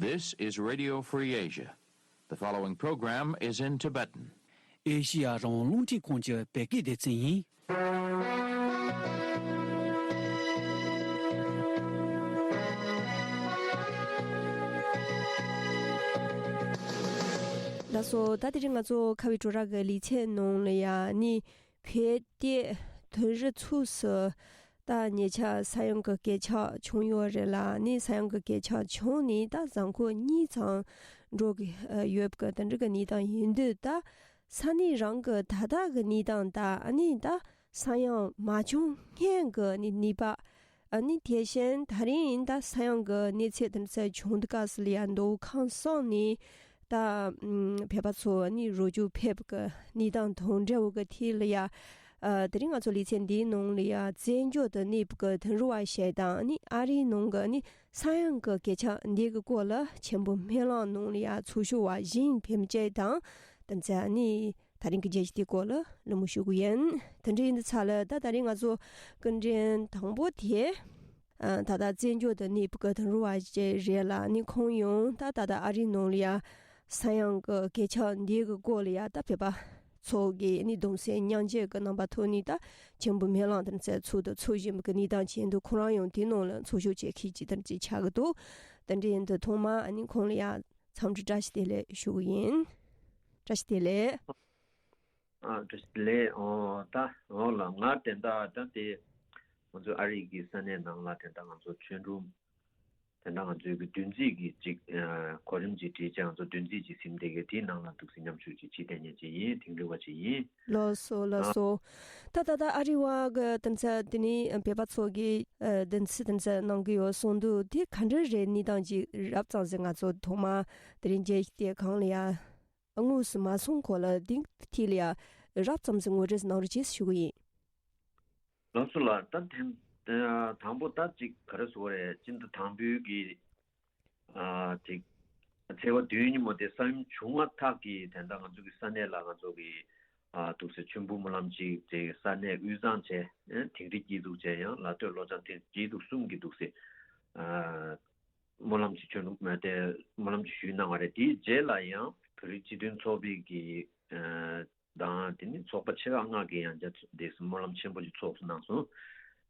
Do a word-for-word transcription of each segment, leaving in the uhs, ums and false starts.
This is Radio Free Asia. The following program is in Tibetan. ཨེ་ཤི་ཡ་རང་དབང་རླུང་འཕྲིན་ཁང་གི་བོད་སྐད་སྡེ་ཚན་ཡིན། ལགས་སོ། ད་དེ་རིང་ང་ཚོ་ཁ་བའི་བྲོ་ར་གི་ལེ་ཚན་ནང་ལ་ཡ་ནི། བོད་དེ་དོན་རིག་ཚུགས་སུ་ད་ཉེ་ཆར་ས་ཡོམ་གྱི་གོད་ཆག་བྱུང་ཡོད་རེད་ལ། ནི་ས་ཡོམ་གྱི་གོད་ཆག་བྱུང་ནས་ད་གཟའ་འཁོར་གཉིས་ཙམ་འགྲོ་གི་ཡོད་པའི་དེ་འདྲ་གི་གནས་སྟངས་ཡིན་དུས། ད་ས་གནས་རང་གི་ད་ལྟ་གི་གནས་སྟངས་དང་། ཨ་ནི་ད་ས་ཡོམ་མ་བྱུང་སྔོན་གྱི་ནི་གནས་བབ། ཨ་ནི་དེ་བཞིན་ད་རིང་ད་ས་ཡོམ་གྱི་གནས་ཚུལ་དེ་ཚོ་བྱུང་དུས་སྐབས་སུ་ལ་ཡ་མདོ་ཁམས་གསུམ་ནས། ད་ཨམ་བོད་པ་ཚོ་ནི་རོགས་སྐྱོར་ཕེབས་ཀྱི་གནས་སྟངས་དང་འབྲེལ་བའི་ཐད་ལ་ཡ། ཨ་དེ་རིང་ང་ཚོ་ལེ་ཚན་འདིའི་ནང་ལ་ཡ་བཙན་བྱོལ་དུ་གནས་པའི་དོན་རིག་པ་ཞིག་དང་། ནི་ཨ་རིའི་ནང་གི་ནི་ས་ཡོམ་གྱི་གོད་ཆག་འདི་གི་སྐོར་ལ་མཆན་བུ་སྨོན་ལམ་ནང་ལ་ཡ་ཚོགས་ཞུགས་པ་གཞན་ཕེབས་མཁན་དང་། དེ་ཚོ་ནི་ད་རིང་གི་བརྗོད་གཞི་དེའི་སྐོར་ལ་བློ་མོས་ཞུ་གི་ཡིན། དེ་འདྲ་ཡིན་དུས་ཙ་ལ་ད་ད་རིང་ང་ཚོ་སྐུ་མགྲོན་དང་པོ་དེ། ཨ་ད་ལྟ་བཙན་བྱོལ་དུ་གནས་པའི་དོན་རིག་པ་ཞིག་རེད་ལ། ནི་ཁོང་ཡང་ད་ད་ལྟ་ཨ་རིའི་ནང་ལ་ཡ་ས་ཡོམ་གྱི་གོད་ཆག་འདི་གི་སྐོར་ལ་ཡ་ད་བོད་པ་ཚོ་གི་ནི་གདུང་སེམས་མཉམ་སྐྱེད་ཀྱི་རྣམ་པ་ཐོག་ནས་ད་མཆན་བུ་སྨོན་ལམ་དེ་ཚོ་ཚོགས་དང་ཚོགས་བཞིན་པའི་གནས་སྟངས་ཅིག་ཡིན་དུས། ཁོང་རང་ཡང་དེའི་ནང་ལ་ཚོགས་ཞུགས་བྱེད་མཁན་ཅིག་དེ་འདྲ་ཅིག་ཆགས་ཀྱི་འདུག་དེ་འདྲ་ཡིན་དུས་ཐོག་མར་ཨ་ནི་ཁོང་ལ་ཡ་འཚམས་འདྲི་བཀྲ་ཤིས་བདེ་ལེགས་ཞུ་གི་ཡིན། བཀྲ་ཤིས་བདེ་ལེགས། ཨ་བཀྲ་ཤིས་བདེ་ལེགས། ཨོ་ད་འོ་ལ་ང་དེ་འདྲ་ད་དེ་ང་ཚོ་ཨ་རི་གི་ས་གནས་ནང་ལ་དེ་འདྲ་ང་ཚོ་ཆོས་སྒྲུང་། དེ་འདྲ་ང་ཚོའི་གི་བདུན་ཚིགས་ཀྱི་ཅིག་ཨ་གོ་རིམ་ཅིག་བྲིས་བྱས། ང་ཚོ་བདུན་ཚིགས་ཅིག་ཟིན་བསྡད་ཀྱི། དེའི་ནང་ལ་འདུག་སེ་མཉམ་ཞུགས་ཅིག་བྱེད་བསྡད་མཁན་ཅིག་ཡིན། དིང་རི་བ་ཅིག་ཡིན། ལགས་སོ་ལགས་སོ། ད་ད་ལྟ་ཨ་རི་བ་གི་དེ་ཚོ་དེ་ནས་བོད་པ་ཚོ་གིས་ཨ་བདུན་ཚིགས་དེ་ཚོ་གནང་གི་ཡོད་གསུངས་འདུག་དེ་ག་འདྲ་རེད། གནས་སྟངས་ཅིག་རགས་ཙམ་ཞིག་ང་ཚོ་ཐོག་མ་དེ་རིང་མཇལ་བྱེད་དེ་གང་ལ་ཡ། དངོས་སུ་མ་སོང་གོང་ལ་འདི་ཐད་ལ་ཡ་རགས་ཙམ་ཞིག་ངོ་སྤྲོད་གནང་རོགས་བྱེད་ཞུ་གི་ཡིན། ལགས་སོ་ལགས། ད་ཐེངས་དང་པོ་ད་ཅིག་ག་རེ་ཟེར་དགོས་རེད། སྤྱི་ཟླ་དང་པོའི་གི་ཨ་ཅིག་ཚེས་པ་བདུན་ཉིན་མོ་དེ་ས་ཡོམ་བྱུང་མ་ཐག་གི་དེ་འདྲ་ང་ཚོ་གི་ས་གནས་ལ་ང་ཚོ་གི་ཨ་འདུག་སེ་མཆོད་འབུལ་སྨོན་ལམ་ཅིག་དེ་ས་གནས་དབུས་གཙང་བྱས། ཨ་དིང་རི་སྐྱིད་སྡུག་བྱས། ཡང་ལ་སྟོད་ལྷོ་བྱང་དེ་སྐྱིད་སྡུག་གསུམ་གི་འདུག་སེ་ཨ་སྨོན་ལམ་ཅིག་ཆོས་ལུགས་དེ་སྨོན་ལམ་ཅིག་ཞུས་གནང་བ་རེད། དེའི་རྗེས་ལ་ཡང་བོད་རིགས་སྤྱི་མཐུན་ཚོགས་པའི་གི་ཨ་དང་དེ་ནི་ཚོགས་པ་ཆེ་ཁག་ལྔ་གིས་ཡང་བསྐྱར་དེ་སྨོན་ལམ་ཆེན་པོ་ཅིག་ཚོགས་སུ་གནང་སོང་།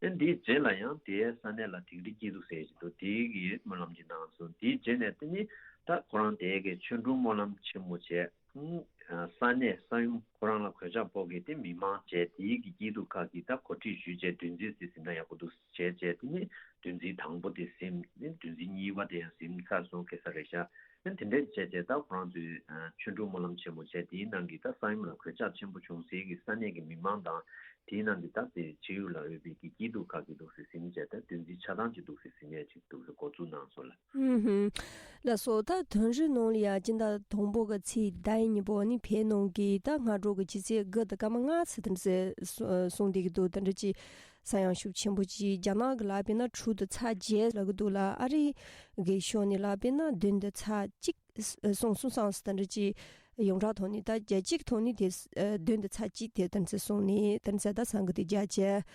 ཨ་དེའི་རྗེས་ལ་ཡང་དེའི་ས་གནས་ལ་དིང་རི་སྐྱིད་སྡུག་ཟེར་ཞིག་འདུག་དེའི་གི་སྨོན་ལམ་ཅིག་གནང་སོང་། དེའི་རྗེས་ནས་དེ་ནི་ད་ཁོ་རང་དེའི་གི་ཆོས་སྒྲུང་སྨོན་ལམ་ཆེན་མོ་བྱས། ཨ་ས་གནས་ས་ཡོམ་ཁོ་རང་ལ་གོད་ཆག་ཕོག་མཁན་དེ་མི་མང་བྱས། དེའི་གི་སྐྱིད་སྡུག་ཁག་གི་ད་གོ་སྒྲིག་ཞུས་བྱས། བདུན་ཚིགས་ཟིན་ན་ཡག་པོ་འདུག་བྱས་བྱས། དེ་ནི་བདུན་ཚིགས་དང་པོ་དེ་ཟིན། དེ་བདུན་ཚིགས་གཉིས་པ་དེ་ཡང་ཟིན་ཚར་སོང་། ཁ་སང་རེད་ཤག་ཨ་དེ་འདྲས་བྱས་བྱས་ད་ཁོ་རང་ཚོས་ཨ་ཆོས་སྒྲུང་སྨོན་ལམ་ཆེན་མོ་བྱས། དེའི་ནང་གི་ད་ས་ཡོམ་ལ་གོད་ཆག་ཆེན་པོ་བྱུང་སའི་གི་ས་གནས་ཀྱི་མི་མང་དང་། དེའི་ནང་གི་ད་དེ་ཕྱི་ཡུལ་ལ་ཡོད་པའི་གི་སྐྱིད་སྡུག་ཁག་གི་འདུག་སེ་ཟིན་བྱས། ད་བདུན་ཚིགས་ཆ་ཚང་ཅིག་འདུག་སེ་ཟིན་ཡས་ཅིག་འདུག་སེ་འགོ་བཙུགས་གནང་སོང་ལ། ཧུམ་ཧུམ། ལགས་སོ། ད་དོན་རིག་ནང་ལ་ཡ་སྤྱི་ཟླ་དང་པོ་གི་ཚེས་ཟླ་བའི་ཉིན་པོ་ནི་བོད་ནང་གི་ད་སྔ་དྲོ་གི་ཆུ་ཚོད་དགུ་དང་སྐར་མ་ལྔ་ཙམ་དེ་འདྲ་ཟེར་སོང་བསྡད་ཀྱི་འདུག་དེ་འདྲ་ཅིག་ས་ཡོམ་ཤུགས་ཆེན་པོ་ཅིག་རྒྱ་ནག་གི་ལ་དཔེར་ན་དྲུག་དང་ཚེག་བརྒྱད་ལབ་ཀྱི་འདུག་ལ། ཨ་རི་གི་ཕྱོགས་ནས་ལ་དཔེར་ན་བདུན་དང་ཚེག་གཅིག་སོང་སོང་སོང་ཙམ་དེ་འདྲ་ཅིག་ཡོངས་གྲགས་ཐོག་ནས། ད་བརྒྱ་གཅིག་ཐོག་ནས་དེ་བདུན་དང་ཚེག་གཅིག་དེ་དེ་འདྲ་སོང་ནས་དེ་འདྲ་ད་ས་འགུལ་དེ་རྒྱག་བྱས།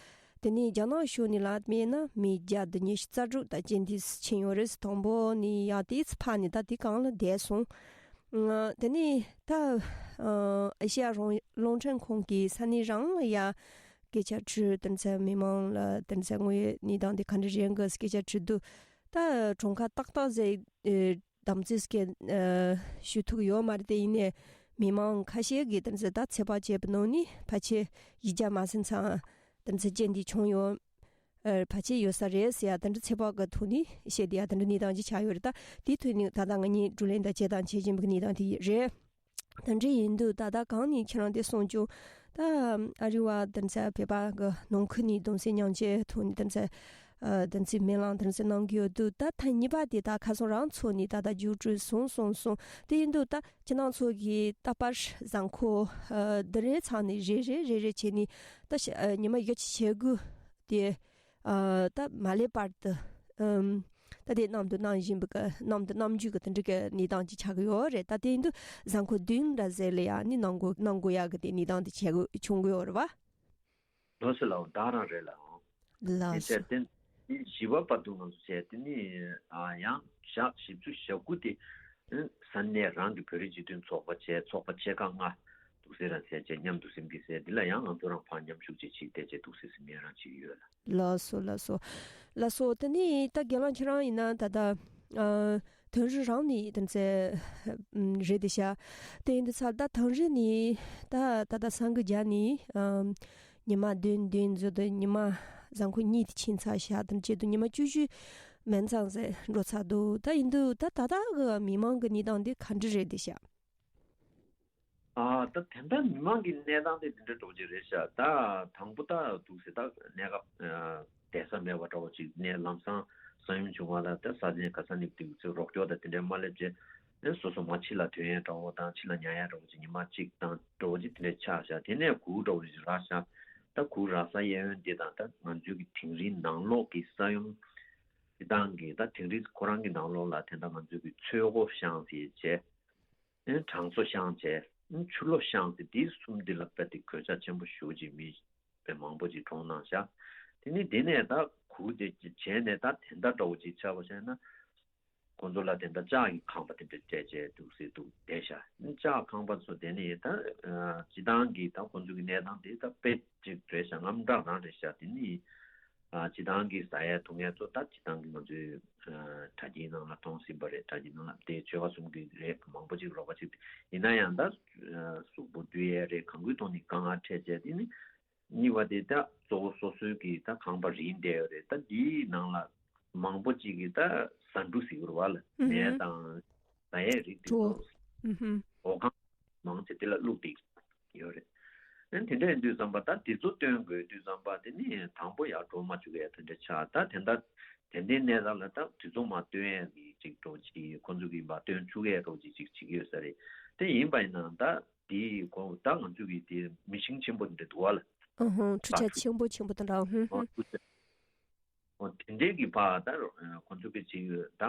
དེ་ནས་རྒྱ་ནག་ཕྱོགས་ནས་ལ་དཔེར་ན་མི་བརྒྱ་དང་ཉི་ཤུ་རྩ་དྲུག་ད་རྐྱེན་འདས་ཕྱིན་ཡོད་རེད། དང་པོ་ནས་ཡང་དེ་ཚོ་ཕར་ནས་ད་དེ་གང་ལ་བསྡད་སོང་། ཨ་དེ་ནས་ད་ཨ་ཨེ་ཤེ་ཡ་རང་རླུང་འཕྲིན་ཁང་གི་ས་གནས་རང་ལ་ཡ་སྐད་ཆ་དྲིས། དེ་ཚོ་མི་མང་ལ་དེ་ཚོ་དངོས་ཡོད་གནས་སྟངས་དེ་ག་འདྲ་རེད་གི་སྐད་ཆ་དྲིས་དུས། ད་གྲངས་ཀ་ཏག་ཏག་ཟེར་ཨེ་དམ་ཚིག་གི་ཨ་ཞུ་ཐུབ་ཡོད་མ་རེད་དེ། ཡིན་ནའི་མི་མང་ཁ་ཤས་ཀྱིས་དེ་ཚོ་ད་ཚོད་དཔག་བྱས་པའི་ནང་ནས་ཕལ་ཆེར་བཞི་བརྒྱ་མ་ཟིན་ཙམ་དེ་ཚོ་རྐྱེན་འདས་བྱུང་ཡོད། ཨ་ཕལ་ཆེར་ཡོད་ས་རེད་ཟེར་ཡ་དེ་འདྲ་ཚོད་དཔག་གི་ཐོག་ནས་བཤད་བསྡད་ཡ་དེ་འདྲ་གནས་སྟངས་ཅིག་ཆགས་ཡོད་རེད། ད་དེའི་ཐོག་ནས་ད་ལྟ་ང་གཉིས་བགྲོ་གླེང་དང་བྱེད་སྟངས་བྱེད་བཞིན་པའི་གནས་སྟངས་དེ་རེད། དེ་འདྲ་ཡིན་དུས་ད་ལྟ་གང་ནས་ཁྱེད་རང་དེ་གསུངས་བྱུང་། ད་ཨ་རི་བ་དེ་ཚོ་བོད་པ་གི་ནང་ཁུལ་ནས་གདུང་སེམས་མཉམ་སྐྱེད་ཐོག་ནས་དེ་ཚོ་ཨ་དེ་ཚོའི་སྨོན་ལམ་དེ་ཚོ་གནང་གི་ཡོད་དུས། ད་ཐེངས་གཉིས་པ་དེ་ད་ཁ་སང་རང་ཚོགས་ནས་ད་ལྟ་མཇུག་སྒྲིལ་སོང་སོང་སོང་། དེ་ཡིན་དུས་ད་ཁྱེད་རང་ཚོ་གིས་ད་བར་གཟའ་འཁོར་ཨ་དེ་རེ་ཚང་ནས་རེ་རེ་རེ་རེ་བྱས་ནས་ད་ཤ་ཨ་ཉི་མ་བཞི་བཅུ་ཞེ་དགུ་དེ་ཨ་ད་མ་སླེབས་བར་དུ་ཨམ་ད་དེ་གནང་དུ་གནང་བཞིན་པའི་གི་གནང་དུ་གནང་རྒྱུ་གི་དེ་འདྲ་གི་གནས་སྟངས་ཅིག་ཆགས་ཀྱི་ཡོད་རེད། ད་དེ་ཡིན་དུས་གཟའ་འཁོར་བདུན་འདྲ་ཟེར་ལ་ཡ་ནི་གནང་དགོས་གནང་དགོས་ཡ་གི་དེ་གནས་སྟངས་དེ་ཆགས་ཀྱི་བྱུང་གི་ཡོད་རེད་བ། ལགས་སོ་ལགས། ད་རང་རེད་ལགས། ལགས་སོ། དེ་ཚེ་བརྟན། བཞི་པ་བར་དུ་ང་ཚོ་བྱས་དེ་ནི་ཨ་ཡང་ཞག་བཞི་བཅུ་ཞེ་དགུ་དེ་ས་གནས་རང་གི་བོད་རིགས་སྤྱི་མཐུན་ཚོགས་པ་བྱས་ཚོགས་པ་ཆེ་ཁག་ལྔ་འདུག་སེ་ར་བྱས་བྱས་མཉམ་དུ་སེམས་ཀྱི་སེ་དེ་ལ་ཡང་ང་ཚོ་རང་ཕར་མཉམ་ཞུགས་བྱས་ཅིག་བལྟས་བྱས་འདུག་སེ་སེམས་ཡས་རང་བྱེད་ཀྱི་ཡོད་ལ། ལགས་སོ་ལགས་སོ། ལགས་སོ་དེ་ནི་ད་རྒན་ལགས་ཁྱེད་རང་ཡིན་ན་ད་ལྟ་ཨ་དོན་རིག་རང་ནི་དེ་ཚེ་རེད་དེ་ཤ། དེ་ཡིན་དུས་ཚར་ད་དོན་རིག་ནི་ད་ད་ལྟ་སང་གི་རྒྱ་ནི་ཉི་མ་བདུན་བདུན་ཚོད་དུ་ཉི་མ་བཟང་ཁུ་གཉིས་དེ་ཕྱིན་ཚར་ཤག་དེ་བྱེད་དུ་ཉི་མ་བཅུ་བཞི་མན་ཚང་ཟེར་འགྲོ་ཚར་འདུག་ད་ཡིན་དུས་ད་ད་ལྟ་གི་མི་མང་གི་གནས་སྟངས་དེ་ག་འདྲ་རེད་དེ་ཤག་ཨ་ད་དེ་འདྲ་མི་མང་གི་གནས་སྟངས་དེ་འདི་འདྲ་འགྲོ་གི་རེད་ཤག་ད་དང་པོ་ད་འདུག་ཟེར་ད་གནས་སྐབས་བསྡད་ས་མེད་པ་འདྲ་བོ་ཅིག་གནས་ལམ་སང་ས་ཡོམ་བྱུང་བ་ལ་ད་ས་ཆེན་ག་ས་ནས་དུས་ཚོད་རོགས་སྐྱོར་དང་དེ་འདྲའི་མ་སླེབས་རྗེས་སོ་སོ་མ་ཕྱི་ལ་ཐོན་ཡས་འདྲ་བོ་དང་ཕྱི་ལ་ཉལ་ཡས་འདྲ་བོ་ཅིག་ཉི་མ་གཅིག་དང་འདྲ་བོ་ཅིག་དེ་འདྲའི་ཆགས་ཤག་དེ་ནས་གུར་འདྲ་བོ་ཅིག་རག་ཤག་ད་གུར་རག་ས་གཡས་གཡོན་འདི་དང་ད་ང་ཚོའི་གི་དིང་རིའི་ནང་ལོགས་ཀྱི་ས་ཡོམ་སྤྱི་བཏང་གི་ད་དིང་རི་ཁོ་རང་གི་ནང་ལོགས་ལ་དེ་འདྲ་ང་ཚོའི་གི་ཚོས་སྒོ་བཤངས་ཟེར་བྱས། ཨེ་གྲང་མཚོ་བཤངས་བྱས། ཨེ་ཆུ་ལོག་བཤངས་ཏེ་འདི་གསུམ་འདི་ལ་དཔེ་དེ་གོད་ཆག་ཆེན་པོ་ཞེ་པོ་ཅིག་མི་དཔེ་མང་པོ་ཅིག་གྲོངས་གནང་ཤག་དེ་ནི་དེ་ནས་ད་གུར་དེ་བྱས་ནས་ད་དེ་འདྲ་འདྲ་བོ་ཅིག་ཆགས་པ་བྱས་ན། ཁོང་ཚོ་ལ་དེ་འདྲ་ལྕགས་ཀྱི་ཁང་པ་དེ་འདྲ་སྤྲད་བྱས་འདུག་སེ་འདུག་བསྡད་ཤག་ལྕགས་ཁང་པ་ཚོ་དེ་ནི་ད་སྤྱི་བཏང་གི་ད་ཁོང་ཚོ་གི་གནས་སྟངས་དེ་ད་དཔེ་ཅིག་རེད་ཤག་དངངས་སྐྲག་རང་རེད་ཤག་དེ་ནི། ཨ་སྤྱི་བཏང་གི་ཟ་ཡས་འཐུང་ཡས་ཚོ་ད་སྤྱི་བཏང་གི་ང་ཚོའི་ཨ་དྲ་རྒྱའི་ནང་ལ་མཐོང་ཟིན་པ་རེད། དྲ་རྒྱའི་ནང་ལ་དེ་ཆོལ་ཁ་གསུམ་གི་རེད། མང་པོ་ཅིག་རོགས་པ་ཅིག་ཡིན་ན་ཡང་ད་ཨ་གཟུགས་པོ་འདུལ་ཡས་རེད། གང་གི་ཐོག་ནས་དཀའ་ངལ་འཕྲད་བྱས། དེ་ནི་གཉིས་པ་དེ་ད་གཙོ་བོ་སོ་སོའི་གི་ད་ཁང་པ་རིག་བསྡད་ཡོད་རེད། ད་འདིའི་ནང་ལ་མང་པོ་ཅིག་གི་ད་ཟ་འབྲུ་ཟེར་གི་རེད་བ་ལ། ཨུ་ནས་ཧུམ། དང་ཟ་ཡས་རིགས་དེ་གྲོ། ཚོ་ཨུ་ཧུམ། འོ་ཁང་མང་ཆེ་དེ་ལ་བླུགས་བསྡད་ཡོད་རེད། ཨ་ནི་དེ་འདྲ་ཡིན་དུས་ཙམ་པ་ད་དེ་ཚོ་སྟོན་དགོས་དུས་ཙམ་པ་དེ་ནི་དང་པོ་ཡར་འགྲོ་མ་བཅུག་ཡ་དེ་འདྲ་ཆགས། ད་དེ་འདྲ་དེ་འདྲའི་གནས་སྟངས་ལ་ད་དུས་ཚོད་མ་སྟོན་ཡ་གི་ཅིག་འགྲོ་ཅིག་ཁོ་ཚོ་གི་མ་སྟོན་བཅུག་ཡ་འགྲོ་ཅིག་ཅིག་བྱེད་ཀྱི་ཡོད་ས་རེད། དེ་ཡིན་པ་ཡིན་ན་ད་དེ་གོ་ད་ང་ཚོ་གི་དེ་མི་ཤིང་ཆེན་པོ་དེ་འདྲ་འདུག་བ་ལ། ཨ་ཧུང་། འཕྲུལ་ཆས་ཆེན་པོ་ཆེན་པོ་དེ་འདྲ། ཧུང་ཧུང་། འོ་དེ་འདྲའི་གི་ཕ་ད་ཁོ་ཚོ་གི་ཅིག་ད།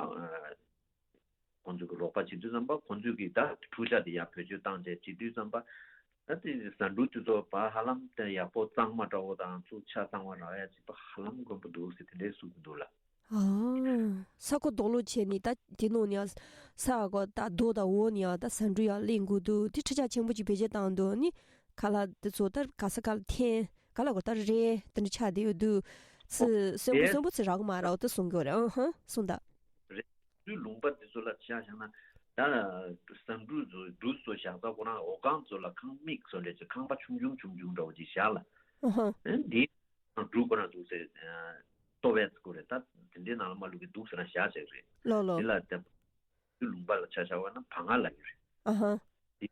ཁོང་ཚོ་གི་རོགས་པ་བྱེད་དུས་ཙམ་པ་ཁོང་ཚོས་ཀྱི་ད་འཕྲུལ་ཆས་དེ་ཡར་བེད་སྤྱོད་བཏང་བྱས་བྱེད་དུས་ཙམ་པ། ད་དེ་ཟ་འབྲུ་དེ་ཚོ་བ་ཧ་ལམ་དེ་ཡག་པོ་གཙང་མ་འདྲ་བོ་དང་ཚུར་ཆ་ཚང་བ་རག་ཡ་ཅིག་བ་ཧ་ལམ་དཀོན་པོ་འདུག་ཟེར་དེ་འདྲའི་གསུངས་འདུག་ལ། ཨ། ས་གོ་རྡོ་ལོ་བྱས་ནས་ད་དེ་ནང་ནས་ས་གོ་ད་རྡོ་དང་འོག་ནས་ཡང་ད་ཟ་འབྲུ་ཡང་སླེབས་འགོ་འདུག་དེ་འཕྲུལ་ཆས་ཆེན་པོ་ཅིག་བེད་སྤྱོད་བཏང་འདུག་ནི་ཁ་ལག་དེ་ཚོ་ད་ག་ས་ག་ལ་འཐེན་ག་ལ་གོ་ད་རེད་དེ་འདྲ་ཆགས་བསྡད་ཡོད་འདུག་སི་ཨོ་གསོན་པོ་དེ་གསོན་པོ་ཚེ་རག་མ་རག་དེ་གསུང་གི་ཡོད་རེད། ཨ་ཧ་གསུངས་ད། རེད། དུས་ལུང་པ་འདི་ཚོ་ལ་ཆ་བཞག་ན། ད་ཟ་འབྲུ་ཚོ་འབྲུ་ཚོ་བཞག་ས་ཁོ་རང་འོ་ཁང་ཚོ་ལ་ཁང་མིག་ཚོ་ལས་ཀྱི་ཁང་པ་ཆུང་ཆུང་ཆུང་ཆུང་འདྲ་བོ་ཅིག་བཞག་ལ། ཨ་ཧ། ཨ་འདི་ནང་འབྲུ་ཁོ་རང་འདུག་ཟེར། ལྟོ་བས་ཚོ་རེད། ད་དེ་འདྲའི་ནང་ལ་མ་བླུག་གི་འདུག་ཟེར་ན་བཞག་བྱས་རེད། ལོ་ལོ། འདི་ལ་ད་དུས་ལུང་པ་ལ་ཆ་བཞག་པ་ན་བ་ང་ལ་ཡོད་རེད། ཨ་ཧ། འདི་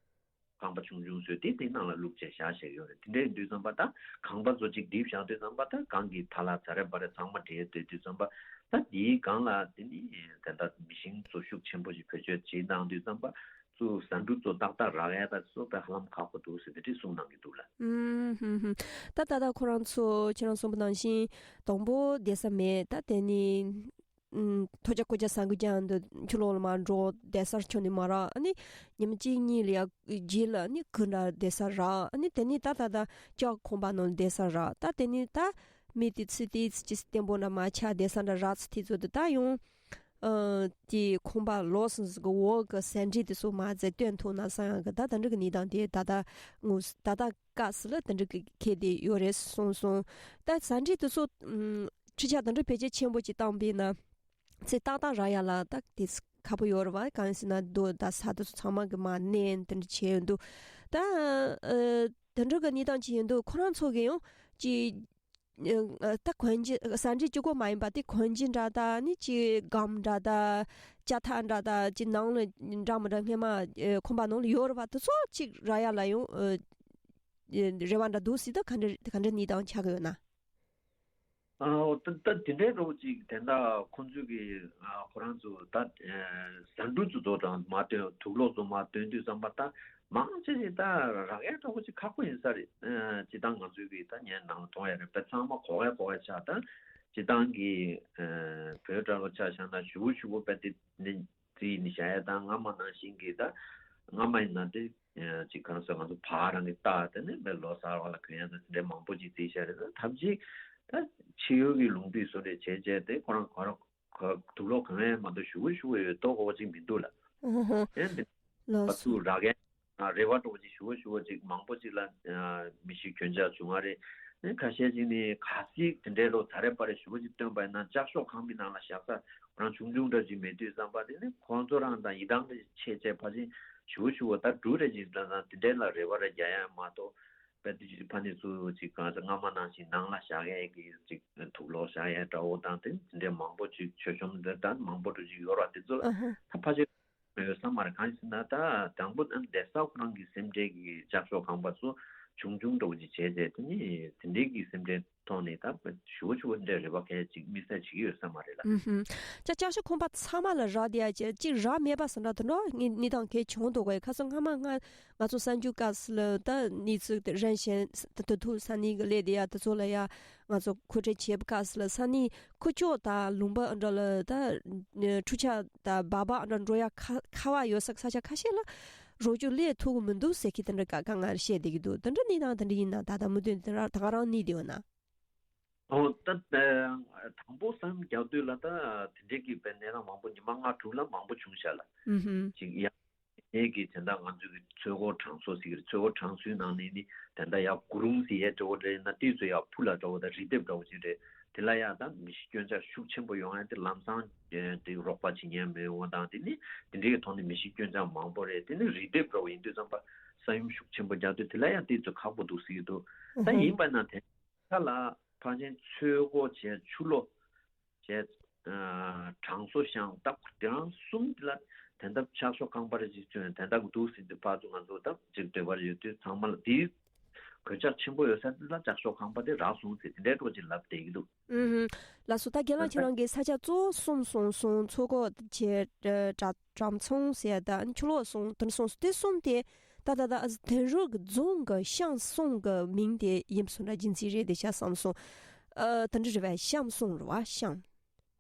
ཁང་པ་ཆུང་ཆུང་བཟོས་ཏེ་དེའི་ནང་ལ་བླུགས་བྱས་བཞག་བཞག་ཡོད་རེད། དེ་འདྲ་ཡིན་དུས་ཙམ་པ་ད་ཁང་པ་བཟོ་གཅིག་སྒྲིག་བཞག་དུས་ཙམ་པ་ད་གང་གི་ཐ་ལ་ཚ་རེ་བ་རེ་ཚང་མ་བྲེལ་སྡོད་དུས་ཙམ་པ་ད་དེའི་སྒང་ལ་དེ་ནི་དེ་འདྲ་མི་ཤིང་བཟོ་ཤུགས་ཆེན་པོ་ཞིག་བེད་སྤྱོད་བྱེད་བཏང་དུས་ཙམ་པ་ཚུར་ཟ་འབྲུ་ཚོ་ཏག་ཏག་རག་ཡ་ད་གཙོ་བོ་ཧ་ལམ་ཁག་པོ་འདུག་ཟེར་དེ་འདྲ་གསུངས་གནང་གི་འདུག་ལ། ཨུམ་ཧུམ་ཧུམ། ད་ད་ད་ཁོ་རང་ཚོ་ཁྱེད་རང་གསུངས་པ་ནང་བཞིན་དང་པོ་བསྡད་ས་མེད། ད་དེ་ནི། ཐོ་ཅག་ཀོ་ཅག་ཟ་གི་ཀྱང་འདི་ཁྱོད་ལོག་ལ་མ་འགྲོ་བསྡད་སར་ཁྱོད་ནི་མ་རག་ཨ་ནི་ཉི་མ་གཅིག་གཉིས་ལ་ཡ་རྗེས་ལ་ཨ་ནི་གུ་འདྲ་བསྡད་སར་རག་ཨ་ནི་དེ་ནི་ད་ད་ད་ལྕགས་ཁང་པ་ནང་བསྡད་སར་རག་ད་དེ་ནི་ད་མི་དེ་ཚི་དེ་ཚི་ཅི་སི་བརྟན་པོ་འདྲ་མ་ཆགས་བསྡད་ས་འདྲ་རག་ཚི་དེ་ཚོ་དེ་ད་ཡང་ཨ་དེ་ཁང་པ་ལོག་སོང་ཟིག་གི་འོག་གི་ཟ་འབྲུ་དེ་ཚོ་མ་ཚད་སྟོན་ཐུབ་ན་བསམ་ཡང་གི་ད་ད་འདྲ་གི་གནས་སྟངས་དེ་ད་ད་ངོ་ད་ད་སྐབས་སུ་ལ་དེ་འདྲ་གི་ཁེལ་བསྡད་ཡོད་རེད་གསུངས་སོང་། ད་ཟ་འབྲུ་དེ་ཚོ་ཨ། འཕྲུལ་ཆས་དང་འབྲེལ་བེད་སྤྱོད་ཆེན་པོ་ཅིག་བཏང་པས་ན། ཚེ་ཏག་ཏག་རག་ཡ་ལ་ད་དེ་ཁག་པོ་ཡོད་རེད་བ། གང་ཡིན་ཟེར་ན་རྡོ་དང་ས་དེ་ཚོ་ཚང་མ་གི་མ་མནན་དེ་འདྲ་བྱས་ཡོད་འདུག་ད་ཨ་དེ་འདྲ་གི་གནས་སྟངས་ཅིག་ཡིན་འདུག་ཁོ་རང་ཚོ་གི་ཡང་ཅིག་ཨ་ད་གོན་རྒྱུ་ཟ་འབྲུ་གཅིག་པོ་མ་ཡིན་པ་དེ་གོན་རྒྱུ་འདྲ་ད་ནི་ཅིག་སྒམ་འདྲ་ད་ལྕགས་ཐག་འདྲ་ད་ཅིག་ནང་ལ་འདྲ་མི་འདྲ་སྔས་མ་ཨ་ཁང་པ་ནང་ལ་ཡོད་རེད་བ། དེ་ཚོ་ཅིག་རག་ཡ་ལ་ཡང་ཨ་རེ་བ་འདྲ་འདུག་སྲིད། ད་ག་འདྲ་ག་འདྲ་གནས་སྟངས་ཆགས་ཀྱི་ཡོད་ན། ཨོ་ད་ད་དེ་འདྲའི་འདྲ་བོ་ཅིག་དེ་འདྲ་ཁོང་ཚོས་ཀྱི་ཨ་ཁོ་རང་ཚོ་ད་ཨ་ཟ་འབྲུ་ཚོ་ཚོ་དང་མ་སྟོན། དུག་ལོག་ཚོ་མ་སྟོན་དུས་ཙམ་པ་ད་མང་ཆེ་ཞིག་ད་རག་ཡ་འདྲ་བོ་ཅིག་ཁག་པོ་ཡིན་ས་རེད། ཨ་སྤྱིར་བཏང་ང་ཚོའི་གི་ད་ངས་ནང་ལ་མཐོང་ཡ་རེད་པས། ཚང་མ་གོག་ཡ་གོག་ཡ་ཆགས། ད་སྤྱིར་བཏང་གི་ཨ་བོད་འདྲ་བོ་ཆ་བཞག་ན་ཞུ་བོ་ཞུ་བོ་པས་དེ་ནི་རྩིས་ནི་བཞག་ཡ་ད་སྔ་མ་ནང་བཞིན་གི་ད་སྔ་མ་ཡིན་ན་དེ། ཅིག་གང་ཟེར་ང་ཚོ་ཕ་རང་གི་རྟགས་དེ་ནི་མེ་ལོ་གསར་བ་ལ་གོན་ཡ་དང་དེ་འདྲའི་མང་པོ་ཅིག་རྩིས་བཞག་རེད། ད་ཐམས་ཅད་ད་ ཕྱི་ཡུལ་གྱི་ལུང་པའི་བཟོ་འདྲ་བྱས་བྱས་ཏེ་ཁོ་རང་ཁོ་རང་ག་དུག་ལོག་གང་ཡང་མ་གཏོགས་ཞུ་བ་ཞུ་བ་ཡོད་མདོག་ཁ་པོ་ཅིག་མི་འདུག་ལ། ཨ་ཧ། ཨེ་འདི་ལགས་བ་སོ། ཚུགས་རག་གས་རེ་བ་འདྲ་བོ་ཅིག་ཞུ་བ་ཞུ་བ་ཅིག་མང་པོ་ཅིག་ལ་མི་ཤི་སྐྱོན་ཆག་བྱུང་བ་རེད། ཨེ་ཁ་ཤས་ཅིག་ནི་ག་སྲིད་དེ་འདྲའི་ལོ་ད་རེས་པ་རེ་ཞུ་བ་ཅིག་བཏོན་པ་ཡིན་ན་ལྕགས་ཤོག་ཁང་པའི་ནང་ལ་བཞག་ས་ཁོ་རང་ཆུང་ཆུང་འདྲ་ཅིག་མེད་དུས་ཙམ་པ་དེ་ནི་ཁོང་ཚོ་རང་དང་ཡི་དམ་རེ་ཆེ་ཆེ་ཕར་ཕྱིན་ཞུ་བ་ཞུ་བ་ད་འབྲུ་རེ་ཅིག་ལ་དང་དེ་འདྲའི་ལ་རེ་བ་རེ་རྒྱག་ཡ་མ་གཏོགས། དཔེ་དེ་ཅིག་ཕ་ནི་ཚུ་ཅིག་གང་ཟེར་སྔ་མ་ནང་བཞིན་ནང་ལ་བཞག་ཡས་ཀྱི་ཅིག་དུག་ལོག་བཞག་ཡས་འདྲ་བོ་དང་དེ་འདྲའི་མང་པོ་ཅིག་མཆོད་གཤོམ་འདི་དང་མང་པོ་འདྲ་ཅིག་ཡོད་ར་དེ་ཚོ་ལ་ཨ་ཧ། ད་ཕལ་ཆེར་ཡོད་ས་མ་རེད། གང་ཡིན་ཟེར་ན་ད་དང་པོ་ཨ་བསྡད་ས་ཁོ་རང་གི་སེམས་ཁྲལ་གྱི་ལྕགས་ཤོག་ཁང་པ་ཚོ་ཆུང་ཆུང་འདྲ་བོ་ཅིག་བྱས་ཏེ་དེ་ནི་དེ་འདྲའི་གི་སེམས་ཁྲལ་ཐོག་ནས་ད་ཞུ་བ་ཞུ་བ་འདྲ་རེ་བ་གས་ཅིག་དམིགས་བསལ་བྱེད་ཀྱི་ཡོད་ས་མ་རེད་ལ། ཨུ་ཧུམ། ཅ་ལྕགས་ཤོག་ཁང་པ་ཚང་མ་ལ་རག་བསྡད་ཡ་ཅིག་རག་མེད་པ་ཟེར་འདྲ་དེ་འདྲ་ངས་གནས་སྟངས་གལ་བྱུང་འདུག་གས། ཁ་སང་སྔ་མ་ང་ང་ཚོ་གསར་འགྱུར་སྐབས་སུ་ལ་ད་གནས་ཚུལ་དེ་རན་ཞན་ད་དུ་ཐུག་ས་གནས་ཀྱི་ལས་དེ་ཡ་དེ་ཚོ་ལ་ཡ་ང་ཚོ་མཁོ་སྤྲོད་བྱེད་པའི་སྐབས་སུ་ལ་ས་གནས་ཁུ་ལྕོག་དང་ལུང་པ་འདྲ་ལ་ད་འཕྲུལ་ཆས་དང་སྦག་སྦག་འདྲ་འགྲོ་ཡ་ཁ་ཁ་བ་ཡོད་ས་ས་ཆ་ཁ་ཤས་ལ་རོགས་སྐྱོར་སླེབས་ཐུབ་ཀྱི་མི་འདུག་ཟེར་མཁན་དེ་འདྲ་སྐད་ཁ་ང་བཤད་བསྡད་ཀྱི་འདུག་དེ་འདྲ་གནས་སྟངས་དེ་འདྲ་ཡིན་ན་ད་ལྟ་མུ་མཐུད་དེ་ད་ག་རང་གནས་བསྡད་ཡོད་ན། ཨོ་ད་དང་པོ་བསམ་རྒྱག་དུས་ལ་ད་དེ་འདྲའི་གི་དཔེ་གནས་སྟངས་མང་པོ་ཉི་མ་ལྔ་དྲུག་ལ་མང་པོ་བྱུང་ཤག་ལ། ཨུ་ཧུམ། ཅིག་ཡ། ངེད་ཀྱི་དེ་འདྲ་ང་ཚོའི་གི་ཚོད་སྐོར་གྲངས་སོ་ཟེར་གི་རེད། ཚོད་སྐོར་གྲངས་སུའི་ནང་ནས་ནི་དེ་འདྲ་ཡ་གུ་རུང་ཟེར་ཡས་འདྲ་བོ་རེད་ན་དེ་ཚོ་ཡ་ཕུ་ལ་འདྲ་བོ་དང་རི་ལྡེབས་འདྲ་བོ་ཅིག་རེད། དེ་ལ་ཡ་ད་མི་ཤི་སྐྱོན་ཆག་ཤུགས་ཆེན་པོ་ཡོང་ཡ་དེ་ལམ་སང་དེ་རོགས་པ་བྱེད་མཁན་མེད་འོ་དང་དེ་ནི་དེ་འདྲའི་གི་ཐོག་ནས་མི་ཤི་སྐྱོན་ཆག་མང་པོ་རེད། དེ་ནི་རི་ལྡེབས་འདྲ་བོ་ཡིན་དུས་ཙམ་པ་ས་ཡོམ་ཤུགས་ཆེན་པོ་རྒྱག་དུས་དེ་ལ་ཡ་དེ་ཚོ་ཁག་པོ་འདུག་ཟེར་གི་འདུག་ད་ཡིན་པ་ན་དེ། ཁ་ལ་ཕར་ཕྱིན་ཚོད་སྐོར་བྱས་ཆུ་ལོག་བྱས། ཨ་དྲང་སྲོང་ཤང་ད་དེ་རང་གསུམ་དེ་ལ་དེ་འདྲ་ལྕགས་ཤོག་ཁང་པ་རེ་ཅིག་བྱོན་དེ་འདྲ་འདུག་ཟེར་དུས་ཕར་ཚུར་ང་ཚོ་ད་ཅིག་འབྲེལ་བ་རེ་ཡོད་དུས་ཚང་མ་ལ་དེའི་གོད་ཆག་ཆེན་པོ་ཡོད་ས་དེ་ལ་ལྕགས་ཤོག་ཁང་པ་དེ་རག་སོང་ཟེར་དེ་འདྲའི་འདྲ་བོ་ཅིག་ལབ་བསྡད་ཀྱི་འདུག་ཨུ་ཧུམ། ལགས་སོ། ད་རྒན་ལགས་ཁྱེད་རང་གིས་ས་ཆ་གཙོ་བོ་གསུམ་གསུངས་སོང་། ཚོད་སྐོར་བྱས་དྲ་དྲང་སྲོང་ཟེར་ཡ་ད་ཆུ་ལོག་སོང་དེ་འདྲ་གསུངས་སོང་། དེ་གསུམ་དེ་ད་ད་ད་དོན་རུ་གི་རྫོང་གི་ཤང་གསུམ་གི་མིང་དེ་ཡིན་སོང་འདྲ་རྒྱུ་མཚན་རེད་དེ་ཤ་བསམ་སོང་། ཨ་ད་འདྲ་རེད་བས། ཤང་གསུམ་རེད་བ། ཤང་།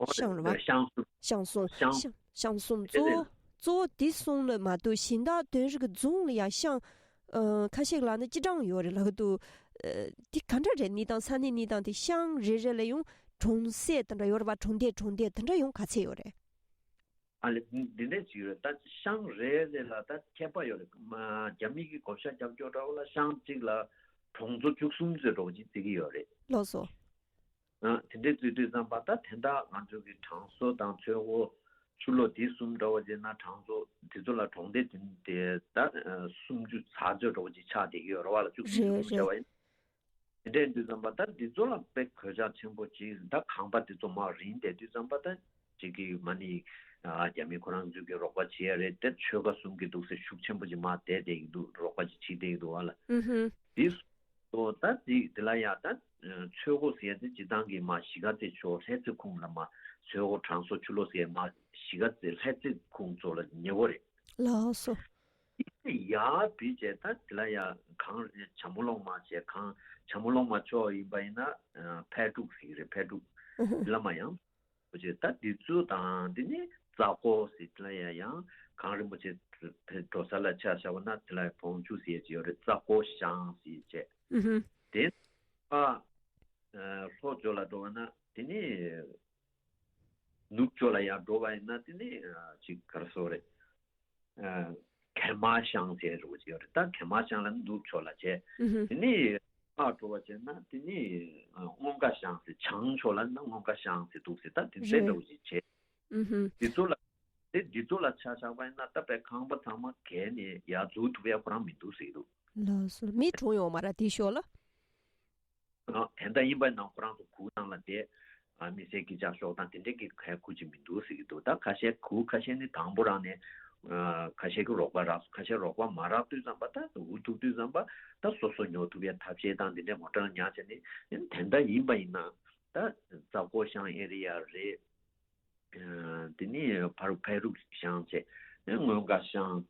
ཨོ་ཤང་རེད་བ། ཤང་གསུམ། ཤང་གསུམ། ཤང་། ཤང་ཤང་གསུམ་དེ་གཙོ་བོ་རེད། གཙོ་བོ་དེ་གསུམ་ལ་མ་གཏོགས་གཞན་དག་དོན་རུ་གི་རྫོང་ལ་ཡ་ཤང་། ཨ་ཁ་ཤས་ལ་ནི་སྐྱིད་གྲོང་ཡོད་རེད་ལབ་ཀྱི་འདུག་ཨ་དེ་ག་འདྲ་རེད། གནས་སྟངས་ས་གནས་གནས་སྟངས་དེ་ཤང་རེ་རེ་ལ་ཡང་གྲོང་གསེབ་དེ་འདྲ་ཡོད་རེད་བ། གྲོང་སྡེ་གྲོང་སྡེ་དེ་འདྲ་ཡང་ག་ཚད་ཡོད་རེད། ཨ་ལེ་འདི་འདྲས་ཅིག་ཡོད་རེད། ད་ཤང་རེ་རེ་ལ་ད་ཁྱད་པར་ཡོད་རེད། མ་རྒྱ་མི་གི་བགོ་བཤའ་རྒྱབ་སྐྱོར་འདྲ་བོ་ལ་ཤང་གཅིག་ལ་གྲོང་ཚོ་བཅུ་གསུམ་ཚོད་འདྲ་བོ་ཅིག་བརྩི་གི་ཡོད་རེད། ལགས་སོ། ཨ་དེ་འདྲས་བརྩི་དུས་ཙམ་པ་ད་དེ་འདྲ་ང་ཚོ་གི་དྲང་སྲོང་དང་ཚོད་སྐོར་ཆུ་ལོག་དེ་གསུམ་འདྲ་བོ་བྱས་ན་དྲང་སྲོང་དེ་ཚོ་ལ་གྲོང་སྡེ་དེ་དེ་ད་ཨ་སུམ་ཅུ་ཚར་ཚོད་འདྲ་བོ་ཅིག་ཆགས་བསྡད་ཀྱི་ཡོད་རེད་བ་ལ། བཅུ་གསུམ་རེད་བཅུ་གསུམ་རེད། བྱས་པ་ཡིན། དེ་འདྲ་ཡིན་དུས་ཙམ་པ་ད་འདི་ཚོ་ལ་དཔེ་གོད་ཆག་ཆེན་པོ་ཅིག་ད་ཁང་པ་འདི་ཚོ་མར་རིལ་བསྡད་དུས་ཙམ་པ་ད་ཅིག་གི་མ་ནི་ཨ་རྒྱ་མི་ཁོ་རང་ཚོས་ཀྱི་རོགས་པ་བྱེད་ཡ་རེད་དེ་ཆོལ་ཁ་གསུམ་གྱི་འདུག་སེ་ཤུགས་ཆེན་པོ་ཅིག་མར་བསྡད་བསྡད་ཀྱི་འདུག་རོགས་པ་ཅིག་བྱེད་བསྡད་ཀྱི་འདུག་བ་ལ། ཨུ་ཧུམ། འདི་ཚོ་ད་འདི་འདི་ལ་ཡ་ད་ཚོད་སྐོར་ཟེར་ཡ་དེ་སྤྱི་བཏང་གི་མར་གཞིས་ཀ་རྩེ་ཕྱོགས་ལྷ་རྩེ་ཁུངས་ལ་མར་ཚོད་སྐོར་དྲང་སྲོང་ཆུ་ལོག་ཟེར་ཡ་མར་གཞིས་ཀ་རྩེ་ལྷ་རྩེ་ཁུངས་ཚོ་ལ་ཉེ་བོ་རེད། ལགས་སོ། ཡར་བུད་བྱས་ད་དེ་ལ་ཡ་གངས་རི་བྱ་མོ་གླང་མ་བྱས་གངས་བྱ་མོ་གླང་མ་ཕྱོགས་ཡིན་པ་ཡིན་ན་ཕལ་ཕྲུག་ཟེར་གི་རེད། ཕལ་ཕྲུག་དེ་ལ་མ་ཡང་བྱས་ད་འདི་ཚོ་དང་འདི་ནི་རྩ་འཁོར་ཟེར་དེ་ལ་ཡ་ཡང་གངས་རིན་པོ་ཆེ་འགྲོ་ས་ལ་ཆ་བཞག་པ་ན་དེ་ལ་བོང་ཆུ་ཟེར་གྱི་ཡོད་རེད། རྩ་འཁོར་ཤང་ཟེར་བྱས། ཨུ་ཧུ། དེ་ཨ་ལྷོ་ཕྱོགས་ལ་འགྲོ་བ་ན་དེ་ནི། ནུབ་ཕྱོགས་ལ་ཡར་འགྲོ་བ་ཡིན་ན་དེ་ནི་ཅིག་ག་རེ་ཟེར་དགོས་རེད། གད་མ་ཤང་ཟེར་རུ་ཅིག་ཡོད་རེད། ད་གད་མ་ཤང་ལ་ནུབ་ཕྱོགས་ལ་བྱས། ཨུ་ཧུ། དེ་ནི་ཕར་འགྲོ་བ་བྱས་ན་དེ་ནི་སྔོན་དགའ་ཤང་ཟེར་བྱང་ཕྱོགས་ལ་ན་སྔོན་དགའ་ཤང་ཟེར་འདུག་ཟེར། ད་དེ་ཚོ་རེད། འདྲ་བོ་ཅིག་བྱས། ཨུ་ཧུ། འདི་ཚོ་ལ་དེ་འདི་ཚོ་ལ་ཆ་བཞག་པ་ཡིན་ན་ད་དཔེ་ཁང་པ་ཚང་མ་གས་ནས་ཡར་འཛུལ་ཐུབ་ཡ་ཁོ་རང་མི་འདུག་ཟེར་གྱི་འདུག་ལགས་སོ། མི་གྲོངས་ཡོད་མ་རེད་དེ་ཕྱོགས་ལ། དེ་འདྲ་ཡིན་པ་ཡིན་ན་ཁོ་རང་ཚོ་གུར་ནང་ལ་བསྡད། དམིགས་བསལ་གྱི་ལྕགས་ཤོག་དང་དེ་འདྲས་ཀྱི་ག་ཡ་གུར་ཅིག་མི་འདུག་ཟེར་གྱི་འདུག་ད་ཁ་ཤས་གུར་ཁ་ཤས་ནི་དང་པོ་རང་ནས་ཁ་ཤས་ཀྱི་རོགས་པ་རག་སོང་། ཁ་ཤས་རོགས་པ་མ་རག་དུས་ཙམ་པ་ད་འུ་ཐུག་དུས་ཙམ་པ་ད་སོ་སོ་ཉོ་ཐུབ་ཡ་ཐབས་ཤེས་དང་དེ་འདྲས་ངོ་སྤྲོད་ཉར་བྱས་ནས་དེ་འདྲ་ཡིན་པ་ཡིན་ན་ད་རྩ་འཁོར་ཤང་ཨེ་རི་ཡ་རེད། དེ་ནས་ཕར་ཕལ་ཕྲུག་ཤང་བྱས། སྔོན་དགའ་ཤང་།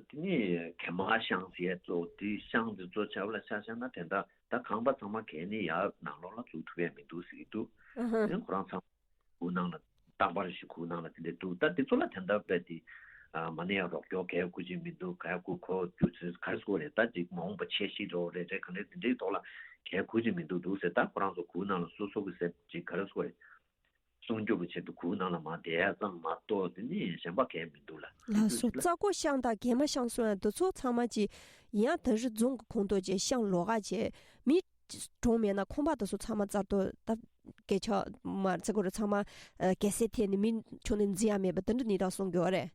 དེ་ནས་གད་མ་ཤང་ཟེར་གཙོ་དེ་ཤང་དེ་ཚོ་ཆ་བ་ལ་ཆ་བཞག་ན་དེ་འདྲ་ད་ཁང་པ་ཚང་མ་གས་ནས་ཡར་ནང་ལོགས་ལ་འཛུལ་ཐུབ་ཡ་མི་འདུག་ཟེར་གྱི་འདུག་ཨ་ཧ། དེ་ཁོ་རང་ཚང་གུར་ནང་ལ་རྟག་པར་ཞིག་གུར་ནང་ལ་དེ་འདྲ་འདུག་ད་དེ་ཚོ་ལ་དེ་འདྲ་བས་དེ་མ་ནས་ཡང་རོགས་སྐྱོར་གས་གུར་ཅིག་མི་འདུག་གས་གུར་ཁོ་རྒྱུ་ཚོད་ག་རེ་ཟེར་དགོས་རེད། ད་ཅིག་མ་འོངས་པ་ཆེ་ཤི་འགྲོ་རེད་རེད་ག་འདྲ་དེ་འདྲའི་ཐོག་ལ་གས་ གས་གོ་གི་མི་འདུག་འདུག་ཟེར། ད་ཁོ་རང་ཚོ་གུར་ནང་ལ་སོ་སོ་གི་སེམས་ཅིག་ག་རེ་ཟེར་དགོས་རེད། སྲུང་སྐྱོབ་ཀྱི་ཆེད་དུ་གུར་ནང་ལ་མར་བསྡད་ཡ་ཙམ་མ་གཏོགས་དེ་ནི་གཞན་པ་གས་མི་འདུག་ལ། ལགས་སོ། རྩ་སྒོ་བཤམས་དང་གད་མ་བཤམས་སོང་ཡ་དེ་ཚོ་ཚང་མ་ཅིག་ཡང་དིང་རི་རྫོང་གི་ཁོངས་གཏོགས་ཅིག་བཤམས་ལོགས་ཀ་བྱས། མི་གྲངས་མེད་ན་ཁང་པ་དེ་ཚོ་ཚང་མ་རྩ་གཏོར་ད་གས་ཆག་མ་རྩ་སྒོ་རུ་ཚང་མ་གས་སེར་ཐེབས་ནས་མི་ཁྱོན་ནས་འཛུལ་ཡ་མེད་པ་དེ་འདྲ་གནས་སྟངས་གསུང་གི་ཡོད་རེད།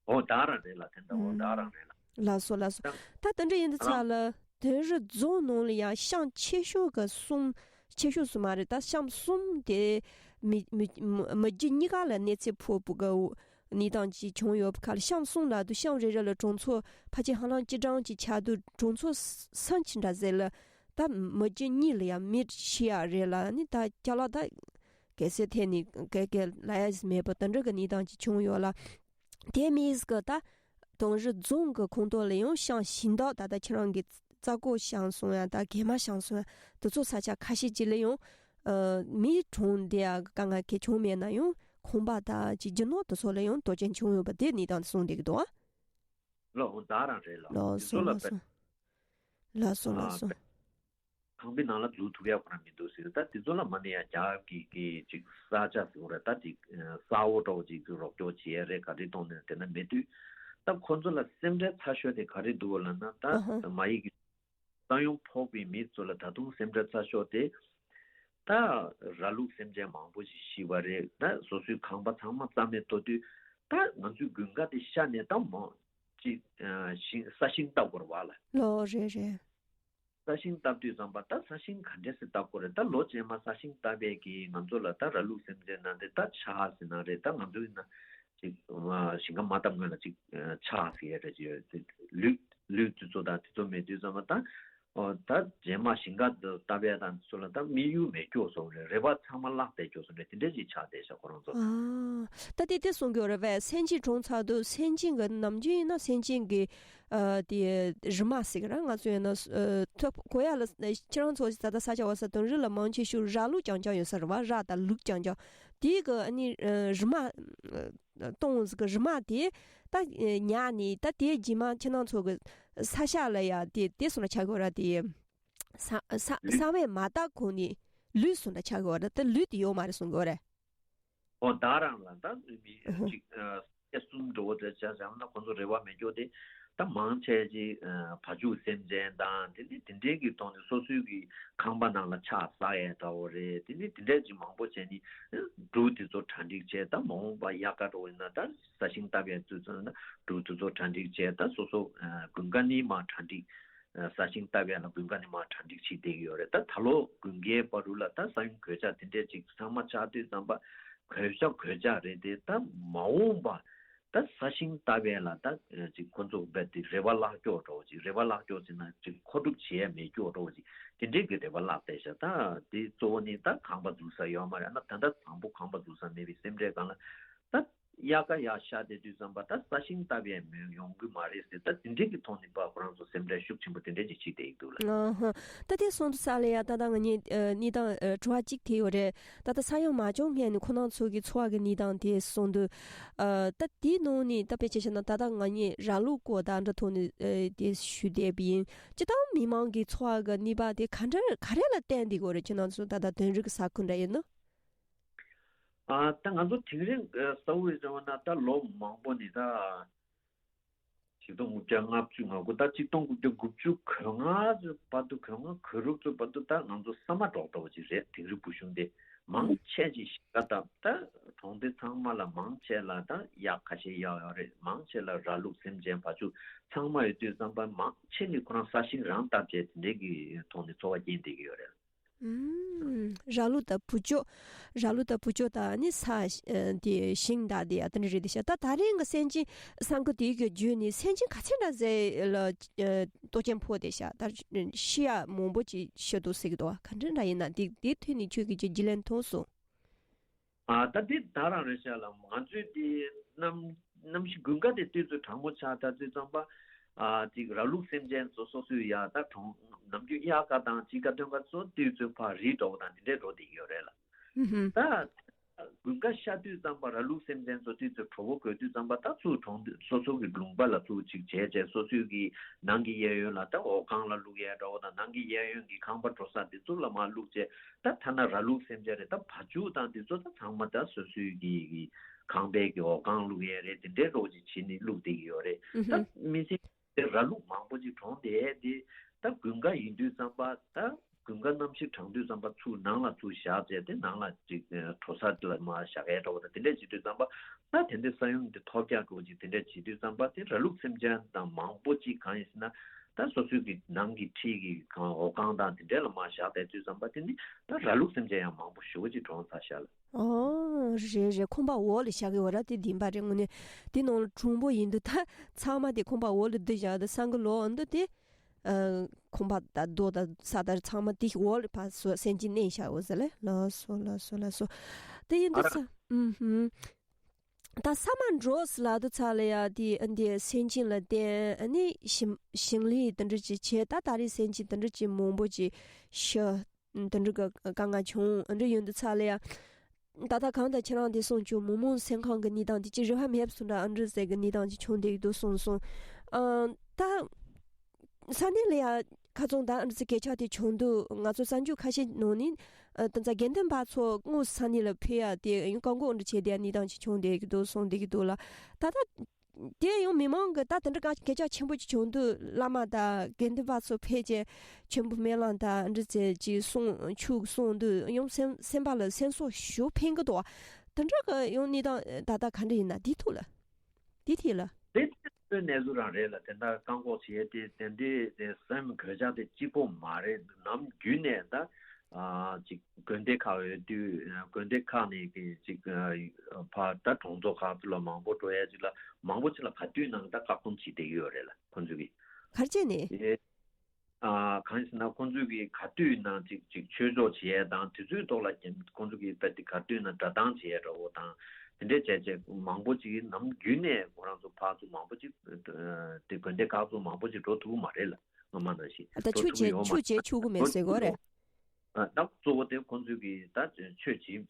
འོ་ད་རང་རེད་ལ། དེ་འདྲ་འོ་ད་རང་རེད་ལ། ལགས་སོ་ལགས་སོ། ད་ད་དེ་འདྲ་ཡིན་དུས་ཙ་ལ་དིང་རི་རྫོང་ནང་ལ་ཡང་བཤམས་ཆེ་ཤོས་ཀྱི་གསུམ། ཆེ་ཤོས་སུ་མ་རེད། ད་བཤམས་གསུམ་དེ་མི་མི་མི་རྒྱུ་གཉིས་ཀ་ལ་གནོད་འཚེ་ཕོག་པའི་གི་གནས་སྟངས་ཅིག་བྱུང་ཡོད་པ་ཁ་ལ། བཤམས་གསུམ་ལ་དུ་བཤམས་རེ་རེ་ལ་གྲངས་ཚོད་ཕལ་ཆེར་ཧ་ལམ་སྤྱི་གྲངས་ཅིག་ཆགས་དུས་གྲངས་ཚོད་སུམ་ཅུ་འདྲ་ཟེར་ལ། ད་མི་རྒྱུ་གཉིས་ལ་ཡང་མི་ཤི་ཡ་རེད་ལ། ནི་ད་ཅ་ལག་ད་གས་སེར་ཐེབས་ནས་གས་གས་ལ་ཡ་མེད་པ་དེ་འདྲ་གི་གནས་སྟངས་ཅིག་བྱུང་ཡོད་ལ། དེ་མིན་གི་ད་དིང་རི་རྫོང་གི་ཁོངས་གཏོགས་ལ་ཡང་བཤམས་གཞན་དག་ད་ལྟ་ཁྱེད་རང་གི་རྩ་སྒོ་བཤམས་སོང་ཡ་ད་གད་མ་བཤམས་སོང་ཡ་དེ་ཚོ་ས་ཆ་ཁ་ཤས་ཅིག་ལ་ཡང་ཨ་མི་གྲངས་དེ་ཡ་དཀའ་ངལ་གང་ཡང་བྱུང་མེད་ན་ཡང་ཁང་པ་དང་ཅིག་རྒྱུ་ནོར་དེ་ཚོ་ལ་ཡང་དོན་རྐྱེན་བྱུང་ཡོད་པ་དེ་གནས་སྟངས་དེ་གསུངས་བསྡད་ཀྱི་འདུག་ཨ། ལོ་འོ་ད་རང་རེད་ལ། ལགས་སོ་དེ་ཚོ་ལ་ལགས་སོ། ལགས་སོ་ལགས་སོ། ཨ་ཁང་པའི་ནང་ལ་འཛུལ་ཐུབ་ཡ་ཁོ་རང་མི་འདུག་ཟེར། ད་དེ་ཚོ་ལ་མ་ནི་ཡ་རྒྱ་གི་གི་ཅིག་ས་ཆ་ཟེར་བ་རེད། ད་ཅིག་ས་འོག་འདྲ་བོ་ཅིག་རོགས་སྐྱོར་བྱེད་ཡ་རེད། ག་རེ་གཏོང་ནས་དེ་ན་མེད་དུས་ད་ཁོ་ཚོ་ལ་སེམས་ཁྲལ་ཚ་ཤོས་དེ་ག་རེ་འདུག་ལབ་ན། ད་ཨ་ཧ། མ་ཡིག་གི་ས་ཡོམ་ཕོག་པའི་མི་ཚོ་ལ་ད་དུང་སེམས་ཁྲལ་ཚ་ཤོས་དེ་ད་ར་ལུག་སེམས་ཅན་མང་པོ་ཞིག་ཤི་བ་རེད། ད་སོ་སོའི་ཁང་པ་ཚང་མ་རྩ་མེད་གཏོང་དུས་ད་ང་ཚོའི་དགུན་ཁ་དེ་ཤར་ནས་ད་མང་ཅིག་ཨ་ཤིང་ས་ཤིང་བཏབ་དགོས་རེད་བ་ལ། ལོ་རེད་རེད། ས་ཞིང་བཏབ་དུས་ཙམ་པ་ད་ས་ཞིང་ག་འདྲས་སེ་བཏབ་དགོས་རེད། ད་ལོ་རྗེས་མ་ས་ཞིང་བཏབ་པས་ཀྱི་ང་ཚོ་ལ་ད་ར་ལུག་སེམས་ཅན་ནང་དེ་ད་ཆག་ཟེར་ན་རེད། ད་ང་ཚོ་ཡིན་ན་ཅིག་ཞིང་ཁ་མ་བཏབ་སྔོན་ལ་ཅིག་ཆག་ཟེར་ཡ་རེད། ཅིག་ལུད་ལུད་དེ་ཚོ་ད་དེ་ཚོ་མེད་དུས་ཙམ་པ་ད་ཨོ་ད་རྗེས་མ་ཞིང་ཁ་བཏབ་ཡ་དང་དེ་ཚོ་ལ་ད་དམིགས་ཡུལ་མེད་སྐྱོ་སོང་རེད། རེ་བ་ཚང་མ་བརླག་བསྡད་སྐྱོ་སོང་རེད། དེ་འདྲས་ཅིག་ཆག་བསྡད་ཤག་ཁོ་རང་ཚོ། ཨ། ད་དེ་དེ་གསུང་གི་ཡོད་རེད་པས། སེམས་ཅན་གྲོངས་ཚར་དུས་སེམས་ཅན་གྱི་ནམ་རྒྱུན་ཡིན་ན་སེམས་ཅན་གྱི་ཨ་དེ་རི་མ་ཟེར་གི་ར། ང་ཚོ་ཡིན་ན་ཨ་ཐོ་གོ་ཡ་ལ་ཁྱེད་རང་ཚོ་ད་ལྟ་ས་ཆ་བ་ས་དོན་རི་ལ་མང་ཆེ་ཤོས་ར་ལུག་རྐྱང་རྐྱང་ཡོད་ས་རེད་བ། ར་དང་ལུག་རྐྱང་རྐྱང་དེ་གི་ཨ་ནི་ཨ་རི་མ་ཨ་སྟོང་ཟིག་གི་རི་མ་དེ་ད་ཉག་ནས་ད་དེ་རྗེས་མ་ཁྱེད་རང་ཚོ་གི་ས་ཆ་ལ་ཡ་དེ་དེ་སོང་ན་ཆགས་གི་ར། དེ་ས་ས་ས་བོན་མ་བཏགས་གོང་ནས་ལུད་སོང་ན་ཆགས་གི་ར། ད་ལུད་དེ་ཡོད་མ་རེད་གསུང་གི་རེད། ཨོ་ད་རང་ལ་ད་མི་ཨ་ཧ། གཅིག་ཨ་སྐྱེ་གསུམ་འགྲོ་བོ་དེ་བྱ་བྱ་ན་ཁོ་ཚོ་རེ་བ་མེད་སྐྱོ་དེ་ད་མང་ཆེ་ཅིག་ཨ་བ་ཕྱུགས་སེམས་ཅན་དང་དེ་ནི་དེ་འདྲའི་གི་ཐོག་ནས་སོ་སོའི་གི་ཁང་པ་ནང་ལ་ཆག་ཟ་ཡས་འདྲ་བོ་རེད། དེ་ནི་དེ་འདྲའི་ཅིག་མང་པོ་བྱས་ནི་འབྲུ་དེ་ཚོ་གྲ་སྒྲིག་བྱས། ད་མ་འོངས་པ་དབྱར་ཁ་འགྲོ་བོ་ཡིན་ན་ད་ས་ཞིང་བཏབ་ཡས་དུས་ཚོད་ན་འབྲུ་དེ་ཚོ་གྲ་སྒྲིག་བྱས། ད་སོ་སོ་ཨ་དགུན་ཁ་ནི་མ་གྲ་སྒྲིག་ས་ཞིང་བཏབ་ཡ་ལ་དགུན་ཁ་ནི་མ་གྲ་སྒྲིག་བྱེད་བསྡད་ཀྱི་ཡོད་རེད། ད་ད་ལོ་དགུན་ཁའི་བར་དུ་ལ་ད་ས་ཡོམ་གོད་ཆག་དེ་འདྲས་ཅིག་ཚང་མ་ཆགས་དུས་ཙམ་པ་གོད་ཆག་གོད་ཆག་རེད་དེ། ད་མ་འོངས་པ་ད་ས་ཞིང་བཏབ་ཡ་ལ་ད་ཅིག་ཁོ་ཚོ་རྦད་དེ་རེ་བ་བརླག་སྐྱོ་འདྲ་བོ་ཅིག་རེ་བ་བརླག་སྐྱོ་ཟེར་ན་ཅིག་མཁོ་སྒྲུབ་བྱེད་ཡ་མེད་སྐྱོ་འདྲ་བོ་ཅིག་དེ་འདྲས་ཀྱི་རེ་བ་བརླག་བསྡད་ཤག་ད་དེ་གཙོ་བོ་ནི་ད་ཁང་པ་འཛུགས་ས་ཡོད་མ་རེད། ཨ་ན་ད་ད་དང་པོ་ཁང་པ་འཛུགས་ས་མེད་པའི་སེམས་ཁྲལ་སྒང་ལ་ད། དབྱར་ཁ་ཡར་ཤར་བསྡད་དུས་ཙམ་པ་ད་ས་ཞིང་བཏབ་ཡས་མེད་ཡོང་གི་མ་རེད་ཟེར། ད་དེ་འདྲས་ཀྱི་ཐོག་ནས་པ་ཁོ་རང་ཚོ་སེམས་ཁྲལ་ཤུགས་ཆེན་པོ་དེ་འདྲས་ཅིག་བྱེད་བསྡད་ཀྱི་འདུག་ལ། ཨ་ཧ། ད་དེ་སོང་དུས་ས་ལ་ཡ་ད་ལྟ་ང་གཉིས་ཨ་གནས་སྟངས་ཨ་དྲི་བ་གཅིག་དེ་ཡོད་རེད། ད་ལྟ་ས་ཡོམ་མ་བྱུང་སྔོན་ནས་ཁོ་རང་ཚོ་གི་འཚོ་བ་གི་གནས་སྟངས་དེ་སོང་དུས་ཨ་ད་དེའི་ནང་ནས་ད་དཔེ་ཆ་བཞག་ན་ད་ལྟ་ང་གཉིས་ར་ལུག་སྐོར་དང་འདྲ་ཐོག་ནས་ཨ་དེ་ཞུས་བསྡད་པ་ཡིན། སྤྱིར་བཏང་མི་མང་གི་འཚོ་བ་གི་གནས་བབ་དེ་ག་འདྲ་ག་རེ་ལ་བརྟེན་བསྡད་ཀྱི་ཡོད་རེད། ཁྱེད་རང་ཚོ་ད་ལྟ་དོན་རིག་གི་ས་ཁུལ་འདྲ་ཡིན་ན། ཨ་ད་ང་ཚོ་དེང་རིང་ཨ་གསར་བུ་རེད་བ་ན་ད་ལོ་མང་པོ་ནས་ད་ཆིག་སྟོང་དགུ་བརྒྱ་ལྔ་བཅུ་ང་དགུ་ད་ཆིག་སྟོང་དགུ་བརྒྱ་དགུ་བཅུ་གོ་ལྔ་ཚོའི་བར་དུ་གོ་ལྔ་གོ་དྲུག་ཚོའི་བར་དུ་ད་ང་ཚོ་ས་མ་འབྲོག་འདྲ་བོ་ཅིག་རེད། དིང་རི་བུ་གཞུང་དེ་མང་ཆེ་ཅིག་ཞིང་ཁ་བཏབ། ད་གྲོང་སྡེ་ཚང་མ་ལ་མང་ཆེ་ལ་ད་གཡག་ཁ་ཤས་གཡག་ཡོད་རེད། མང་ཆེ་ལ་ར་ལུག་སེམས་ཅན་བ་ཕྱུགས་ཚང་མ་ཡོད་དུས་ཙམ་པ་མང་ཆེ་ནི་ཁོ་རང་ས་ཞིང་རང་བཏབ་བྱས་དེ་འདྲའི་གི་ཐོག་ནས་འཚོ་བ་སྐྱེལ་བསྡད་ཀྱི་ཡོད་རེད། ཨུམ། ར་ལུག་དང་བུ་ཅོ། ར་ལུག་དང་བུ་ཅོ་དང་ནི་ས་ཨ་དེ་ཞིང་དང་དེ་ཨ་དེ་འདྲ་རེད་དེ་ཤག་ད་ད་རིང་གི་སེམས་ཅན་ས་འགུལ་དེའི་གི་བརྒྱུད་ནས་སེམས་ཅན་ག་ཚད་འདྲ་ཟེར་ལ་ཨ་གཏོར་སྐྱོན་ཕོག་བསྡད་ཤག་ད་ཤི་ཡ་མང་པོ་ཅིག་ཤི་འདུག་ཟེར་གི་འདུག་ག་འདྲ་འདྲ་ཡིན་ན་དེ་དེ་ཐོག་ནས་ཁྱོད་ཀྱིས་ཅིག་རྒྱུས་ལོན་ཐུབ་སོང་། ཨ་ད་དེ་ད་རང་རེད་ཤག་ལ། ང་ཚོས་དེ་གནམ་གནམ་གཤིས་དགུན་ཁ་དེ་དུས་ཚོད་གྲང་མོ་ཆགས་ད་དུས་ཙམ་པ། ཨ་ཅིག་ར་ལུག་སེམས་ཅན་ཚོ་སོ་སོའི་ཡ་ད་གྲོང་ནམ་རྒྱུན་དབྱར་ཁ་དང་དཔྱིད་ཁ་སྟོན་ཁ་ཚོ་དུས་ཚོད་ཕར་རི་འདྲ་བོ་དང་དེ་འདྲས་འགྲོ་བསྡད་ཡོད་རེད་ལ། ཨུ་ཧུམ། ད་ དགུན་ཁ་ཤར་དུས་ཙམ་པ་ར་ལུག་སེམས་ཅན་ཚོ་དུས་ཚོད་དྲོ་པོ་དགོས་དུས་ཙམ་པ་ད་ཚུར་གྲོང་སྡེ་སོ་སོ་གི་ལུང་པ་ལ་ཚུར་ཅིག་བྱས་བྱས་སོ་སོའི་གི་ནང་གི་གཡས་གཡོན་ལ་ད་འོ་སྒང་ལ་བླུག་ཡས་འདྲ་བོ་དང་ནང་གི་གཡས་གཡོན་གི་ཁང་པ་འགྲོ་ས་དེ་ཚུར་ལ་མར་བླུག་བྱས་ད་ཐ་ན་ར་ལུག་སེམས་ཅན་རེད་ད་བ་ཕྱུགས་དང་དེ་ཚོ་ད་ཚང་མ་ད་སོ་སོའི་གི་གི་ཁང་པའི་གི་འོ་སྒང་བླུག་ཡས་རེད་དེ་འདྲའི་འདྲ་བོ་ཅིག་བྱས་ནས་བླུག་བསྡད་ཀྱི་ཡོད་རེད། ད་མི་ཚེ་དེ་ར་ལུག་མང་པོ་ཅིག་གྲོངས་བསྡད་དེ་ད་དགུན་ཁ་ཡིན་དུས་ཙམ་པ་ད་དགུན་ཁ་གནམ་གཤིས་གྲང་དུས་ཙམ་པ་ཚུར་ནང་ལ་ཚུར་བཞག་བྱས་ཏེ་ནང་ལ་ཅིག་དྲོ་ས་ལ་མར་བཞག་ཡས་འདྲ་བོ་དང་དེ་འདྲས་བྱེད་དུས་ཙམ་པ་ད་དེ་འདྲའི་ས་ཡོམ་དེ་ཐོལ་རྒྱག་འགྲོ་ཅིག་དེ་འདྲས་བྱེད་དུས་ཙམ་པ་དེ་ར་ལུག་སེམས་ཅན་དང་མང་པོ་ཅིག་གང་ཡིན་ཟེར་ན་ད་སོ་སོའི་གི་ནང་གི་འཁྲིས་ཀྱི་གང་འོ་སྒང་དང་དེ་འདྲས་ལ་མར་བཞག་བསྡད་དུས་ཙམ་པ་དེ་ནི་ད་ར་ལུག་སེམས་ཅན་ཡང་མང་པོ་ཞེ་པོ་ཅིག་གྲོངས་ཚར་ཤག་ལ། ཨོ་རེད་རེད། ཁང་པ་འོག་ལ་བཞག་གི་ཡོད་ར་དེ་བདེན་པ་རེད། དངོས་གནས་དེ་ནང་ལ་གྲུང་པོ་ཡིན་དུས་ད་ཚང་མ་དེ་ཁང་པ་འོག་ལ་བསྡུ་བཞག་དུས་སང་གི་ལོ་འདི་དེ་ཁང་པ་ད་རྡོ་ད་ས་ད་ཚང་མ་དེ་འོག་ལ་ཕར་སོ་སེམས་ཅན་མནན་བཞག་འོ་ཟེར་ལེ། ལགས་སོ་ལགས་སོ་ལགས་སོ། དེ་ཡིན་དུས་ཨ་ས་ར་ཨུམ་ཧུམ། ད་ས་མ་འགྲོ་ཟེར་ལབ་དུས་ཚ་ལ་ཡ་དེ་ཨ་འདི་སེམས་ཅན་ལ་བརྟེན་ཨ་ནི་ཞིང་ཞིང་ལས་དེ་འདྲ་ཅིག་བྱས་ད་ད་རེས་སེམས་ཅན་དེ་འདྲ་ཅིག་མང་པོ་ཅིག་ཤི། དེ་འདྲ་གི་དཀའ་ངལ་བྱུང་ཨ་འདྲ་ཡོང་དུས་ཚ་ལ་ཡ། ད་ལྟ་གང་ལྟར་ཁྱེད་རང་དེ་གསུངས་བྱུང་མི་མང་སེམས་ཁམས་ཀྱི་གནས་སྟངས་དེ་ཅིག་རེ་བ་མེད་པ་སོང་འདྲ་ཨ་འདྲ་ཟེར་གི་གནས་སྟངས་ཅིག་བྱུང་བསྡད་ཀྱི་འདུག་གསུངས་སོང་། ཨ་ད། ས་གནས་ལ་ཡ་ཁ་ཚོན་ད་ཨ་ཙི་སྐད་ཆ་དེ་བྱུང་དུས་ང་ཚོ་གསར་འགྱུར་ཁ་ཤས་ནང་ནས་ཨ་ད་ཚ་དགེ་འདུན་པ་ཚོ་དངོས་སུ་ས་གནས་ལ་ཕེབས་ཡ་དེ་ཡང་བཀག་འགོག་འདྲ་བྱས་དེ་གནས་སྟངས་ཅིག་བྱུང་བསྡད་ཀྱི་འདུག་གསུངས་བསྡད་ཀྱི་འདུག་ལ། ད་ལྟ་དེ་ཡང་མི་མང་གི་ད་དེ་འདྲ་ག་སྐད་ཆ་ཆེན་པོ་ཅིག་བྱུང་དུས་བླ་མ་དང་དགེ་འདུན་པ་ཚོ་ཕེབས་ཀྱི་མཆོད་འབུལ་སྨོན་ལམ་དང་ཨ་ཙི་ཅིག་གསུང་ཆོས་གསུང་དུས་ཡང་སེམས་སེམས་པ་ལ་སེམས་གསོ་ཞུ་ཕན་གི་འདུག་དེ་འདྲ་གི་ཡང་གནས་སྟངས་ད་ལྟ་ག་འདྲ་ཡིན་ན་དེ་ཐུག་ལ། དེ་ཐད་ལ། དེ་ཚོའི་གནས་ཚུལ་རང་རེད་ལ་དེ་འདྲ་བཀག་འགོག་བྱས་ཏེ་དེ་འདྲའི་དེ་སེམས་གོད་ཆག་དེ་གཅིག་པོ་མ་རེད། ནམ་རྒྱུན་ནས་ད་ཨ་ཅིག་དགོན་སྡེ་ཁག་ཡོད་དུས་དགོན་སྡེ་ཁག་ནས་ཀྱི་ཅིག་ཕར་ད་གྲོང་ཚོ་ཁག་ཚོ་ལ་མང་པོ་འགྲོ་ཡ་ཅིག་ལ་མང་པོ་ཅིག་ལ་ག་དུས་ནང་ད་བཀག་སྡོམ་བྱེད་བསྡད་ཀྱི་ཡོད་རེད་ལ་ཁོང་ཚོས་ཀྱི། ག་རེ་བྱས་ནས། ཨ་གང་ཡིན་ཟེར་ན་ཁོང་ཚོས་ཀྱི་ག་དུས་ནང་ཅིག་ཅིག་ཆོས་ཚོགས་བྱེད་ཡས་དང་དེ་ཚོའི་ཐོག་ལ་ཀྱང་ཁོང་ཚོ་གི་ད་དེ་ག་དུས་ནང་སྒྲ་གདངས་བྱེད་ཡས་འདྲ་བོ་དང་དེ་འདྲས་བྱས་བྱས་མང་པོ་ཅིག་ནམ་རྒྱུན་ནས་ཁོ་རང་ཚོ་ཕར་ཚུར་མང་པོ་ཅིག་དེ་དགོན་སྡེ་ཁག་ཚོ་མང་པོ་ཅིག་འགྲོ་ཐུབ་ཀྱི་མ་རེད་ལ་སྔོན་མ་ནང་བཞིན་ད་འགྲོ་ཆོས་ཐུབ་ཀྱི་བྱེད་ཡོད་མ་ཆོས་བྱེད་ཆོག་གི་མེད་ཟེར་གོ་རེད། ད་གཙོ་བོ་དེ་ཁོང་ཚོས་ཀྱི་ད་ཆོས་བྱེད་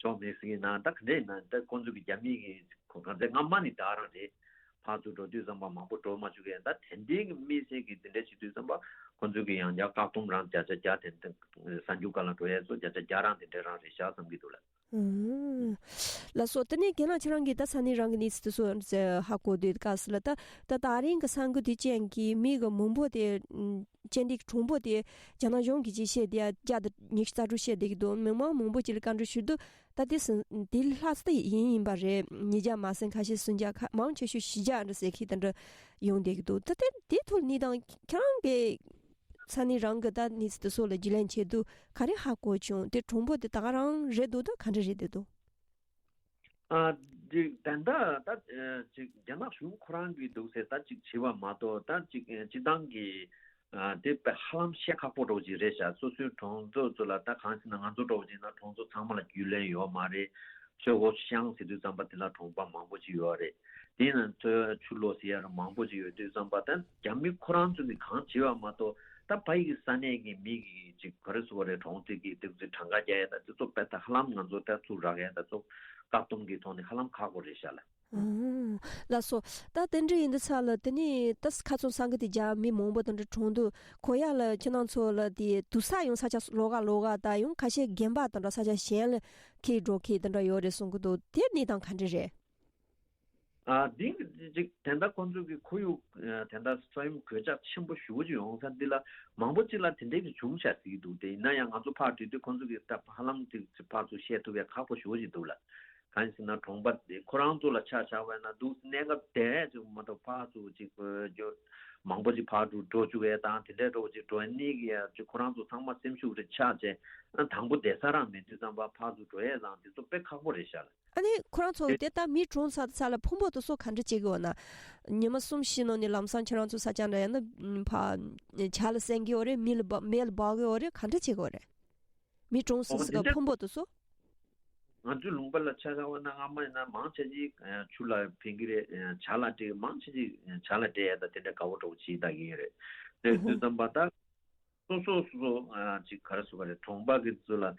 ཆོག་མེད་ཟེར་གྱི་ན་ད་ག་འདྲས་ཡིན་ན་ད་ཁོང་ཚོས་ཀྱི་རྒྱ་མི་གི་གང་ཚེ་སྔ་མ་ནི་ད་རང་རེད། ཕར་ཚུར་འགྲོ་དུས་ཙམ་པ་མང་པོ་འགྲོ་མ་བཅུག་གས་ད་དེ་འདྲའི་གི་དམིགས་བསལ་གྱི་དེ་འདྲ་བྱེད་དུས་ཙམ་པ་ཁོང་ཚོས་ཀྱི་ཡང་བསྐྱར་བཀག་སྡོམ་རང་བརྒྱ་ཆ་བརྒྱ་དེ་འདྲ་གསར་འགྱུར་སྒང་ལ་འགྲོ་ཡས་ཚོ་བརྒྱ་ཆ་བརྒྱ་རང་དེ་འདྲ་རང་རེད་ཤག་བསམ་གྱི་འདུག་ལ། ཨུམ། ལགས་སོ། དེ་ནས་རྒན་ལགས་ཁྱེད་རང་གིས་ད་ས་གནས་རང་གི་གནས་ཚུལ་དེ་ཚོ་ཧ་གོ་དུས་སྐབས་སུ་ལ་ད་ད་ད་རིང་གི་གསར་འགྱུར་དེ་ཅན་གྱི་མི་གི་མང་པོ་དེ་ཅན་དེ་གྲོང་པོ་དེ་རྒྱ་ནག་གཞུང་གིས་ཅིག་བཤད་དེ་བརྒྱ་དང་ཉི་ཤུ་རྩ་དྲུག་བཤད་བསྡད་ཀྱི་འདུག་མི་མང་མང་པོ་ཅིག་ལ་བཀའ་འདྲི་ཞུས་དུས། ད་དེ་སྲིད་དེ་ལྷག་ཙམ་ཡིན་ཡིན་པ་རེད། ཉིས་བརྒྱ་མ་ཟིན་ཁ་ཤས་སུམ་བརྒྱ་ཁ་མང་ཆེ་ཤོས་བཞི་བརྒྱ་འདྲ་ཟེར་མཁན་དེ་འདྲ་ཡོང་བསྡད་ཀྱི་འདུག་ད་དེ་དེ་ཐོག་གནས་སྟངས་ཁྱེད་རང་གི་ས་གནས་རང་གི་ད་གནས་ཚུལ་དེ་ཚོ་ལ་རྒྱུས་ལོན་བྱེད་དུས་ག་རེ་ཧ་གོ་བྱུང་། དེ་གྲོང་པོ་དེ་ད་ག་རང་རེད་འདུག་ད་ག་འདྲ་རེད་བསྡད་འདུག་ཨ་ཅིག་ད་ལྟ་ད་ཅིག་རྒྱ་ནག་གཞུང་ཁོ་རང་གིས་འདུག་ཟེར་ད་ཅིག་བྱས་པ་མ་གཏོགས་ད་ཅིག་སྤྱིར་བཏང་གི་ཨ་དེ་དཔེ་ཧ་ལམ་བཤད་ཁག་པོ་འདྲ་བོ་ཅིག་རེད་ཤག་སོ་སོའི་གྲོང་ཚོ་ཚོ་ལ་ད་གང་ཟེར་ན་ང་ཚོ་འདྲ་བོ་ཅིག་ན་གྲོང་ཚོ་ཚང་མ་ལ་རྒྱུས་ལོན་ཡོད་མ་རེད། ཆོས་སྒོ་ཤང་ཟེར་དུས་ཙམ་པ་དེ་ལ་གྲོང་པ་མང་པོ་ཅིག་ཡོད་རེད། དེ་ཡིན་ན་ཆོས་ཆུ་ལོག་ཟེར་ཡ་ར་མང་པོ་ཅིག་ཡོད་དུས་ཙམ་པ་ད་རྒྱ་མི་ཁོ་རང་ཚོ་ནི་གང་བྱས་པ་མ་གཏོགས་ད་ཕ་ཡི་གི་ས་གནས་ཀྱི་མི་གི་ཅིག་ག་རེ་ཟེར་བ་རེད། གྲོང་དེ་གི་དེ་ཚོ་གྲངས་ཀ་རྒྱག་ཡ་ད་དེ་ཚོ་དཔེ་ད་ཧ་ལམ་ང་ཚོ་ད་ཚུར་རག་ཡ་ད་ཚོ་བཀག་སྡོམ་གི་ཐོག་ནས་ཧ་ལམ་ཁག་པོ་རེད་ཤག་ལ། ཨང་། ལགས་སོ། ད་དེ་འདྲ་ཡིན་དུས་ཚ་ལ་དེ་ནི་ད་ཁ་ཚོན་ས་འགུལ་དེ་རྒྱ་མི་མང་པོ་དེ་འདྲ་གྲོངས་འདུག་གོ་ཡ་ལ་ཁྱེད་རང་ཚོ་ལ་དེ་དུར་ས་ཡང་ས་ཆ་ལོགས་ཀ་ལོགས་ཀ་ད་ཡང་ཁ་ཤས་དགོན་པ་དེ་འདྲ་ས་ཆ་གཞན་ལ་ཁྱེར་འགྲོ་མཁན་དེ་འདྲ་ཡོད་རེད་གསུང་གི་འདུག་དེ་གནས་སྟངས་ག་འདྲ་རེད། ཨ་འདི་ཅིག་དེ་འདྲ་ཁོང་ཚོ་གི་ཁོར་ཡུག་དེ་འདྲ་ས་ཡོམ་གོད་ཆག་ཆེན་པོ་ཞེ་པོ་ཅིག་ཡོང་ས་འདི་ལ་མང་པོ་ཅིག་ལ་དེ་འདྲའི་གི་བྱུང་ཤག་ཟེར་གྱི་འདུག་དེ་ཡིན་ན་ཡང་ང་ཚོ་ཕར་དུས་དུས་ཁོང་ཚོ་གི་ད་ཧ་ལམ་ཅིག་ཕར་ཚུར་བཤད་ཐུབ་ཡ་ཁག་པོ་ཞེ་པོ་ཅིག་འདུག་ལ། གང་ཡིན་ཟེར་ན་གྲོང་པ་དེ་ཁོ་རང་ཚོ་ལ་ཆ་བཞག་པ་ཡིན་ན་འདུག་གནས་སྐབས་དེ་ཅིག་མ་གཏོགས་ཕར་ཚུར་ཅིག་འགྲོ་མང་པོ་ཅིག་ཕར་ཚུར་འགྲོ་བཅུག་ཡས་དང་དེ་འདྲའི་འགྲོ་ཅིག་འགྲོ་ཡས་གནས་ཀྱི་ཡ་ཅིག་ཁོ་རང་ཚོ་ཚང་མ་སེམས་ཤུགས་རེ་ཆག་བྱས་ཨ་དང་པོ་བསྡད་ས་རང་མེད་དུས་ཙམ་པ་ཕར་ཚུར་འགྲོ་ཡས་དང་དེ་ཚོ་དཔེ་ཁག་པོ་རེད་ཤག་ལ། ཨ་ནི་ཁོ་རང་ཚོ་དེ་དེ་ལྟར་མི་གྲོངས་ཚར་ཚར་ལ་ཕུང་པོ་དེ་ཚོ་ག་འདྲ་བྱེད་ཀྱི་ཡོད་ན། ཉི་མ་གསུམ་བཞི་ནང་ནས་ལམ་སང་ཁྱེད་རང་ཚོ་ས་ཆ་འདྲ་ཡིན་ན་ཕ་བྱ་ལ་གསན་གྱི་ཡོད་རེད། མི་ལ་འབག་མེ་ལ་འབག་གི་ཡོད་རེད། ག་འདྲ་བྱེད་ཀྱི་ཡོད་རེད། མི་གྲོངས་སོང་ཟེར་ག་ཕུང་པོ་དེ་ཚོ། ང་ཚོའི་ལུང་པ་ལ་ཆ་བཞག་པ་ན་སྔ་མ་ཡིན་ན་མང་ཆེ་ཅིག་ཆུ་ལ་ཕན་གྱི་རེད། བྱ་ལ་སྤྲད། མང་ཆེ་ཅིག་བྱ་ལ་སྤྲད་ཡ་ད་དེ་འདྲ་དགའ་བོ་འདྲ་བོ་བྱེད་ད་གི་ཡིན་རེད། དེ་དུས་ཙམ་པ་ད་སོ་སོ་སོ་སོ་ཅིག་ག་རེ་ཟེར་བ་རེད། གྲོང་པ་གི་ཚོ་ལ་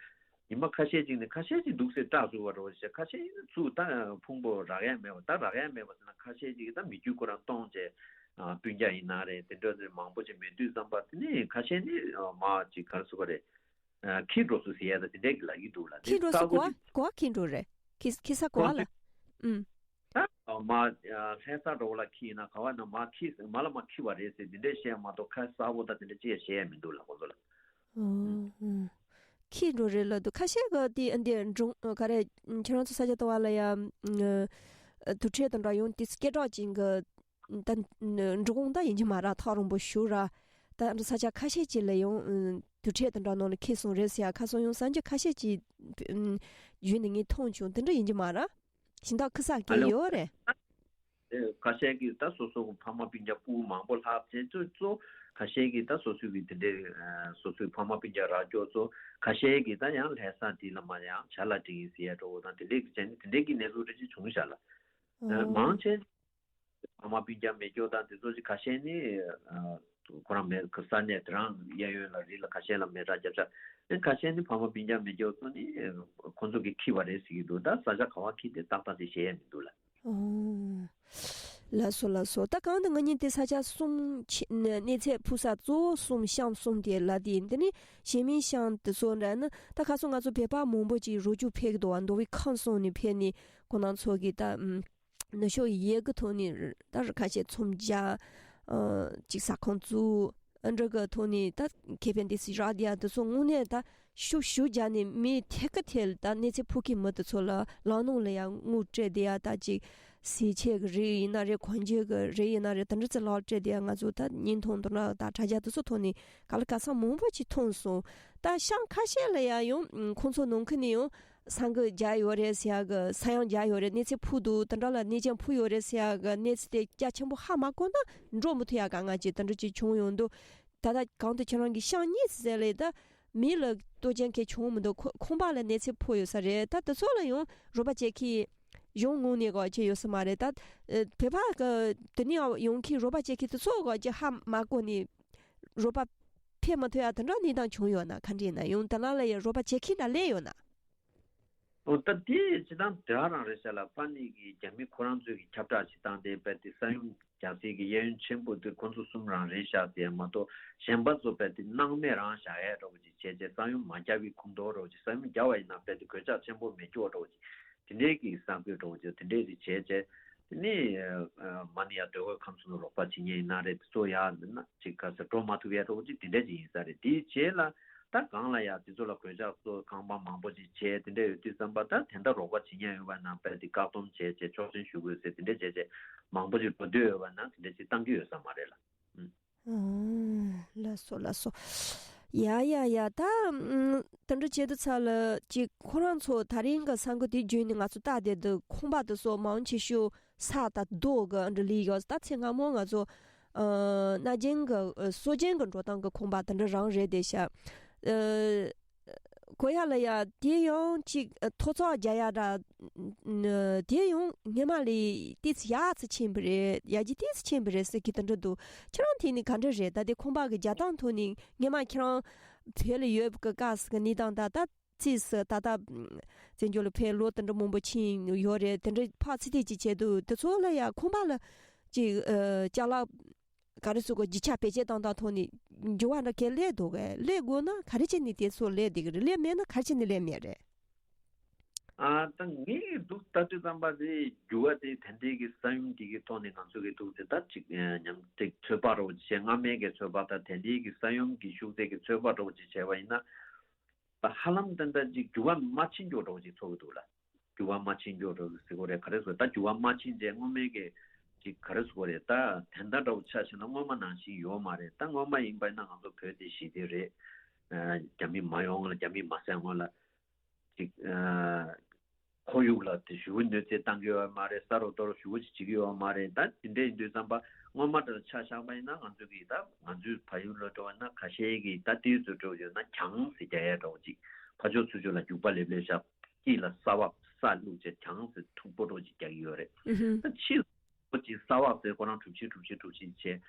ཉི་མ་ཁ་ཤས་ཅིག་ནི་ཁ་ཤས་ཅིག་འདུག་སེ་སྐྲག་ཚུགས་པ་འདྲ་བོ་ཞིག་ཁ་ཤས་ཚུགས་ད་ཕུང་པོ་རག་ཡ་མེད་པ་ད་རག་ཡ་མེད་པ་ཟེར་ན་ཁ་ཤས་ཅིག་ད་མི་རྒྱུ་ཁོ་རང་སྟོང་བྱས་སྤུན་ཀྱག་ཡིན་ན་རེད་དེ་འདྲ་ནི་མང་པོ་ཅིག་མེད་དུས་ཙམ་པ་དེ་ནི་ཁ་ཤས་ནི་མ་ཅིག་ག་རེ་ཟེར་དགོས་རེད། ཁྱི་འགྲོ་སོང་ཟེར་ཡ་ད་དེ་འདྲས་ཀྱི་ལབ་ཀྱི་འདུག་ལ་དེ་ཁྱི་འགྲོ་ས་གོ་བ་གོ་བ་ཁྱི་འགྲོ་རེད། ཁྱི་ཁྱི་ས་གོ་བ་ལ། ཨུམ། ད་མ་ལྷ་ས་འགྲོ་ལ་ཁྱི་ཡིན་ན་ག་བ་ན་མ་ཁྱི་མ་ལ་མ་ཁྱི་བ་རེད་ཟེར་དེ་འདྲས་བཤད་མ་གཏོགས་ཁ་གསལ་པོ་ད་དེ་འདྲས་ཅི་ཡང་བཤད་ཡ་མི་འདུག་ལ་ཁོ་ཚོ་ལ། ཨོ། ཁྱི་འགྲོ་རེད་ལ་འདུག་ཁ་ཤས་གི་དེ་འདི་འབྲོང་ག་རེ་ཁྱེད་རང་ཚོ་ས་ཆ་དུ་བ་ལ་ཡ་དུར་ཁྲོད་དང་འདྲ་ཡོང་དེ་སྐད་གྲགས་ཅན་གི་ད་འབྲི་གུང་ད་ཡིན་གྱི་མ་ར་ཐག་རིང་པོ་བཞུགས་ར། ད་འདི་ས་ཆ་ཁ་ཤས་ཅིག་ལ་ཡང་དུར་ཁྲོད་དེ་འདྲ་ནང་ལ་ཁེལ་སོང་རེད་ཟེར་ཡ་ཁ་སང་ཡང་གསར་འགྱུར་ཁ་ཤས་ཅིག་བརྒྱུད་ནས་ངས་མཐོང་བྱུང་དེ་འདྲ་ཡིན་གྱི་མ་ར། ཞིང་བདག་ཁུ་ས་ཨ་གས་ལོ། ཡོད་རེད། ཁ་ཤས་ཀྱིས་ད་སོ་སོ་གི་ཕ་མ་སྤུན་ཀྱག་སྤུ་གུ་མང་པོ་ལྷག་བྱས་ཚོ་ཚོ་ཁ་ཤས་ཀྱིས་ད་སོ་སོ་གི་དེ་འདྲའི་སོ་སོའི་ཕ་མ་སྤུན་ཀྱག་རག་སྐྱོ་ཚོ་ཁ་ཤས་ཀྱིས་ད་ཡང་ལྷ་ས་དེ་ལ་མ་ཡང་བྱ་ལ་འགྲིག་ཡིན་ཟེར་ཡ་འགྲོ་བོ་དང་དེ་འདྲའི་གི་བྱས་ནས་དེ་འདྲའི་གི་གནས་ཚུལ་འདྲ་ཅིག་བྱུང་ཤག་ལ། ཨོ། མང་ཆེ་ཕ་མ་སྤུན་ཀྱག་མེད་སྐྱོ་དང་དེ་ཚོ་ཅིག་ཁ་ཤས་ནི་ཁོ་རང་མེད་ས་གནས་དེ་རང་གཡས་གཡོན་ལ་རི་ལ་ཁ་ཤས་ལ་མེ་སྲེག་བརྒྱབ་ཤག་ཁ་ཤས་ནི་ཕ་མ་སྤུན་ཀྱག་མེད་སྐྱོ་ཚོ་ནི་ཁོ་ཚོ་གི་ཁྱི་བ་རེད་ཟེར་གྱི་འདུག་ད་ས་ཆ་ག་བ་ཁྱི་དེ་ཏག་ཏག་དེ་བཤད་ཡ་མི་འདུག་ལ། ཨོ། ལགས་སོ་ལགས་སོ། ད་གང་དུ་ང་གཉིས་དེ་ས་ཆ་གསུམ་ཆེ་གནས་ཚད་ཕུག་ས་གཙོ་བོ་གསུམ་ཤང་གསུམ་དེ་ལ་དེ་ཡིན་དེ་ནི་གཞན་མིན་ཤང་དེ་ཚོ་འདྲ་ནི་ད་ཁ་སང་ང་ཚོ་བོད་པ་མང་པོ་ཅིག་རོགས་སྐྱོར་ཕེབས་ཀྱི་འདུག་བ་མདོ་དབུས་ཁམས་གསུམ་ནས་ཕེབས་ནས་ཁོ་རང་ཚོ་གི་ད་ནུབ་ཕྱོགས་ཡི་ཡས་ཀྱི་ཐོག་ནས་ད་རུ་ཁ་ཤས་ཚོམས་རྒྱག་ཅིག་ཟ་ཁང་བཙུགས། ཨ་འདྲ་གི་ཐོག་ནས་ད་ཁེ་ཕན་དེ་སི་རག་དེ་ཡ་དེ་ཚོ་དངོས་གནས་ད་ཤུགས་ཤུགས་རྒྱག་ནས་མི་ཐད་ཀ་ཐད་ད་གནས་ཚད་ཕུག་གི་མི་དེ་ཚོ་ལ་ལག་ནང་ལ་ཡ་དངུལ་སྤྲད་དེ་ཡ་ད་ཅིག་ཟས་ཆས་ཀྱི་རིགས་ཡིན་ན་རེད་གོན་རྒྱུ་གི་རིགས་ཡིན་ན་རེད་དེ་འདྲ་ཚོ་ལག་སྤྲད་དེ་ཡ་ང་ཚོ་ད་བརྙན་ཐུང་དེ་འདྲ་ད་དྲ་རྒྱ་དེ་ཚོ་ཐོག་ནས་ག་ལ་ག་ས་མང་པོ་ཅིག་མཐོང་སོང་། ད་ཤང་ཁ་ཤས་ལ་ཡ་ཡང་ཁོང་ཚོ་ནང་ཁུལ་ནས་ཡང་ས་འགུལ་རྒྱག་ཡོད་རེད་ཟེར་ཡ་གི་ས་ཡང་རྒྱག་ཡོད་རེད་གནས་ཚད་ཕུག་འདུག་དེ་འདྲ་ལ་གནས་ཀྱང་ཕུག་ཡོད་རེད་ཟེར་ཡ་གི་གནས་ཚད་དེ་རྒྱ་ཆེན་པོ་ཧ་མ་གོ་ན་འགྲོ་མི་ཐུབ་ཡ་ག་ང་ཅིག་དེ་འདྲ་ཅིག་བྱུང་ཡོང་འདུག་ད་ལྟ་གང་དུ་ཁྱེད་རང་གི་ཤང་གཉིས་ཟེར་ལས་ད་མི་ལ་ལྟོ་ཅན་གྱི་བྱུང་མི་འདུག་ཁོ་ཁང་པ་ལ་གནས་ཚད་ཕུག་ཡོད་ས་རེད། ད་དེ་ཚོ་ལ་ཡང་རོགས་པ་བྱེད་མཁན་གཞུང་ངོས་ནས་གོ་ཅི་ཡོད་ས་མ་རེད། ད་བོད་པ་གི་དེ་ནས་ཡོང་མཁན་རོགས་པ་བྱེད་མཁན་དེ་ཚོ་གོ་ཅི་ཧ་མ་གོ་ནས་རོགས་པ་ཕེབས་མ་ཐུབ་ཡ་དེ་འདྲ་གནས་སྟངས་བྱུང་ཡོད་ན་ག་འདྲ་ཡིན་ན་ཡང་དེ་ལ་ལ་ཡ་རོགས་པ་བྱེད་མཁན་འདྲ་སླེབས་ཡོད་ན། འོ་ད་དེ་སྤྱི་བཏང་དེ་རང་རེད་ཤག་ལ་ཕ་ནི་གི་རྒྱ་མི་ཁོ་རང་ཚོའི་གི་ཁྱབ་བསྒྲགས་བྱེད་སྟངས་དེ་རྦད་དེ་ས་ཡོམ་རྒྱག་སའི་གི་གཡས་གཡོན་ཆེན་པོ་དེ་ཁོ་ཚོ་གསུམ་རང་རེད་ཤག་ཟེར་མ་གཏོགས་གཞན་པ་ཚོ་རྦད་དེ་སྣང་མེད་རང་བཞག་ཡས་འདྲ་བོ་ཅིག་བྱས་བྱས་ས་ཡོམ་མ་བརྒྱབ་པའི་ཁོངས་གཏོགས་འདྲ་བོ་ཅིག་ས་ཡོམ་བརྒྱབ་པ་ཡིན་ན་རྦད་དེ་གོད་ཆག་ཆེན་པོ་མེད་སྐྱོ་འདྲ་བོ་ཅིག་དེ་འདྲའི་གི་གསར་འགོད་འདྲ་བོ་ཅིག་དེ་འདྲའི་རིགས་བྱས་བྱས་དེ་ནི་མ་ནི་ཡ་མདོ་དབུས་ཁམས་གསུམ་ལ་རོགས་པ་བྱེད་མཁན་ཡིན་ན་རེད་དེ་ཚོ་ཡ་ན་ཅིག་ག་ས་འགྲོ་མ་ཐུབ་ཡས་འདྲ་བོ་ཅིག་དེ་འདྲ་ཅིག་ཡིན་ས་རེད། དེའི་རྗེས་ལ། ད་གང་ལ་ཡ་དེ་ཚོ་ལ་གོད་ཆག་གཙོ་ཁང་པ་མང་པོ་ཅིག་བྱས་དེ་འདྲ་ཡོད་དུས་ཙམ་པ་ད་དེ་འདྲ་རོགས་པ་བྱེད་མཁན་ཡོད་པ་ན་དཔེ་དེ་བཀག་སྡོམ་བྱས་བྱས་ཆོག་མཆན་ཞུ་དགོས་ཟེར་དེ་འདྲ་བྱས་བྱས་མང་པོ་ཅིག་འགྲོ་འདོད་ཡོད་པ་ན་དེ་འདྲ་ཅིག་བཏང་གི་ཡོད་ས་མ་རེད་ལ། ཨུམ། ལགས་སོ་ལགས་སོ། ཡ་ཡ་ཡ་ད་ཨུམ། དེ་འདྲ་བྱེད་དུས་ཚ་ལ་ཅིག་ཁོ་རང་ཚོ་ད་རིང་གི་ས་འགུལ་དེ་བརྒྱུད་ནས་ང་ཚོ་ལྟ་བསྡད་དུས་ཁང་པ་དེ་ཚོ་མང་ཆེ་ཤོས། ས་དང་རྡོ་གི་འདྲ་ལི་ཡོད་ད་ཚེ་སྔ་མོ་ང་ཚོ་ཨ་སྣ་རྒྱན་གི་ཨ་སྲོལ་རྒྱན་གི་འགྲོ་སྟངས་གི་ཁང་པ་དེ་འདྲ་རང་རེད་དེ་ཤ། ཨ་གོ་ཡ་ལ་ཡ་དེ་ཡང་ཅིག་ཨ་ཐོ་ཚོགས་རྒྱག་ཡ་འདྲ། ཨ་དེ་ཡང་སྔས་མ་ལས་ཏིས་ཡག་ཚི་ཆེན་པོ་རེད་ཡ་ཇི་ཏིས་ཆེན་པོ་རེད་ཟེར་གི་དེ་འདྲ་འདུག་ཁྱེད་རང་དེ་ནི་ག་འདྲ་རེད། ད་དེ་ཁང་པ་གི་རྒྱག་སྟངས་ཐོག་ནས་སྔས་མ་ཁྱེད་རང་བོད་ལ་ཡོད་གི་སྐབས་སུ་གི་གནས་སྟངས་ད་ད། རྩིས་སུ་ད་ལྟ་བཙན་བྱོལ་ལ་ཕེབས་ལོ་དེ་འདྲ་མང་པོ་ཕྱིན་ཡོད་རེད། དེ་འདྲ་ཕར་ཚིག་ཐེ་ཅིག་བྱས་དུས་དེ་ཚོ་ལ་ཡ་ཁང་པ་ལ་ཅིག་ཨ་ཅ་ལག་ག་རེ་ཟེར་དགོས་རྒྱུ་ཆ་བེད་སྤྱོད་བཏང་སྟངས་ཐོག་ནས་འགྱུར་བ་འདྲ་གས་སླེབས་འདུག་གས། སླེབས་དགོས་ན་ག་རེ་བྱས་ནས་དེ་ཚོ་སླེབས་བསྡད་ཀྱི་རེད། སླེབས་མེད་ན་ག་རེ་བྱས་ནས་སླེབས་མེད་རེད། ཨ་ད་ངས་འདུག་ལྟ་དུས་ཙམ་པ་དེ་འགྱུར་བ་དེ་ད་ལྟའི་གི་ས་ཡོམ་དེ་གི་ཐོག་ནས་ང་ཚོ་གི་འདུག་དེ་ད་ཅིག་ཨ་ཉམས་ཅིག་ཚོད་དཔག་རོགས་བྱས་སྔ་མའི་གི་ཚོད་དཔག་དང་ད་ལྟའི་གི་ས་ཡོམ་གི་ཤུགས་ཚད་གི་ཚོད་དཔག་རོགས་བྱས་བྱས་པ་ཡིན་ན། ད་ཧ་ལམ་ད་ལྟ་ཅིག་འགྱུར་བ་མ་ཕྱིན་འགྱོ་འགྲོ་ཅིག་ཚོར་གི་འདུག་ལ། འགྱུར་བ་མ་ཕྱིན་འགྱོ་འགྲོ་ཟེར་གོ་རེད། ག་རེ་ཟེར་ད་འགྱུར་བ་མ་ཕྱིན་རྗེས་སྔོན་མའི་གི་ཅིག་ག་རེ་ཟེར་གོ་རེད། ད་དེ་འདྲ་འདྲ་བོ་ཆ་བཞག་ན་སྔོན་མ་ནང་བཞིན་ཡོད་མ་རེད། ད་སྔོན་མ་ཡིན་པ་ཡིན་ན་ང་ཚོ་བོད་དེ་ཞི་བདེ་རེད། རྒྱ་མི་མ་ཡོང་ལ་རྒྱ་མི་མ་བསད་སྔོན་ལ་ཅིག་ཁོར་ཡུག་ལ་དེ་ཞེ་པོ་གནོད་འཚེ་བཏང་གི་ཡོད་མ་རེད། ས་རོ་རྡོ་རོ་ཞེ་པོ་ཅིག་བྱེད་ཀྱི་ཡོད་མ་རེད། ད་དེ་འདྲ་ཡིན་དུས་ཙམ་པ་སྔོན་མ་དེར་ཆ་བཞག་པ་ཡིན་ན་ང་ཚོ་གིས་ད་ང་ཚོའི་ཕ་ཡུལ་ལ་འགྲོ་བ་ན་ཁ་ཤས་ཀྱིས་ད་ལྟའི་ཚོད་འགྲོ་ཡོད་ན་གྱང་ཟེར་རྒྱག་ཡ་འདྲ་བོ་ཅིག་ཕར་ཕྱོགས་ཚུར་ཕྱོགས་ལ་རྒྱུག་པ་ལེབ་ལེབ་བཞག་དཀྱིལ་ལ་ས་བབ་ས་བླུགས་བྱས་གྱང་ཟེར་མཐུག་པོ་འདྲ་བོ་ཅིག་རྒྱག་གི་ཡོད་རེད། ཨུ་ཧུ། ད་ཕྱི་ལོགས་ཅིག་ས་བབ་ཟེར་ཁོ་རང་གྲུབ་ཆེན་གྲུབ་ཆེན་གྲུབ་ཆེན་བྱས།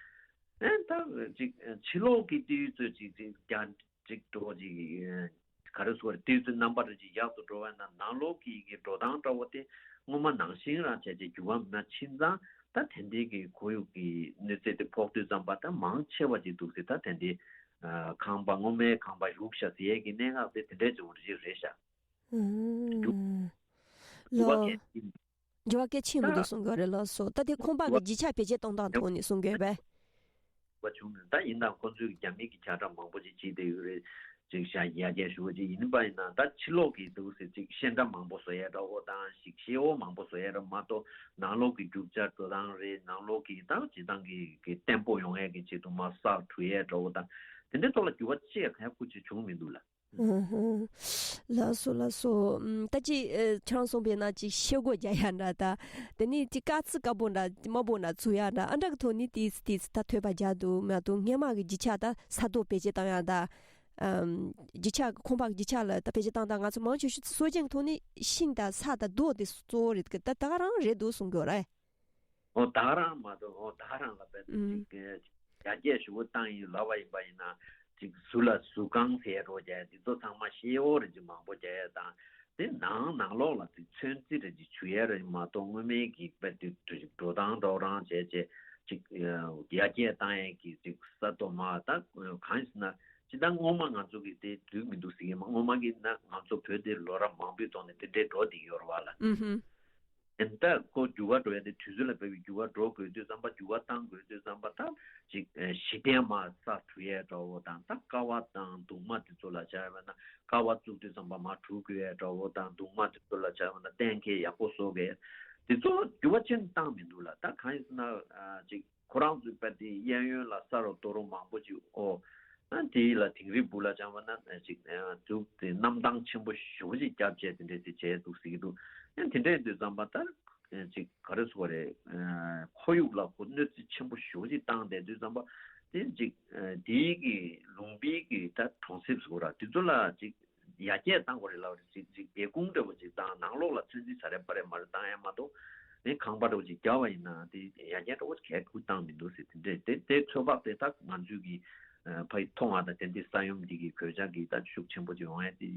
ཨེ་ད་ཅིག་ཕྱི་ལོགས་ཀྱི་ལྟེ་བའི་ཚོད་ཅིག་ཅིག་རྒྱ་ཅིག་འགྲོ་ཅིག་ ག་རེ་ཟེར་དགོས་རེད། དུས་ཚོད་རྣམ་པ་རེ་ཅིག་ཡག་ཏུ་འགྲོ་བ་ན་ནང་ལོགས་ཀྱི་གི་འགྲོ་སྟངས་འདྲ་བོ་དེ་སྔོན་མ་ནང་བཞིན་རང་བྱས་བྱས་འགྱུར་བ་མ་ཕྱིན་ཙང་ད་དེ་འདྲའི་གི་ཁོར་ཡུག་གི་གནོད་འཚེ་དེ་ཕོག་དུས་ཙམ་པ་ད་མང་ཆེ་བ་ཅིག་འདུག་སེ་ད་དེ་འདྲའི་ཁང་པ་སྔོན་མའི་ཁང་པ་བཞུགས་ཤག་ཟེར་ཡས་ཀྱི་གནད་འགག་དེ་དེ་འདྲའི་བྱུང་རེད་རེད་ཤག་ཨུམ། འགྱུར་བ་ལོ། གལ་ཆེན། འགྱུར་བ་གལ་ཆེན་པོ་འདུག་གསུང་གི་ཡོད་རེད་ལགས་སོ། ད་དེ་ཁང་པ་གི་རྒྱུ་ཆ་བེད་སྤྱོད་གཏོང་སྟངས་ཐོག་ནས་གསུང་གི་ཡོད་པས། བ་བྱུང་ནས་ད་ཡིན་ནའང་ཁོ་ཚོས་རྒྱ་མི་གི་ཁྱབ་བསྒྲགས་མང་པོ་ཅིག་བྱེད་བསྡད་ཡོད་རེད། ཅིག་ཤ་ཡར་རྒྱས་ཞུ་བ་ཅིག་ཡིན་པ་ཡིན་ན་ད་ཕྱི་ལོགས་ཀྱི་འདུག་སེ་ཅིག་ཤན་འདྲ་མང་པོ་བཟོ་ཡས་འདྲ་བོ་དང་ཞིག་ཤེའུ་མང་པོ་བཟོ་ཡས་འདྲ་མ་གཏོགས་ནང་ལོགས་ཀྱི་རྒྱུ་ཆ་འགྲོ་སྟངས་རེད། ནང་ལོགས་ཀྱི་ད་སྤྱིར་བཏང་གི་གི་བརྟན་པོ་ཡོང་ཡས་ཀྱི་ཆེད་དུ་མར་ས་བྲུ་ཡས་འདྲ་བོ་དང་དེ་འདྲའི་ཐོག་ལ་འགྱུར་བ་ཅི་ཡང་ག་ཡ་ཁུ་ཅིག་བྱུང་མི་འདུག་ལ། ཨུ་ཧུ། ལགས་སོ་ལགས་སོ། ཨམ། ད་ཅི་ཨ། ཁྱེད་རང་གསུངས་པའི་ནང་ཅིག་ཤེལ་སྒོ་རྒྱག་ཡ་འདྲ་ད། དེ་ནས་ཅིག་དཀར་རྩི་དཀར་པོ་འདྲ་དམར་པོ་འདྲ་བཙུགས་ཡ་འདྲ་ཨ་འདྲ་གི་ཐོག་ནས་ཏིས་ཏིས་ད་ཐོས་པ་རྒྱག་འདུག་མ་གཏོགས་སྔས་མ་གི་རྒྱུ་ཆ་ད་ས་རྡོ་བེད་སྤྱོད་བཏང་ཡ་ད། ཨམ། རྒྱུ་ཆ་ཁང་པ་གི་རྒྱུ་ཆ་ལ་ད་བེད་སྤྱོད་བཏང་ད་ང་ཚོ་མང་ཆེ་ཤོས་སྲོལ་རྒྱུན་གི་ཐོག་ནས་ཤིང་དང་ས་དང་རྡོ་དེ་གཙོ་བོ་རེད་གི་ད་ད་ག་རང་རེད་འདུག་གསུང་གི་ཡོད་རེད། ཨོ་ད་ག་རང་མ་གཏོགས་ཨོ་ད་ག་རང་ལ་བས་ཨུམ། ཅིག་ཡར་རྒྱས་ཞུ་བོ་བཏང་ཡིན་ལབ་པ་ཡིན་པ་ཡིན་ན་ཅིག་ཟུར་ལ་ཟུར་ཁང་ཟེར་རོ་རྒྱག་འདི་ཚོ་ཚང་མ་ཤེལ་འོ་རེ་ཅིག་མང་པོ་རྒྱག་ཡ་དང་དེ་ནང་ནང་ལོགས་ལ་ཅིག་ཚོན་རྩི་རེ་ཅིག་བྱུག་ཡ་རེ་མ་གཏོགས་སྔོན་མའི་གི་དཔེ་དུས་དུས་ཅིག་འགྲོ་སྟངས་འགྲོ་རང་བྱས་བྱས་ཅིག་ཡར་རྒྱས་བཏང་ཡས་ཀྱི་ཅིག་ས་རྡོ་མ་ད་གང་ཡིན་ཟེར་ན་ཅི་ད་སྔོན་མ་ང་ཚོ་གི་དེ་འདུག་མི་འདུག་ཟེར་གི་མ་སྔོན་མ་གི་ན་ང་ཚོ་བོད་དེ་ལོ་རབས་མང་པོའི་ཐོག་ནས་དེ་འདྲའི་འགྲོ་བསྡད་ཡོད་རེད་བ་ལ། ཨུ་ཧུ། ཨེ་ད་ཁོ་འགྱུར་བ་འགྲོ་ཡ་དེ་དུས་ཚོད་ལ་བབས་པའི་འགྱུར་བ་འགྲོ་དགོས་དུས་ཙམ་པ་འགྱུར་བ་བཏང་དགོས་དུས་ཙམ་པ་ད་ཅིག་གཞི་རྟེན་མར་ས་བྲུ་ཡས་འདྲ་བོ་དང་ད་ཀ་བ་དང་གདུང་མ་དེ་ཚོ་ལ་བྱ་བ་ན་ཀ་བ་བཙུགས་དུས་ཙམ་པ་མར་བྲུ་དགོས་ཡས་འདྲ་བོ་དང་གདུང་མ་དེ་ཚོ་ལ་བྱ་བ་ན་གཏན་འཁེལ་ཡག་པོ་བཟོ་དགོས་དེ་ཚོ་འགྱུར་བ་ཆེན་བཏང་མི་འདུག་ལ། ད་གང་ཡིན་ཟེར་ན་ཅིག་ཁོ་རང་ཚོའི་པ་དེ་གཡས་གཡོན་ལ་ས་རུ་རྡོ་རུ་མང་པོ་ཅིག་ཨོ། ཨ་དེ་ལ་དིང་རི་སྦུག་ལ་བྱ་བ་ན་ཅིག་འཛུགས་ཏེ་གནམ་ཐང་ཆེན་པོ་ཞེ་པོ་ཅིག་བརྒྱབ་བྱས་དེ་འདྲས་དེ་བྱས་འདུག་ཟེར་གྱི་འདུག་ཨ་དེ་འདྲས་དུས་ཙམ་པ་ད་ཅིག་ག་རེ་ཟེར་དགོས་རེད། ཁོར་ཡུག་ལ་ཁོ་གནོད་འཚེ་ཆེན་པོ་ཞེ་པོ་ཅིག་བཏང་བསྡད་དུས་ཙམ་པ་དེ་ཅིག་དེའི་གི་ལུང་པའི་གི་ད་གྲོང་གསེབ་ཟེར་དགོས་ར་དེ་ཚོ་ལ་ཅིག་ཡར་རྒྱས་བཏང་དགོས་རེད་ལབ་རེད། ཅིག་ཅིག་སྒེའུ་ཁུང་འདྲ་བོ་ཅིག་བཏང་ནང་ལོགས་ལ་ཚོད་འཛིན་ཚ་རེ་པ་རེ་མ་རེ་བཏང་ཡ་མ་གཏོགས་ནི་ཁང་པ་འདྲ་བོ་ཅིག་རྒྱག་པ་ཡིན་ན་དེ་ཡར་རྒྱས་འདྲ་བོ་གས་ཁུར་བཏང་མི་འདུག་ཟེར་དེ་འདྲས་དེ་དེ་ཚོད་དཔག་དེ་དག་ང་ཚོའི་གི་ཕ་ཡི་མཐོང་བ་དང་དེ་འདྲའི་ས་ཡོམ་འདི་གི་གོད་ཆག་གི་ད་ཤུགས་ཆེན་པོ་ཅིག་ཡོང་ཡ་དེ་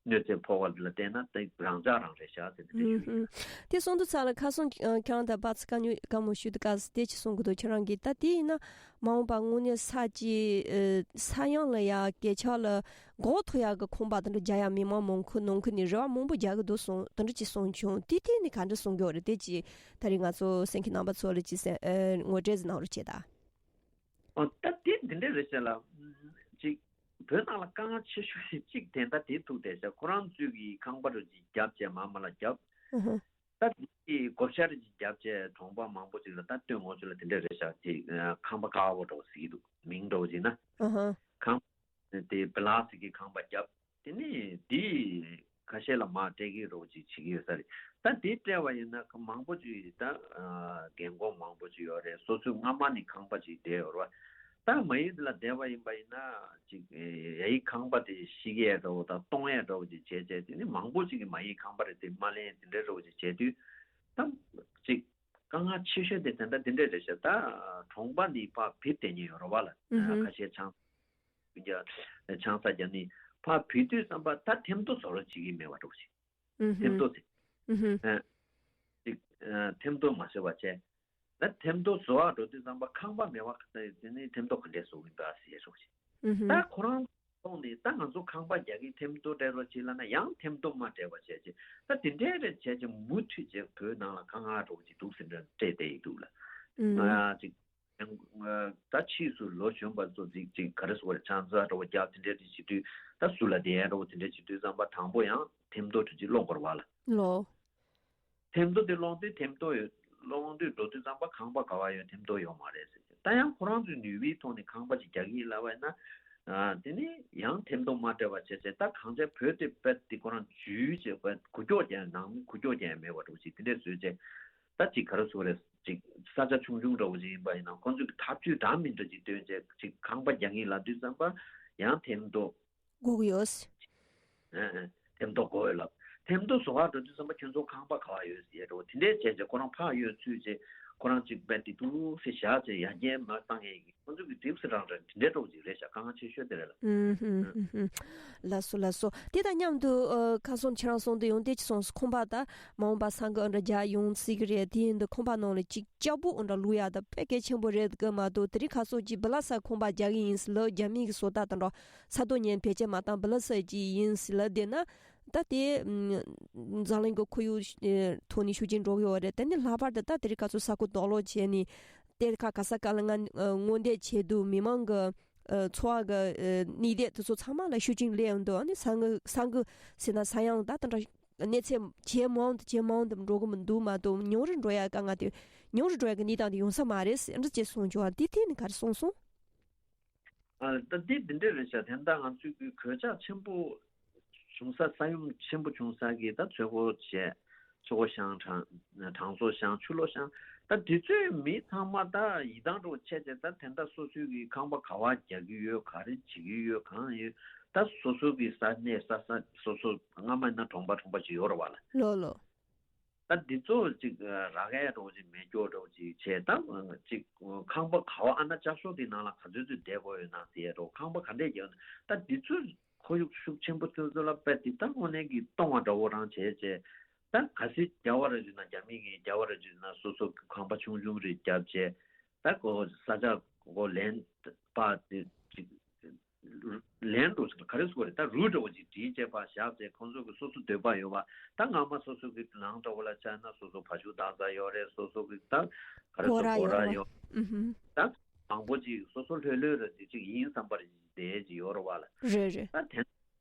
གནོད་འཚེ་ཕོག་པ་ལ་བལྟས་ན་དེ་རང་འཇགས་རང་རེད་ཤག་ཟེར་དེ་འདྲས་ཞུ་ཡིན། དེ་གསུང་དུས་ཚང་ལ་ཁ་སང་ཁྱེད་རང་དང་པ་ཚི་དཀའ་མོ་ཞུ་དུས་སྐབས་དེ་ཅི་གསུང་གི་འདུག་ཁྱེད་རང་གིས་ད་དེ་ཡིན་ན། མ་འོངས་པ་དངོས་གནས་ས་ཀྱི་ས་ཡོམ་ལ་ཡ་སྐད་ཆ་ལ་འགོག་ཐུབ་ཡག་གི་ཁང་པ་དེ་འདྲ་རྒྱག་ཡ་མི་མང་མང་ཁུལ་ནང་ཁུལ་ནས་རེ་བ་མང་པོ་རྒྱག་གི་འདུག་གསུངས་དེ་འདྲ་ཅིག་གསུངས་བྱུང་དེ་ཐད་ནས་ག་འདྲ་གསུང་གི་ཡོད་རེད་དེ་ཅིག་ད་རེས་ང་ཚོ་གསན་མཁན་རྣམ་པ་ཚོ་ལ་ཅིག་གསན་ངོ་སྤྲོད་ཟིག་གནང་རོགས་བྱེད་ད། ཨོ་ད་དེ་འདི་འདྲ་རེད་ཤག་ལ། ཅིག་བོད་ནང་ལ་དཀའ་ངལ་ཆེ་ཤོས་ཅིག་དེ་ད་དེ་ཐུག་བསྡད་ཤག་ཁོ་རང་ཚོས་ཀྱི་ཁང་པ་རུ་ཅིག་རྒྱབ་བྱས་མ་མ་ལ་རྒྱབ། ད་དེ་བགོ་བཤའ་རེ་ཅིག་བརྒྱབ་བྱས་གྲོང་པ་མང་པོ་ཅིག་ལ་ད་སྟོན་ངོ་ཚོ་ལ་དེ་འདྲ་རེད་ཤག་ཅིག་ཁང་པ་ཀ་བོ་འདྲ་བོ་ཟེར་གྱི་འདུག་མིང་འདྲ་བོ་ཅིག་ན། ཁང་དེ་བི་ལ་སི་ཀི་ཁང་པ་བརྒྱབ་དེ་ནས་དེ་ཁ་ཤས་ལ་མ་སྤྲད་ཀྱི་རོགས་ཅིག་བྱེད་ཀྱི་ཡོད་ས་རེད། ད་དེ་སྤྲད་པ་ཡིན་ན་མང་པོ་ཅིག་ད་རྒན་གོག་མང་པོ་ཅིག་ཡོད་རེད། སོ་སོའི་སྔ་མ་ནས་ཁང་པ་ཅིག་བསྡད་ཡོད་རེད་བ། ད་མ་ཡིག་འདི་ལ་བསྡད་པ་ཡིན་པ་ཡིན་ན་ཅིག་ཡ་ཡི་ཁང་པ་དེ་བཤིག་ཡས་འདྲ་བོ་དང་གཏོང་ཡས་འདྲ་བོ་ཅིག་བྱས་བྱས་དེ་ནི་མང་པོ་ཅིག་གིས་མ་ཡིག་ཁང་པ་རེད་དེ་མ་ལེན་དེ་འདྲ་འདྲ་བོ་ཅིག་བྱས་དུས་ད་ཅིག་དཀའ་ངལ་ཆེ་ཤོས་དེ་དེ་འདྲ་དེ་འདྲ་རེད་ཤག་ད་གྲོང་པ་འདི་ཕར་བུད་དེ་ཉིན་ཡོད་རེད་བ་ལ་ཁ་ཤས་ཆང་ཆང་ས་རྒྱབ་ནི་ཕར་བུད་དུས་བསམ་པ་ད་ཐེམ་ཐོ་བཟོ་རོགས་བྱེད་ཀྱི་མེད་པ་འདྲ་བོ་ཅིག་ཐེམ་ཐོ་ཟེར། ཨ་ཅིག་ཨ་ཐེམ་ཐོ་མ་བཟོས་པ་བྱས། ད་ཐེམ་ཐོ་བཟོ་བར་འགྲོ་དུས་ཙམ་པ་ཁང་པ་མེད་པ་དེ་ནི་ཐེམ་ཐོ་ག་འདྲས་བཟོ་གི་འདུག་ཟེར་རོགས་ཞེས། ད་ཁོ་རང་ཐོག་ནས་ད་ང་ཚོ་ཁང་པ་རྒྱག་གི་ཐེམ་ཐོ་སྤྲད་རོགས་བྱེད་ལབ་ན་ཡང་ཐེམ་ཐོ་མ་སྤྲད་པ་བྱས་ཅིག་ད་དེ་འདྲས་རེ་བྱས་ཅིག་མུ་མཐུད་ཅིག་བོད་ནང་ལ་དཀའ་ངལ་འདྲ་བོ་ཅིག་འདུག་ཟེར་འདྲ་སྤྲད་བསྡད་ཡི་འདུག་ལ། ང་ཅིག་ད་ཕྱིས་སུ་ལོ་གཞོན་པ་ཚོ་ཅིག་ཅིག་ག་རེ་ཟེར་དགོས་རེད། ཆང་ས་འདྲ་བོ་རྒྱག་དེ་འདྲས་དེ་བྱེད་དུས་ད་ཟུར་ལ་བསྡད་ཡ་འདྲ་བོ་དེ་འདྲས་བྱེད་དུས་ཙམ་པ་དང་པོ་ཡང་ཐེམ་ཐོ་དེ་ཅིག་སློང་དགོས་རེད་བ་ལ། ལོ། ཐེམ་ཐོ་དེ་སློང་དུས་ཐེམ་ཐོ་ཡོད་སློང་དུས་འགྲོ་དུས་ཙམ་པ་ཁང་པ་ག་བ་ཡོད་ཐེམ་ཐོ་ཡོད་མ་རེད་ཟེར་ཏེ་ད་ཡང་ཁོ་རང་ཚོའི་ནུས་པའི་ཐོག་ནས་ཁང་པ་ཅིག་རྒྱག་གི་ཡིན་ལབ་པ་ཡིན་ན། དེ་ནི་ཡང་ཐེམ་ཐོ་མ་སྤྲད་པ་བྱས་ཚེ་ད་གང་ཅི་བོད་དེ་བེད་དེ་ཁོ་རང་ཇུས་བྱས་བེད་འགུལ་སྐྱོད་ཀྱང་ནང་མི་འགུལ་སྐྱོད་ཀྱང་མེད་པ་འདྲ་བོ་ཅིག་དེ་འདྲས་བཟོས་ཚེ། ད་ཅིག་ག་རེ་ཟེར་དགོས་རེད། ཅིག་ས་ཆ་ཆུང་ཆུང་འདྲ་བོ་ཅིག་ཡིན་པ་ཡིན་ན་ཁོང་ཚོས་ཐབས་ཇུས་འདྲ་མི་འདྲ་ཅིག་བཏོན་བྱས་ཅིག་ཁང་པ་རྒྱག་གི་ཡིན་ལབ་དུས་ཙམ་པ་ཡང་ཐེམ་ཐོ། དགོས་ཀྱི་ཡོད། ཨ་ཨ་ཐེམ་ཐོ་དགོས་ཡོད་ལབ། ཐེམ་ཐོ་བཟོ་གར་འགྲོ་དུས་ཙམ་པ་ཁྱོད་ཚོ་ཁང་པ་ག་བ་ཡོད་ཟེར་ཡས་འདྲ་བོ་དེ་འདྲས་བྱས་བྱས་ཁོ་རང་ཕར་གཡོལ་ཚུལ་བྱས་ཁོ་རང་ཅིག་བེད་དེ་འདུག་སེ་བཞག་བྱས་ཡར་རྒྱས་མར་བཏང་ཡས་ཀྱི་ཁོ་ ཚོ་གི་གྲིབ་སེ་རང་རེད། དེ་འདྲའི་འདྲ་བོ་ཅིག་རེད་ཤག་དཀའ་ངལ་ཆེ་ཤོས་དེ་རེད་ལ། ཨུམ་ཧུམ་ཧུམ་ཧུམ། ལགས་སོ་ལགས་སོ། དེ་དང་མཉམ་དུ་ཨ་ཁ་སང་ཁྱེད་རང་གསུང་དུ་ཡོང་དེ་ཅི་སོང་སོ། ཁང་པ་ད་མ་འོངས་པ་ས་འགུལ་ཨ་འདྲ་རྒྱག་ཡོང་སྲིད་གི་རེད། དེ་ཡིན་དུས་ཁང་པ་ནང་ལ་ཅིག་ལྕགས་པོ་ཨ་འདྲ་བླུག་ཡག་ད་དཔེ་གལ་ཆེན་པོ་རེད་གི་མ་གཏོགས། དེ་རིང་ཁ་སང་ཅིག་བི་ལ་སི་ཁང་པ་རྒྱག་གི་ཡིན་ཟེར་ལབ། རྒྱ་མི་གི་བཟོ་ལྟ་དང་འདྲ་ས་རྡོ་ཉན་བེད་སྤྱད་མ་བཏང་བི་ལ་སི་ཅིག་ཡིན་ཟེར་ལབ་བསྡད་ན། ད་དེ་ཨམ་འཛམ་གླིང་གི་ཁོར་ཡུག་ཨེ་ཐོག་ནས་ཤུགས་རྐྱེན་འགྲོ་གི་ཡོད་རེད། དེ་ནས་ལྷག་པར་དུ་ད་དེ་རིང་ཁ་སང་ས་ཁུག་རྡོ་སློག་བྱས་ནས་གཏེར་ཁ་ག་ས་ག་ལ་ང་ཨ་སྔོན་འདེད་བྱས་འདུག་མི་མང་གི་ཨ་འཚོ་བ་གི་ཨ་གནས་སྡོད་དེ་ཚོ་ཚང་མ་ལ་ཤུགས་རྐྱེན་སླེབས་ཡོང་འདུག་ཨ་ནི་ས་འགུལ་ས་འགུལ་ཟེར་ན་ས་ཡང་ད་དེ་འདྲ་གནས་ཚད་ཇེ་མང་དུ་ཇེ་མང་དུ་འགྲོ་གི་མི་འདུག་མ་གཏོགས། ཉུང་རུ་འགྲོ་ཡ་དཀའ་ངལ་དེ་ཉུང་རུ་འགྲོ་ཡ་གི་གནས་སྟངས་དེ་ཡོང་ས་མ་རེད་ཟེར་འདྲ་ཅིག་གསུངས་བྱུང་བ་དེ་ཐད་ནས་ག་རེ་གསུངས་སོང་། ཨ། ད་འདི་འདི་འདྲ་རེད་ཤག་དེ་འདྲ་ང་ཚོའི་གི་གོད་ཆག་ཆེན་པོ་བྱུང་ས། ས་ཡོམ་ཆེན་པོ་བྱུང་ས་གི་ད་མཚོ་སྒོ་བྱས། མཚོ་སྒོ་བཤང་། དྲང་དྲང་སྲོང་བཤང་། ཆུ་ལོག་བཤང་། ད་དེ་ཚོའི་མི་ཚང་མ་ད་ཡིད་ཐང་འདྲ་བོ་ཆད་བྱས། ད་དེ་འདྲ་སོ་སོའི་གི་ཁང་པ་ག་བ་རྒྱག་གི་ཡོད། ག་རེ་བྱེད་ཀྱི་ཡོད། གང་ཡོད། ད་སོ་སོ་གི་ས་གནས་ས་ས་སོ་སོ་སྔ་མ་ཡིན་ན་གྲོང་པ་གྲོང་པ་ཅིག་ཡོད་རེད་བ་ལ། ལོ་ལོ། ད་འདི་ཚོ་ཅིག་རག་ཡས་འདྲ་བོ་ཅིག་མེད་འགྱོ་འདྲ་བོ་ཅིག་བྱས། ད་ཅིག་ཁང་པ་ག་བ་ཨ་ན་ལྕགས་ཤོག་དེའི་ནང་ལ་ག་ཚོད་ཚོད་བསྡད་དགོས་ཡོད་ན་ཟེར་ཡས་འདྲ་བོ། ཁང་པ་ག་འདྲས་རྒྱག་ན། ད་འདི་ཚོ་ཁོར་ཡུག་ཤུགས་ཆེན་པོ་ཚོ་ཚོ་ལ་དཔེ་དེ་ད་དངོས་གནས་ཀྱི་སྟོང་བ་འདྲ་བོ་རང་བྱས་བྱས། ད་གལ་སྲིད་རྒྱ་བ་ར་བརྒྱུད་ན། རྒྱ་མི་གིས་རྒྱ་བ་ར་བརྒྱུད་ན་སོ་སོ་ཁང་པ་ཆུང་ཆུང་རེ་བརྒྱབ་བྱས། ད་ཁོ་ས་ཆ་ཁོ་ལེན་པ་དེ་ཅིག་ལེན་འགྲོ་ཟེར། ག་རེ་ཟེར་དགོས་རེད། ད་རུ་འདྲ་བོ་ཅིག་བྲིས་བྱས་པ་བཞག་བྱས། ཁོང་ཚོ་གི་སོ་སོ་འདོད་པ་ཡོད་པ། ད་སྔ་མ་སོ་སོ་གི་ནང་འདྲ་བོ་ལ་ཆ་ན་སོ་སོ་བ་ཕྱུགས་བདག་འཛིན་ཡོད་རེད། སོ་སོ་གི་ད་ག་རེ་ཟེར། སྒོ་ར་སྒོ་ར་ཡོད་རེད། ཡོད། ཨུ་ཧུམ། ད་མང་པོ་ཅིག་སོ་སོ་ལྷོད་ལྷོད་རེད། དེ་ཅིག་ཡིན་བསམ་པ་རེ་བསྡད་ཅིག་ཡོད་རེད་བ་ལ། རེད་རེད། ད་དེ་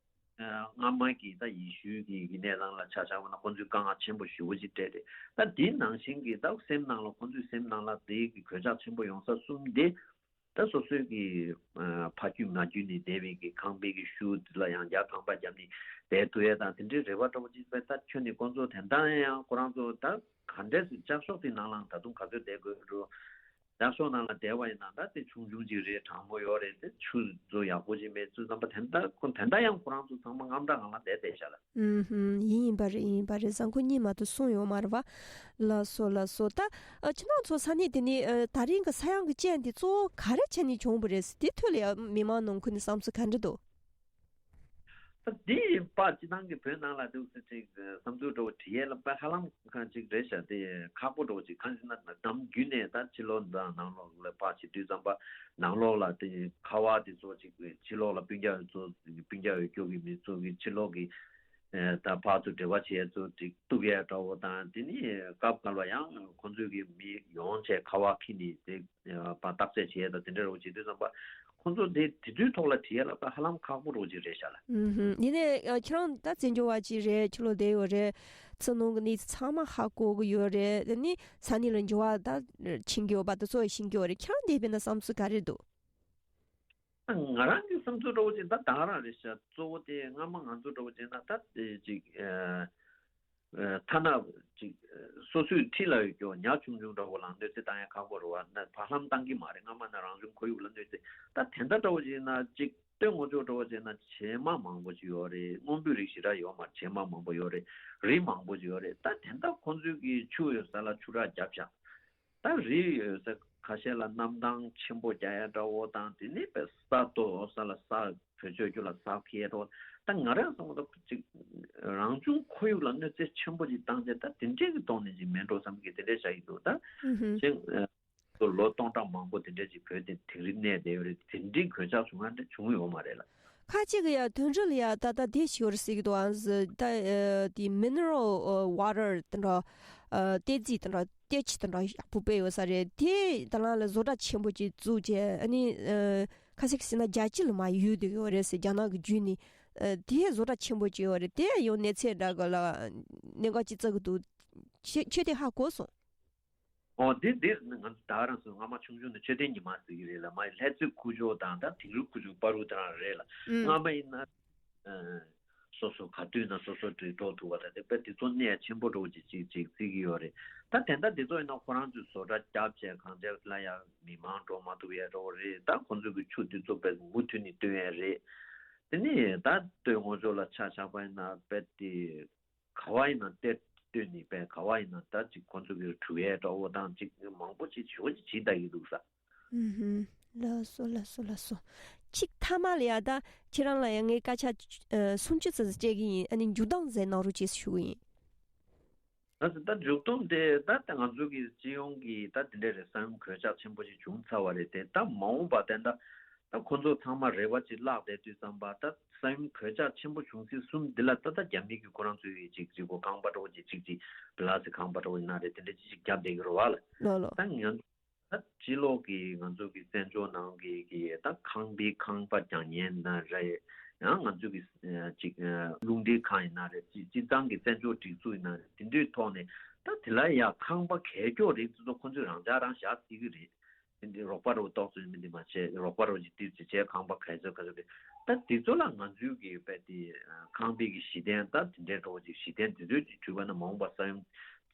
སྔ་མ་གི་ད་ཡེ་ཤུའི་གི་གི་གནས་སྟངས་ལ་ཆ་བཞག་པ་ན་ཁོང་ཚོས་དཀའ་ངལ་ཆེན་པོ་ཞེ་པོ་ཅིག་འཕྲད་རེད། ད་དེའི་ནང་བཞིན་གི་ད་སེམས་ནང་ལ། ཁོང་ཚོའི་སེམས་ནང་ལ་དེའི་གི་གོད་ཆག་ཆེན་པོ་ཡོང་ས་གསུམ་དེ། ད་སོ་སོའི་གི་ཨ་ཕ་རྒྱུད་མ་རྒྱུད་ནས་བསྡད་པའི་གི་ཁང་པའི་གི་ཤུལ་དེ་ལ་ཡང་རྒྱ་ཐང་པ་བརྒྱབ་ནས་བསྡད་ཐུབ་ཡས་དང་དེ་འདྲའི་རེ་བ་འདྲ་བོ་ཅིག་བས། ད་ཁྱོན་ནས་ཁོང་ཚོ་དེ་འདྲ་ཡང་ཁོ་རང་ཚོ་ད་ག་འདྲས་སེ་ལྕགས་ཤོག་དེ་ནང་ལ་ད་དུང་ག་ཚོད་བསྡད་དགོས་འགྲོ། ལྕགས་ཤོག་ནང་ལ་བསྡད་པ་ཡིན་ན་ད་དེ་ཆུང་ཆུང་ཅིག་རེད། གྲང་མོ་ཡོད་རེད། དེ་ཆུ་ཚོ་ཡག་པོ་ཅིག་མེད་ཚུལ་ཙམ་པ། དེ་འདྲ་ཁོ་དེ་འདྲ་ཡང་ཁོ་རང་ཚོ་ཚང་མ་དངངས་སྐྲག་སྒང་ལ་བསྡད་བསྡད་ཤག་ལ། ཨུམ་ཧུམ། ཡིན་ཡིན་པ་རེད། ཡིན་པ་རེད། བཟང་ཁོ་གཉིས་མ་གཏོགས་གསུང་ཡོད་མ་རེད་བ། ལགས་སོ་ལགས་སོ། ད་ཨ་ཁྱེད་རང་ཚོ་ས་གནས་དེ་ནས་ཨ་ད་རིང་གི་ས་ཡོམ་གྱི་རྐྱེན་དེ་གཙོ་བོ་ག་རེ་བྱས་ནས་བྱུང་བ་རེད། དེ་ཐོག་ལ་ཡང་མི་མང་ནང་ཁུལ་ནས་བསམ་ཚུལ་ག་འདྲ་འདུག་ད་འདི་ཡིན་པ་སྤྱི་བཏང་གི་བོད་ནང་ལ་འདུག་ཟེར་ཅིག་བསམ་ཚུལ་འདྲ་བོ་དྲི་ཡས་ལ་དཔེ་ཧ་ལམ་གང་ཅིག་རེད་ཤག་དེ་ཁག་པོ་འདྲ་བོ་ཅིག་གང་ཞེ་ན། ནམ་རྒྱུན་ནས་ད་ཕྱི་ལོགས་དང་ནང་ལོགས་ལ་ཕར་བྱེད་དུས་ཙམ་པ། ནང་ལོགས་ལ་དེ་ཁ་བ་དེ་ཚོ་ཅིག་ཕྱི་ལོགས་ལ་སྤུན་ཀྱག་ཚོ་སྤུན་ཀྱག་ཡོད་སྐྱོ་གི་མི་ཚོ་གི་ཕྱི་ལོགས་ཀྱི་ཨེ་ད་ཕར་ཚུར་འབྲེལ་བ་བྱེད་ཡས་ཚོ་ཅིག་གཏུབ་ཡས་འདྲ་བོ་དང་། དེ་ནས་སྐབས་འགའ་ལ་ཡང་ཁོང་ཚོའི་གི་མི་ཡོང་བྱས་ཁ་བ་འཁྱེར་ནས་དེ་ཨ་ཕར་བརྟག་དཔྱད་བྱེད་ཡས་དང་དེ་འདྲ་འདྲ་བོ་བྱེད་དུས་ཙམ་པ། ཁོང་ཚོ་དེ་དེ་དུས་ཐོག་ལ་དྲི་ཡས་ལ་ད་ཧ་ལམ་ཁག་པོ་འདྲ་བོ་ཅིག་རེད་ཤག་ལ། ཨུམ་ཧུམ། ཡིན་ནའི་ཨ་ཁྱེད་རང་ད་བཙན་བྱོལ་བ་ཅིག་རེད། ཕྱི་ལོགས་བསྡད་ཡོད་རེད། ཕྱི་ནང་གི་གནས་ཚུལ་ཚང་མ་ཧ་གོ་གི་ཡོད་རེད། དེ་ནི་ས་གནས་ལ་འགྱུར་བ་ད་ཕྱིན་གྱི་ཡོད་པ་དེ་ཚོ་ཤེས་ཀྱི་ཡོད་རེད། ཁྱེད་རང་འདིར་ཕེབས་ན་བསམ་ཚུལ་ག་རེ་འདུག་ང་རང་གི་བསམ་ཚུལ་འདྲ་བོ་ཅིག་ད་ད་ག་རང་རེད་ཤག་གཙོ་བོ་དེ་སྔ་མ་ང་ཚོ་འདྲ་བོ་བྱས་ན་ད་དེ་ཅིག་ཨ་ཨ་ཐ་ན་ཅིག་ཨ་སོ་སོའི་འཁྲིས་ལ་ཡོད་རྒྱུ་ཉ་ཆུང་ཆུང་འདྲ་བོ་ལ་གནོད་འཚེ་བཏང་ཡ་ཁག་པོ་རེད་བ། ན་བར་ལམ་བཏང་གི་མ་རེད། སྔ་མ་ན་རང་བྱུང་ཁོར་ཡུག་ལ་གནོད་འཚེ། ད་དེ་འདྲ་འདྲ་བོ་བྱས་ན་ཅིག་སྟོན་ངོ་ཅོག་འདྲ་བོ་བྱས་ན་བྱེ་མ་མང་པོ་ཅིག་ཡོད་རེད། སྔོན་པོའི་རིགས་ཞེ་དྲག་ཡོད་མ་རེད། བྱེ་མ་མང་པོ་ཡོད་རེད། རི་མང་པོ་ཅིག་ཡོད་རེད། ད་དེ་འདྲ་ཁོང་ཚོའི་གི་ཆུ་ཡོད་ས་ལ་ཆུ་རགས་བརྒྱབ་བཞག་ད་རི་ཡོད་ས་ཁ་ཤས་ལ་གནམ་ཐང་ཆེན་པོ་རྒྱག་ཡ་འདྲ་བོ་དང་། དེ་ནས་པའི་ས་རྡོ་ས་ལ་ས་བེད་སྤྱོད་རྒྱུ་ལ་ས་འཁྱེར་འགྲོ། ད་ང་རང་བསམ་ད་ཅིག་རང་བྱུང་ཁོར་ཡུག་ལ་གནོད་འཚེ་ཆེན་པོ་ཅིག་བཏང་རྗེས་ད་དེ་འདྲས་ཀྱི་ཐོག་ནས་ཅིག་མེད་འགྲོ་བསམ་གི་དེ་འདྲས་བྱ་ཡི་འདུག་ད་ཨུ་ཧུ། ཅིག་ལོ་སྟོང་ཕྲག་མང་པོ་དེ་འདྲས་ཅིག་བོད་དེ་དེང་རིང་གནས་བསྡད་ཡོད་རེད། དེ་འདྲའི་གོད་ཆག་བྱུང་ཡ་འདྲ་བྱུང་ཡོད་མ་རེད་ལ། ཁ་ཅིག་གི་ཡ་དོན་འགྲུལ་ཡ་ད་ལྟ་དེ་ཞིག་ཡོད་རེད་ཟེར་གི་འདུག་ཨ་ཟི་ད་ཨ་དེ་མི་ནི་རལ་ཝ་ཊར་དེ་འདྲ་ཨ་གཏེར་རྫས་དེ་འདྲ་གཏེར་ཆུ་དེ་འདྲ་ཡག་པོ་སྤེལ་ཡོད་ས་རེད། དེ་ད་ལམ་ལ་བཟོ་གྲྭ་ཆེན་པོ་ཅིག་བཙུགས་བྱས། ཨ་ནི་ཨ་ཁ་ཤས་ཀྱིས་ཟེར་ན་རྒྱལ་སྤྱི་ལ་མར་ཡོད་བསྡད་ཡོད་རེད་ཟེར། རྒྱ་ནག་གི་བརྒྱུད་ནས་ཨ་དེ་བཟོ་གྲྭ་ཆེན་པོ་ཅིག་ཡོད་རེད། དེ་ཡང་གནས་ཚད་འདྲ་གི་ལ་གནད་འགག་ཅིག་བརྩི་གི་འདུག་ཁྱོད་ཁྱོད་དེ་ཧ་གོ་སོང་། ཨོ་དེ་དེ་ང་ཚོ་ད་ག་རང་སོང་། སྔ་མ་ཆུང་ཆུང་ནས་མཆོད་རྟེན་ཉི་མ་ཟེར་གི་རེད་ལ། མ་ཡི་ལྷ་རྩེ་ཁུག་ཀྱོག་དང་ད་དིང་རི་ཁུག་ཀྱོག་བར་དུ་དེ་རང་རེད་ལ། ཨུམ། སྔ་མ་ཡིན་ན་ཨ་སོ་སོ་ག་དུས་ན་སོ་སོ་འགྲོ་འགྲོ་ཐུབ་པ་དང་། དེ་དཔེ་དེ་ཚོ་གནས་ཆེན་པོ་འདྲ་བོ་ཅིག་ཅིག་ཅིག་བརྩི་གི་ཡོད་རེད། ད་དེ་འདྲ་དེ་ཚོ་ཡིན་ན་ཁོ་རང་ཚོས་བཟོ་གྲྭ་བརྒྱབ་བྱས་གང་བྱས་ལ་ཡང་མི་མང་འགྲོ་མ་ཐུབ་ཡས་འདྲ་བོ་རེད། ད་ཁོ་ཚོ་གི་ཆུ་དེ་ཚོ་དཔེ་མུ་མཐུད་ནས་བཏོན་ཡས་རེད། དེ་ནས་ད་སྟོད་ངོས་ཕྱོགས་ལ་ཆ་བཞག་པ་ཡིན་ན་དཔེ་དེ། ག་བ་ཡིན་ན་གཏེར་བཏོན་ནས་པས། ག་བ་ཡིན་ན་ད་ཅིག་ཁོ་ཚོ་གི་གྲུ་ཡས་འདྲ་བོ་དང་ཅིག་མང་པོ་ཅིག་ཞེ་པོ་ཅིག་བྱེད་བསྡད་ཀྱི་འདུག་ས། ཨུ་ཧུམ། ལགས་སོ་ལགས་སོ་ལགས་སོ། གཅིག་མཐའ་མ་ལ་ཡ་ད་ཁྱེད་རང་ལ་ཡ་ངས་སྐད་ཆ་ཨ་སུམ་ཅུ་ཙམ་ཞིག་བཤད་ཀྱི་ཡིན། ཨ་ནི་མཇུག་སྡོམ་ཟེར་གནང་རོགས་ཅེས་ཞུ་གི་ཡིན། ད་ད་མཇུག་སྡོམ་དེ་ད་ད་ང་ཚོ་གི་སྤྱི་ཡོངས་ཀྱི་ད་དེ་འདྲ་རེད། ས་ཡོམ་གོད་ཆག་ཆེན་པོ་ཞིག་བྱུང་ཚར་བ་རེད་དེ། ད་མ་འོངས་པ་དེ་ད་ད་ཁོ་ཚོ་ཚང་མ་རེ་བ་ཅིག་བརླག་བསྡད་དུས་ཙམ་པ་ད་ས་ཡོམ་གོད་ཆག་ཆེན་པོ་བྱུང་ཚེ་གསུམ་འདི་ལ་ད་ད་རྒྱ་མི་གི་ཁོ་རང་ཚོའི་ཅིག་ཅིག་གོ་ཁང་པ་འདྲ་བོ་ཅིག་ཅིག་ཅིག་བི་ལ་སི་ཁང་པ་འདྲ་བོ་ཡིན་ན་རེད། དེ་འདྲ་ཅིག་ཅིག་རྒྱབ་བསྡད་ཀྱི་རེད་བ་ལ། ལོ་ལོ། ད་ང་ད་སྤྱི་ལོགས་ཀྱི་ང་ཚོ་གི་བཙན་བྱོལ་ནང་གི་གི་ད་ཁང་པའི་ཁང་པ་རྒྱག་མཁན་ཡིན་ན་རེད། ཡང་ང་ཚོ་གི་ཅིག་རླུང་འཕྲིན་ཁང་ཡིན་ན་རེད། སྤྱི་སྤྱི་བཏང་གི་བཙན་བྱོལ་སྒྲིག་འཛུགས་ཡིན་ན་རེད། དེ་འདྲའི་ཐོག་ནས་ད་དེ་ལ་ཡང་ཁང་པ་གས་སྐྱོག་རིགས་དེ་ཚོ་ཁོ་ཚོས་རང་འཇགས་རང་བཞག་བརྩི་གི་རེད། དེ་འདི་རོགས་པ་རོགས་ཏོག་ཙམ་མི་འདི་མ་བྱས། རོགས་པ་རོགས་ཅིག་དུས་ཅིག་བྱས། ཁང་པ་གས་ཚོད་གས་ཚོད་དེ་ད་དེ་ཚོ་ལ་ང་ཚོའི་གི་དཔེ་དེ་ཁང་པའི་གི་གཞི་རྟེན་ད་དེ་འདྲའི་འདྲ་བོ་ཅིག་གཞི་རྟེན་དེ་ཚོ་ཅིག་བྲུས་པ་ན་མ་འོངས་པ་ས་ཡོམ་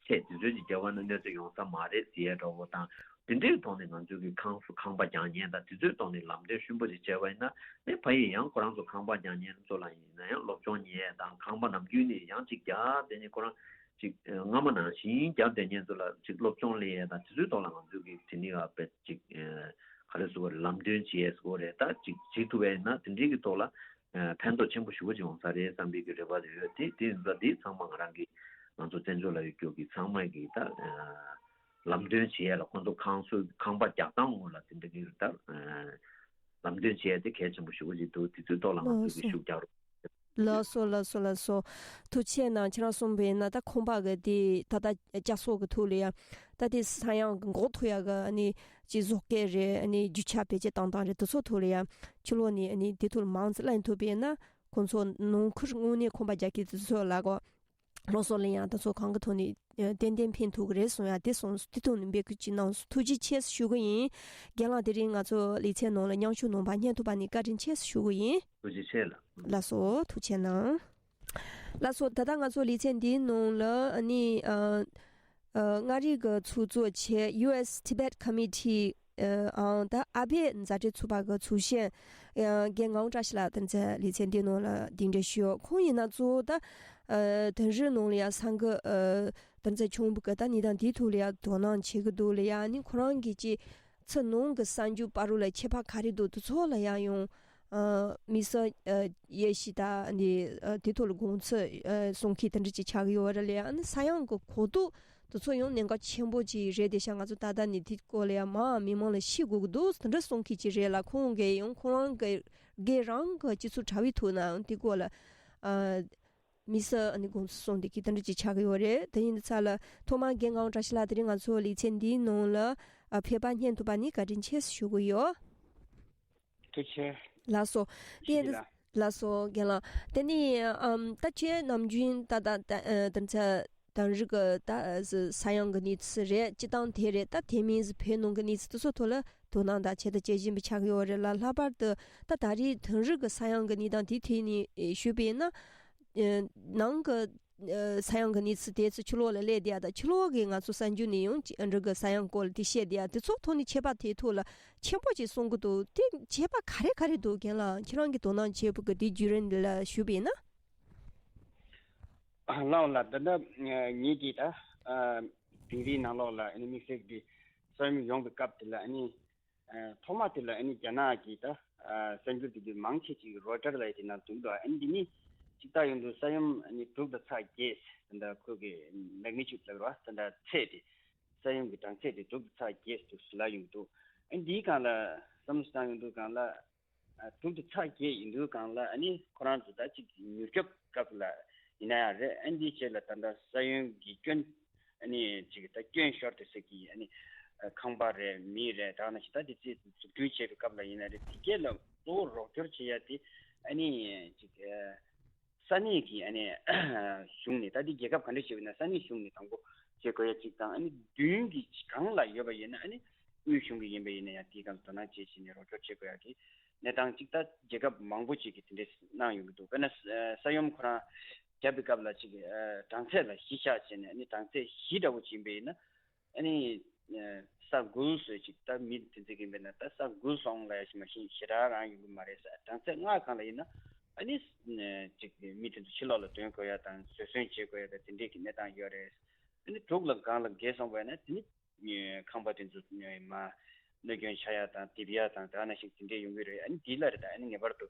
ཚད་དེ་ཚོ་ཅིག་བརྒྱབ་པ་ན་གནོད་འཚེ་ཡོང་ས་མ་རེད་ཟེར་ཡས་འདྲ་བོ་དང་། དེ་འདྲའི་ཐོག་ནས་ང་ཚོའི་གི་ཁང་ཁང་པ་རྒྱག་མཁན་དང་དེ་ཚོའི་ཐོག་ནས་ལམ་སྟོན་ཤུགས་པོ་ཅིག་བྱས་པ་ཡིན་ན། ཨེ་ཕ་ཡིས་ཡང་ཁོ་རང་ཚོ་ཁང་པ་རྒྱག་མཁན་ཚོ་ལ་ཡིན་ན་ཡང་སློབ་སྦྱོང་ཉེས་དང་། ཁང་པ་ནམ་རྒྱུན་ནས་ཡང་ཅིག་རྒྱག་དེ་ནས་ཁོ་རང་ཅིག་སྔ་མ་ནང་བཞིན་རྒྱབ་བསྡད་མཁན་ཚོ་ལ་ཅིག་སློབ་སྦྱོང་སླེབས་ཡས་དང་དེ་ཚོའི་ཐོག་ལ་ང་ཚོས་ཀྱི་དེ་ནི་ཨ་དཔེ་ཅིག་ག་རེ་ཟེར་དགོས་རེད། ལམ་སྟོན་བྱེད་ཡས་ཟེར་དགོས་རེད། ད་ཅིག་བྱེད་ཐུབ་པ་ཡིན་ན་དེ་འདྲའི་གི་ཐོག་ལ་ཕན་ཐོགས་ཆེན་པོ་ཞེ་པོ་ཅིག་ཡོང་ས་རེད་བསམ་པའི་གི་རེ་བ་རེ་ཡོད་དེ། དེ་ཡིན་ཙང་དེ་ཚང་མ་ང་རང་གི་ང་ཚོ་བཙན་བྱོལ་ལ་ཡོད་རྒྱུ་གི་ཚང་མ་གི་ད་ལམ་སྟོན་བྱེད་ཡས་ལ་ཁོང་ཚོ་ཁང་སོ་ཁང་པ་རྒྱག་སྟངས་སྔོན་ལ་དེ་འདྲ་གི་ད་ལམ་སྟོན་བྱེད་ཡས་དེ་གལ་ཆེན་པོ་ཞེ་པོ་ཅིག་འདུག་དེ་ཚོའི་ཐོག་ལ་ང་ཚོས་ཀྱི་ཤུགས་རྒྱག་རོགས། ལགས་སོ་ལགས་སོ་ལགས་སོ། ཐུགས་རྗེ་གནང་། ཁྱེད་རང་གསུངས་པ་ཡིན་ན་ད་ཁང་པ་གི་དེ་ད་ལྟ་བསྐྱར་གསོ་གི་ཐོག་ལ་ཡ་ད་དེ་ས་ཡོམ་གི་འགོག་ཐུབ་ཡ་གི་ཨ་ནི་ཅིག་བཟོ་གི་རེད། ཨ་ནི་རྒྱུ་ཆ་བེད་སྤྱོད་བཏང་སྟངས་རེད། དེ་ཚོ་ཐོག་ལ་ཡ་ཕྱི་ལོགས་ནས་ཨ་ནི་དེ་ཐོག་ལ་མང་ཙམ་གླེང་ཐུབ་པ་ཡིན་ན་ཁོང་ཚོ་ནང་ཁུལ་དངོས་གནས་ཁང་པ་རྒྱག་གི་དེ་ཚོ་ལ་གོ་སློབ་གསོ་ལེན་ཡ་དེ་ཚོ་གང་གི་ཐོག་ནས་ཏན་ཏན་ཕན་ཐོགས་ཀྱི་རེད་གསུང་ཡ་དེ་གསུངས། དེ་ཐོག་ནས་འབད་བསྐུལ་ཅིག་གནང་སོང་། ཐུགས་རྗེ་ཆེ་ཞུ་གི་ཡིན། རྒན་ལགས་དེ་རིང་ང་ཚོ་ལེ་ཚན་ནང་ལ་མཉམ་ཞུགས་གནང་བ་སྙན་ཐོ་པ་ནས་བཀའ་དྲིན་ཆེ་ཞུ་གི་ཡིན། ཐུགས་རྗེ་ཆེ་ལགས། ལགས་སོ། ཐུགས་རྗེ་གནང་། ལགས་སོ། ད་ལྟ་ང་ཚོ་ལེ་ཚན་འདིའི་ནང་ལ་ཨ་ནི་ཨ་ཨ་མངའ་རིས་ཀྱི་ཚོགས་གཙོ་བྱས་U S Tibet Committee ཨང་ད་ཨ་བྷེ་མཛའ་འབྲེལ་ཚོགས་པ་གི་ཚོགས་གཞོན་རྒན་ངག་དབང་བཀྲ་ཤིས་ལགས་དེ་ཚོ་ལེ་ཚན་འདི་ནང་ལ་གདན་འདྲེན་ཞུས། ཁོང་ཡིན་ན་གཙོ་བོ་ད་ཨ་དིང་རི་ནང་ལ་ཡ་ས་འགུལ་ཨ་དེ་ཚོ་བྱུང་བའི་གི་ད་གནས་སྟངས་དེའི་ཐོག་ལ་ཡ་དོ་སྣང་བྱེད་ཀྱི་འདུག་ལ་ཡ། ཨ་ནི་ཁོ་རང་གི་ཅིག་ཕྱི་ནང་གི་གསར་འགྱུར་བར་ལ་ཁྱད་པར་ག་རེ་འདུག་དེ་ཚོ་ལ་ཡ་ཡང་ཨ་དམིགས་བསལ་ཨ་དབྱེ་ཞིབ་དང་ཨ་ནི་ཨ་དེ་ཐོག་ལ་དགོངས་ཚུལ་ཨ་གསུང་མཁན་དེ་འདྲ་ཅིག་ཆགས་ཀྱི་ཡོད་རེད་ལ་ཡ། ཨ་ནི་ས་ཡོམ་གི་གོ་རྟོགས་དེ་ཚོ་ཡང་གནད་འགག་ཆེན་པོ་ཅིག་རེད་དེ་ཤག་ང་ཚོ་ད་ལྟ་ནས་དེ་སྐོར་ལ་ཡང་མང་མི་མང་ལ་ཤེས་དགོས་ཀྱི་འདུག་དེ་འདྲ་གསུང་མཁན་ཅིག་རེད་ལ། ཁོང་གིས་ཡང་ཁོ་རང་གི་སྒེར་རང་གི་སྤྱི་ཚོགས་དྲ་བའི་ཐོག་ནའང་དེ་སྐོར་ལ་ཨ་དམིགས་བསལ་ཨ་ནི་དགོངས་ཚུལ་གསུངས་བསྡད་མཁན་དེ་འདྲ་ཅིག་ཆགས་ཀྱི་ཡོད་རེད། དེ་ཡིན་དུས་ཙ་ལ་ཐོག་མར་རྒན་ངག་དབང་བཀྲ་ཤིས་ལགས་དེ་རིང་ང་ཚོ་ལེ་ཚན་འདིའི་ནང་ལ་ཨ་ཕེབས་པ་སྙན་ཐོ་པ་ནས་བཀའ་དྲིན་ཆེ་ཞུ་གི་ཡོད། ཐུགས་རྗེ་ཆེ། ལགས་སོ། དེ་ཡིན་དུས། ལགས་སོ་རྒན་ལགས། དེ་ནས་ཨམ་ད་ཁྱེད་ནམ་རྒྱུན་ད་ད་ད་ཨ་དེ་ཚོ་དིང་རི་གི་ད་ས་ཡོམ་གི་གནས་ཚུལ་རེད། སྤྱིར་བཏང་དེ་རེད། ད་དེ་མིན་བོད་ནང་གི་གནས་ཚུལ་དེ་ཚོ་ཐོག་ལ་དོ་སྣང་དང་དཔྱད་ལྟ་བྱེད་བཞིན་པ་ཆགས་ཀྱི་ཡོད་རེད་ལ། ལྷག་པར་དུ་ད་ད་རེས་དིང་རི་གི་ས་ཡོམ་གི་གནས་སྟངས་དེའི་ཐད་ནས་ཞུས་པ་ཡིན་ན། ནང་གི་ས་ཡོམ་གི་གནས་ཚུལ་དེ་ཚོ་ཕྱི་ལོགས་ལ་སླེབས་བསྡད་ཡ་དང་། ཕྱི་ལོགས་ཀྱི་ང་ཚོ་གསར་འགྱུར་ནས་ཡང་དིང་རི་གི་ས་ཡོམ་སྐོར་ལ་དེ་བཤད་བསྡད་ཡ་དེ་ཚོ་ཐོག་ནས་ཁྱད་པར་དེའི་ཐོག་ལ་ཆེན་པོ་ཅིག་གསུང་གི་འདུག་དེ་ཁྱད་པར་ག་རེ་ག་རེ་འདུག་རྒན་ལགས་ཁྱེད་རང་གིས་དོ་སྣང་བྱས་པ་གི་དེའི་བརྒྱུད་རིམ་འདི་ལ་ཞུས་པ་ཡིན་ན། ལགས་འོང་ལགས། འདི་འདྲ་ངེད་ཀྱིས་ད་དིང་རིའི་ནང་ལོགས་ལ་ཨ་ནི་དམིགས་བསལ་གྱི་ས་ཡོམ་ཡོང་བའི་སྐབས་དེ་ལ་ཨ་ནི་ཐོག་མ་དེ་ལ་ཨ་ནི་རྒྱ་ནག་གི་ད་གསར་འགྱུར་དེ་གི་མང་ཆེ་ཅིག་རོའི་ཊར་ལབ་ཡ་དེ་ནང་འདུག་ལ། ཨ་ནི་འདི་ནི་གཅིག་ལྟ་ཡོང་དུས་ས་ཡོམ་ཨ་ནི་དྲུག་དང་ཚེག་བརྒྱད་ད་ལྟ་ཁོ་གི་མེག་ནི་ཅུད་ལབ་རེད་བ། ད་ལྟ་ཚད་དེ་ས་ཡོམ་གི་གྲངས་ཚད་དེ་དྲུག་དང་ཚེག་བརྒྱད་དུ་ལ་ཡོང་གི་འདུག་ཨ་ནི་འདིའི་སྒང་ལ་བསམ་བློ་བཏང་ཡོང་དུས་སྒང་ལ་ཨ་དྲུག་དང་ཚེག་བརྒྱད་ཡིན་དུས་སྒང་ལ་ཨ་ནི་ཁོ་རང་ཚོ་ད་ཅིག་མྱུར་སྐྱོབ་སྐབས་ལ་ཡིན་ན་ཡང་རེད། ཨ་ནི་འདིའི་རྗེས་ལ་ད་ལྟ་ས་ཡོམ་གི་སྐྱོན་ཨ་ནི་ཅིག་ད་སྐྱོན་ཤོར་དེ་ཟེར་གི་ཨ་ནི་ཁང་པ་རེད། མི་རེད། ད་ནང་བཞིན་ད་དེ་ཚོ་འཛུགས་སྐྲུན་བྱེད་པའི་སྐབས་ལ་ཡིན་ན་རེད། དེ་གས་ལ་གཙོ་བོ་རོགས་སྐྱོར་བྱེད་ཡ་དེ་ཨ་ནི་ཅིག་ས་གནས་ཀྱི་ཨ་ནི་གཞུང་ནས། ད་འདི་རྒྱལ་ཁབ་ག་འདྲ་ཞིག་ཡིན་ན་ས་གནས་གཞུང་ནས་དང་པོ་བྱེད་དགོས་ཡ་གཅིག་དང་། ཨ་ནི་མདུན་གྱི་སྒང་ལ་ཡོད་པ་ཡིན་ན་ཨ་ནི་དབུས་གཞུང་གི་ཡིན་པ་ཡིན་ན་ཡང་དེའི་སྒང་དོ་སྣང་བྱེད་བྱས་ནས་རོགས་སྐྱོར་བྱེད་དགོས་ཡ་གི་གནས་སྟངས་གཅིག་ད་རྒྱལ་ཁབ་མང་པོ་ཅིག་གིས་དེ་འདྲས་གནང་ཡོང་གི་འདུག་དཔེར་ན་ས་ཡོམ་ཁོ་རང་བརྒྱབ་པའི་སྐབས་ལ་ཅིག་གྲངས་ཚད་ལ་གཞི་བཞག་བྱས་ནས་ཨ་ནི་གྲངས་ཚད་བཞི་འདྲ་བོ་ཅིག་ཡིན་པ་ཡིན་ན། ཨ་ནི་ས་འགུལ་བཟོས་ཅིག་ད་མི་དེ་ཚོ་གི་མེད་ན་ད་ས་འགུལ་སོང་ལ་ཡ་ཞིག་མ་གཞི་ཞེ་དྲག་རང་ཡོང་གི་མ་རེད་ས། གྲངས་ཚད་ལྔ་སྒང་ལ་ཡིན་ན་ཨ་ནི་ཅིག་མི་དེ་ཚོ་ཕྱི་ལོགས་ལ་འདོན་དགོས་ཡ་དང་བཟོད་གསོན་བྱེད་དགོས་ཡ་དང་དེ་འདྲས་ཀྱི་གནས་སྟངས་ཡོད་རེད། ཨ་ནི་དྲུག་ལ་སྒང་ལ་འགྱེལ་སོང་བ་ཡིན་ན་དེ་ནི་ཁང་པ་དེ་ཚོ་མ་ གནོད་སྐྱོན་ཆགས་ཡ་དང་རྡིབ་ཡ་དང་དེ་ནང་བཞིན་དེ་འདྲས་ཡོང་གི་རེད། ཨ་ནི་དེ་ལ་རེད། ད་ཨ་ནི་ངེས་པར་དུ་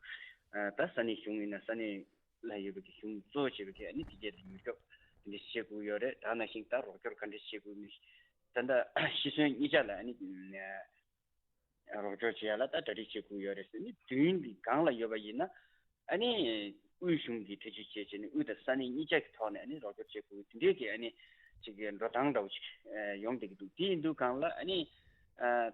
ད་ས་གནས་གཞུང་ཡིན་ན་ས་གནས་ལ་ཡོད་པའི་གཞུང་གཙོ་བོ་བྱས་པའི་ཨ་ནི་དེ་གས་ལ་མྱུར་སྐྱོབ་དེ་འདྲས་བྱེད་དགོས་ཡོད་རེད། དེ་ནང་བཞིན་ད་རོགས་སྐྱོར་ག་འདྲས་བྱེད་དགོས་མིན་ད་ལྟ་ཤི་གསོན་གཉིས་ཆ་ལ་ཨ་ནི་རོགས་སྐྱོར་བྱེད་ཡ་ལ་ད་གྲ་སྒྲིག་བྱེད་དགོས་ཡོད་རེད་ཟེར་ནས། མདུན་གྱི་སྒང་ལ་ཡོད་པ་ཡིན་ན་ཨ་ནི་དབུས་གཞུང་གིས་ཐེ་བྱུས་བྱས་བྱས་ནས་དབུས་དང་ས་གནས་གཉིས་ཆ་གི་ཐོག་ནས་ཨ་ནི་རོགས་སྐྱོར་བྱེད་དགོས་དེ་འདྲའི་གི་ཨ་ནི་ཅིག་གི་འགྲོ་སྟངས་འདྲ་བོ་ཅིག་ཡོང་བསྡད་ཀྱི་འདུག་དེ་ཡིན་དུས་སྒང་ལ་ཨ་ནི་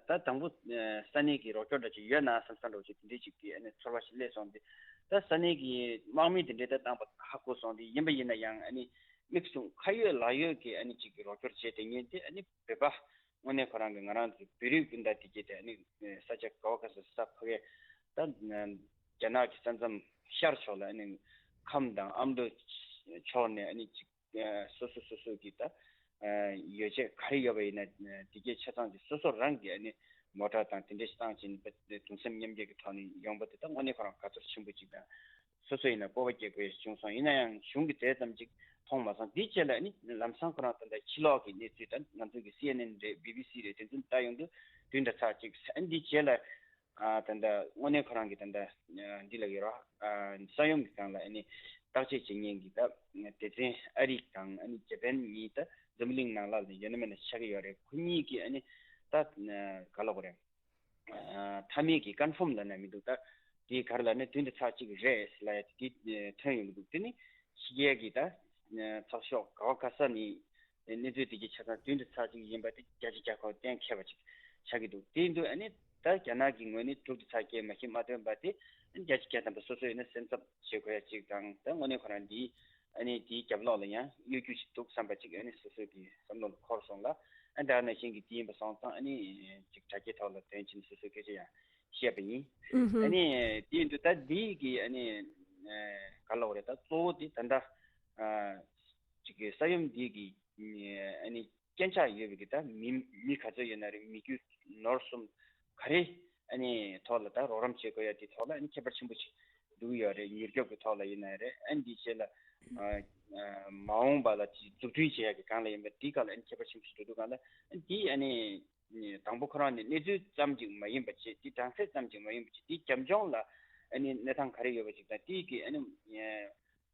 ད་དང་པོ་ས་གནས་ཀྱི་རོགས་སྐྱོར་འདྲ་ཅིག་ཡོད་ན་བསམ་བསམ་འདྲ་བོ་ཅིག་དེ་འདྲའི་ཅིག་གི་ཨ་ནི་ཚོར་བ་ཞིག་སླེབས་སོང་སྟེ། ད་ས་གནས་ཀྱི་དམག་མི་དེ་འདྲའི་ད་བཏང་པ་ཧ་གོ་སོང་སྟེ། ཡིན་པ་ཡིན་ན་ཡང་ཨ་ནི་མིག་ཟུང་ཁ་ཡོད་ལག་ཡོད་ཀྱི་ཨ་ནི་ཅིག་གི་རོགས་སྐྱོར་བྱས་བསྡད་མཁན་དེ་ཨ་ནི་བོད་པ་དངོས་གནས་ཁོ་རང་གི་ང་རང་ཚོའི་བོད་རིགས་སྤུན་ཟླ་དེ་གྱད་དེ་ཨ་ནི་ས་ཆ་ག་བ་ག་ས་ས་ཕ་གི་ད་རྒྱ་ནག་གི་ས་མཚམས་ཤར་ཕྱོགས་ལ་ཨ་ནི་ཁམས་དང་ཨ་མདོ་ཕྱོགས་ནས་ཨ་ནི་ཅིག་སོ་སོ་སོ་སོ་གི་ད་ཡོ་བྱད་ག་རེ་ཡོད་པ་ཡིན་ན་དེ་གྱད་ཆ་ཚང་གི་སོ་སོ་རང་གི་ཨ་ནི་མོ་ཊ་དང་དེ་འདྲས་བཏང་བྱས་ནས་གདུང་སེམས་མཉམ་སྐྱེད་ཀྱི་ཐོག་ནས་ཡོང་པ་དེ་ད་དངོས་གནས་ཁོ་རང་དགའ་ཚོར་ཆེན་པོ་ཅིག་དང་། སོ་སོ་ཡིན་ན་སྤོབས་པ་སྐྱེ་དགོས་བྱུང་སོང་། ཡིན་ན་ཡང་གཞུང་གི་དེ་ཙམ་ཅིག་མཐོང་མ་སོང་། དེའི་རྗེས་ལ་ཨ་ནི་ལམ་སང་ཁོ་རང་ད་ལྟ་ཕྱི་ལོགས་ཀྱི་གནས་ཚུལ་དང་ང་ཚོ་གི་སི་ཨེན་ཨེན་རེད། བི་བི་སི་རེད། དེ་ཚོ་ལྟ་ཡོང་དུས་བདུན་ཕྲག་ཚར་གཅིག་ཨ་ནི་འདིའི་རྗེས་ལ་ཨ་ད་ལྟ་དངོས་གནས་ཁོ་རང་གི་ད་ལྟ་འདི་ལ་ཡོད་ར་ཨ་ས་ཡོམ་གྱི་སྒང་ལ་ཨ་ནི་བརྟག་དཔྱད་བྱེད་མཁན་གྱི་ད་སྡེ་ཚན་ཨ་རི་དང་ཨ་ནི་ཇ་པན་གཉིས་ད་འཛམ་བུ་གླིང་ནང་ལ་ཡོད་ན་མེད་ན་ཆགས་ཀྱི་ཡོད་རེད། ཁོ་གཉིས་ཀྱིས་ཨ་ནི་ད་ག་ལབ་དགོས་རེད། མཐའ་མའི་གི་ཀོན་ཕོམ་ལབ་ན་མི་འདུག་ད་དེ་ག་རེ་ལབ་ན་བདུན་ཕྲག་ཚར་གཅིག་རེད་ལབ་ཡ་དེ་ཐོན་ཡོང་གི་འདུག་དེ་ནི་ཕྱི་རྒྱལ་གྱི་ད་ཚགས་ཤོག་ག་བ་ག་ས་ནས་གནས་ཚུལ་དེ་གྱད་ཆ་ཚང་བདུན་ཕྲག་ཚར་གཅིག་ཡིན་པ་དེ་བརྒྱ་ཆ་བརྒྱ་ཁོ་གཏན་འཁེལ་བ་ཅིག་ཆགས་ཀྱི་འདུག་དེ་ཡིན་དུས་ཨ་ནི་ད་རྒྱ་ནག་གི་ངོས་ནས་དྲུག་ཕྲག་ཚར་བརྒྱད་མ་གཞི་མ་ཐོན་པ་དེ་ཨ་ནི་བརྒྱ་ཆ་བརྒྱ་ཐམ་པ་སོ་སོ་ཡིན་ན་སེམས་འཚབ་བྱེད་དགོས་ཡ་ཅིག་དང་། ད་དངོས་གནས་ཁོ་རང་འདི་ཨ་ནི་དེའི་རྒྱབ་ལོགས་ལ་ཡང་གཡོ་སྒྱུ་ཞིག་འདུག་བསམ་པ་ཅིག་ཨ་ནི་སོ་སོ་གི་བསམ་བློ་ལ་འཁོར་སོང་ལ། ཨ་ད་ནང་བཞིན་གྱི་དེ་ཡིན་པ་སོང་ཙང་ཨ་ནི་ཅིག་དྲ་རྒྱའི་ཐོག་ལ་དོན་ཕྱིན་སོ་སོའི་སྐད་ཆ་ཡང་བཤད་པ་ཡིན། ཨ་ནི་དེ་ཡིན་དུས་ད་འདི་གི་ཨ་ནི་ག་ལབ་དགོས་རེད། ད་གཙོ་བོ་དེ་ད་ལྟ་ཅིག་གི་ས་ཡོམ་འདི་གི་ཨ་ནི་རྐྱེན་ཆགས་ཡོད་པའི་གི་ད་མི་མི་ག་ཚོད་ཡོད་ན་རེད། མི་རྒྱུ་ནོར་གསུམ་ག་རེ་ཨ་ནི་ཐོག་ལ་ད་རོགས་རམ་བྱེད་དགོས་ཡ་དེ་ཐོག་ལ་ཨ་ནི་ཁྱད་པར་ཆེན་པོ་ཞིག་འདུག་ཡོད་རེད། མྱུར་སྐྱོབ་ཀྱི་ཐོག་ལ་ཡིན་ན་རེད། ཨ་ནི་འདི་བྱས་ལ་ཨ་ཨ་མ་འོངས་པ་ལ་ཅིག་འཛུགས་སྐྲུན་བྱེད་ཡ་གི་སྒང་ལ་ཡིན་པ་འདི་སྒང་ལ་ཨ་ནི་ཁྱད་པར་ཆེན་པོ་ཞིག་འགྲོ་འདུག་སྒང་ལ་ཨ་ནི་འདི་ཨ་ནི་དང་པོ་ཁོ་རང་ནས་གནས་ཚུལ་ཙམ་ཅིག་མ་ཡིན་པ་བྱས། འདི་གྲངས་ཚད་ཙམ་ཅིག་མ་ཡིན་པ་བྱས། འདི་རྒྱབ་ལྗོངས་ལ་ཨ་ནི་གནས་སྟངས་ག་རེ་ཡོད་པ་ཅིག་དང་། འདི་གི་ཨ་ནི་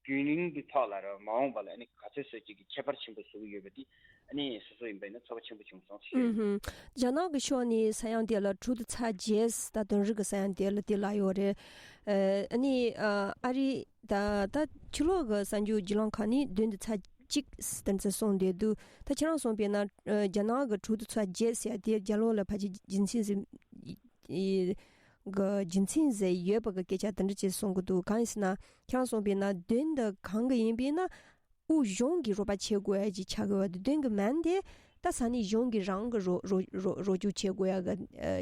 རྒྱུན་རིང་གི་ཐོག་ལ་རེད་བ། མ་འོངས་པ་ལ་ཨ་ནི་ག་ཚོད་ཚོད་ཅིག་གི་ཁྱད་པར་ཆེན་པོ་བཟོ་གི་ཡོད་པ་འདི་ཨ་ནི་སོ་སོ་ཡིན་པ་ཡིན་ན་ཚོར་བ་ཆེན་པོ་བྱུང་སོང་ཞུ། ཨུ་ཧུམ། རྒྱ་ནག་གི་ཕྱོགས་ནས་ས་ཡོམ་དེ་ལ་དྲུག་ཏུ་ཚར་རྗེས་ད་དོན་རིག་གི་ས་ཡོམ་དེ་ལ་དེ་ལ་ཡོད་རེད། ཨ་ནི་ཨ་རི་ད་ད་ཕྱི་ལོགས་གི་གསར་འགྱུར་བརྒྱུད་ལམ་ཁག་ནས་བདུན་ཏུ་ཚར་གཅིག་དེ་ཚོ་གསུངས་བསྡད་འདུག་ད་ཁྱེད་རང་གསུངས་པས་ན་རྒྱ་ནག་གི་དྲུག་ཏུ་ཚར་རྗེས་ཟེར་ཡ་དེ་རྒྱ་ལོ་ལ་ཕལ་ཆེར་རྒྱུ་མཚན་ཟིན་གི་རྒྱུ་མཚན་ཟེར་ཡོད་པ་གི་སྐད་ཆ་དེ་འདྲ་ཅིག་གསུང་གི་འདུག་གང་ཡིན་ཟེར་ན་ཁྱེད་རང་གསུངས་པས་ན་བདུན་དེ་གང་གི་ཡིན་པས་ན་དབུས་གཞུང་གིས་རོགས་པ་བྱེད་དགོས་ཡ་ཅིག་ཆགས་ཀྱི་ཡོད་པ་དེ་བདུན་གི་མན་དེ་ད་ས་གནས་གཞུང་གིས་རང་གི་རོགས་རོགས་རོགས་རོགས་སྐྱོར་བྱེད་དགོས་ཡ་གི་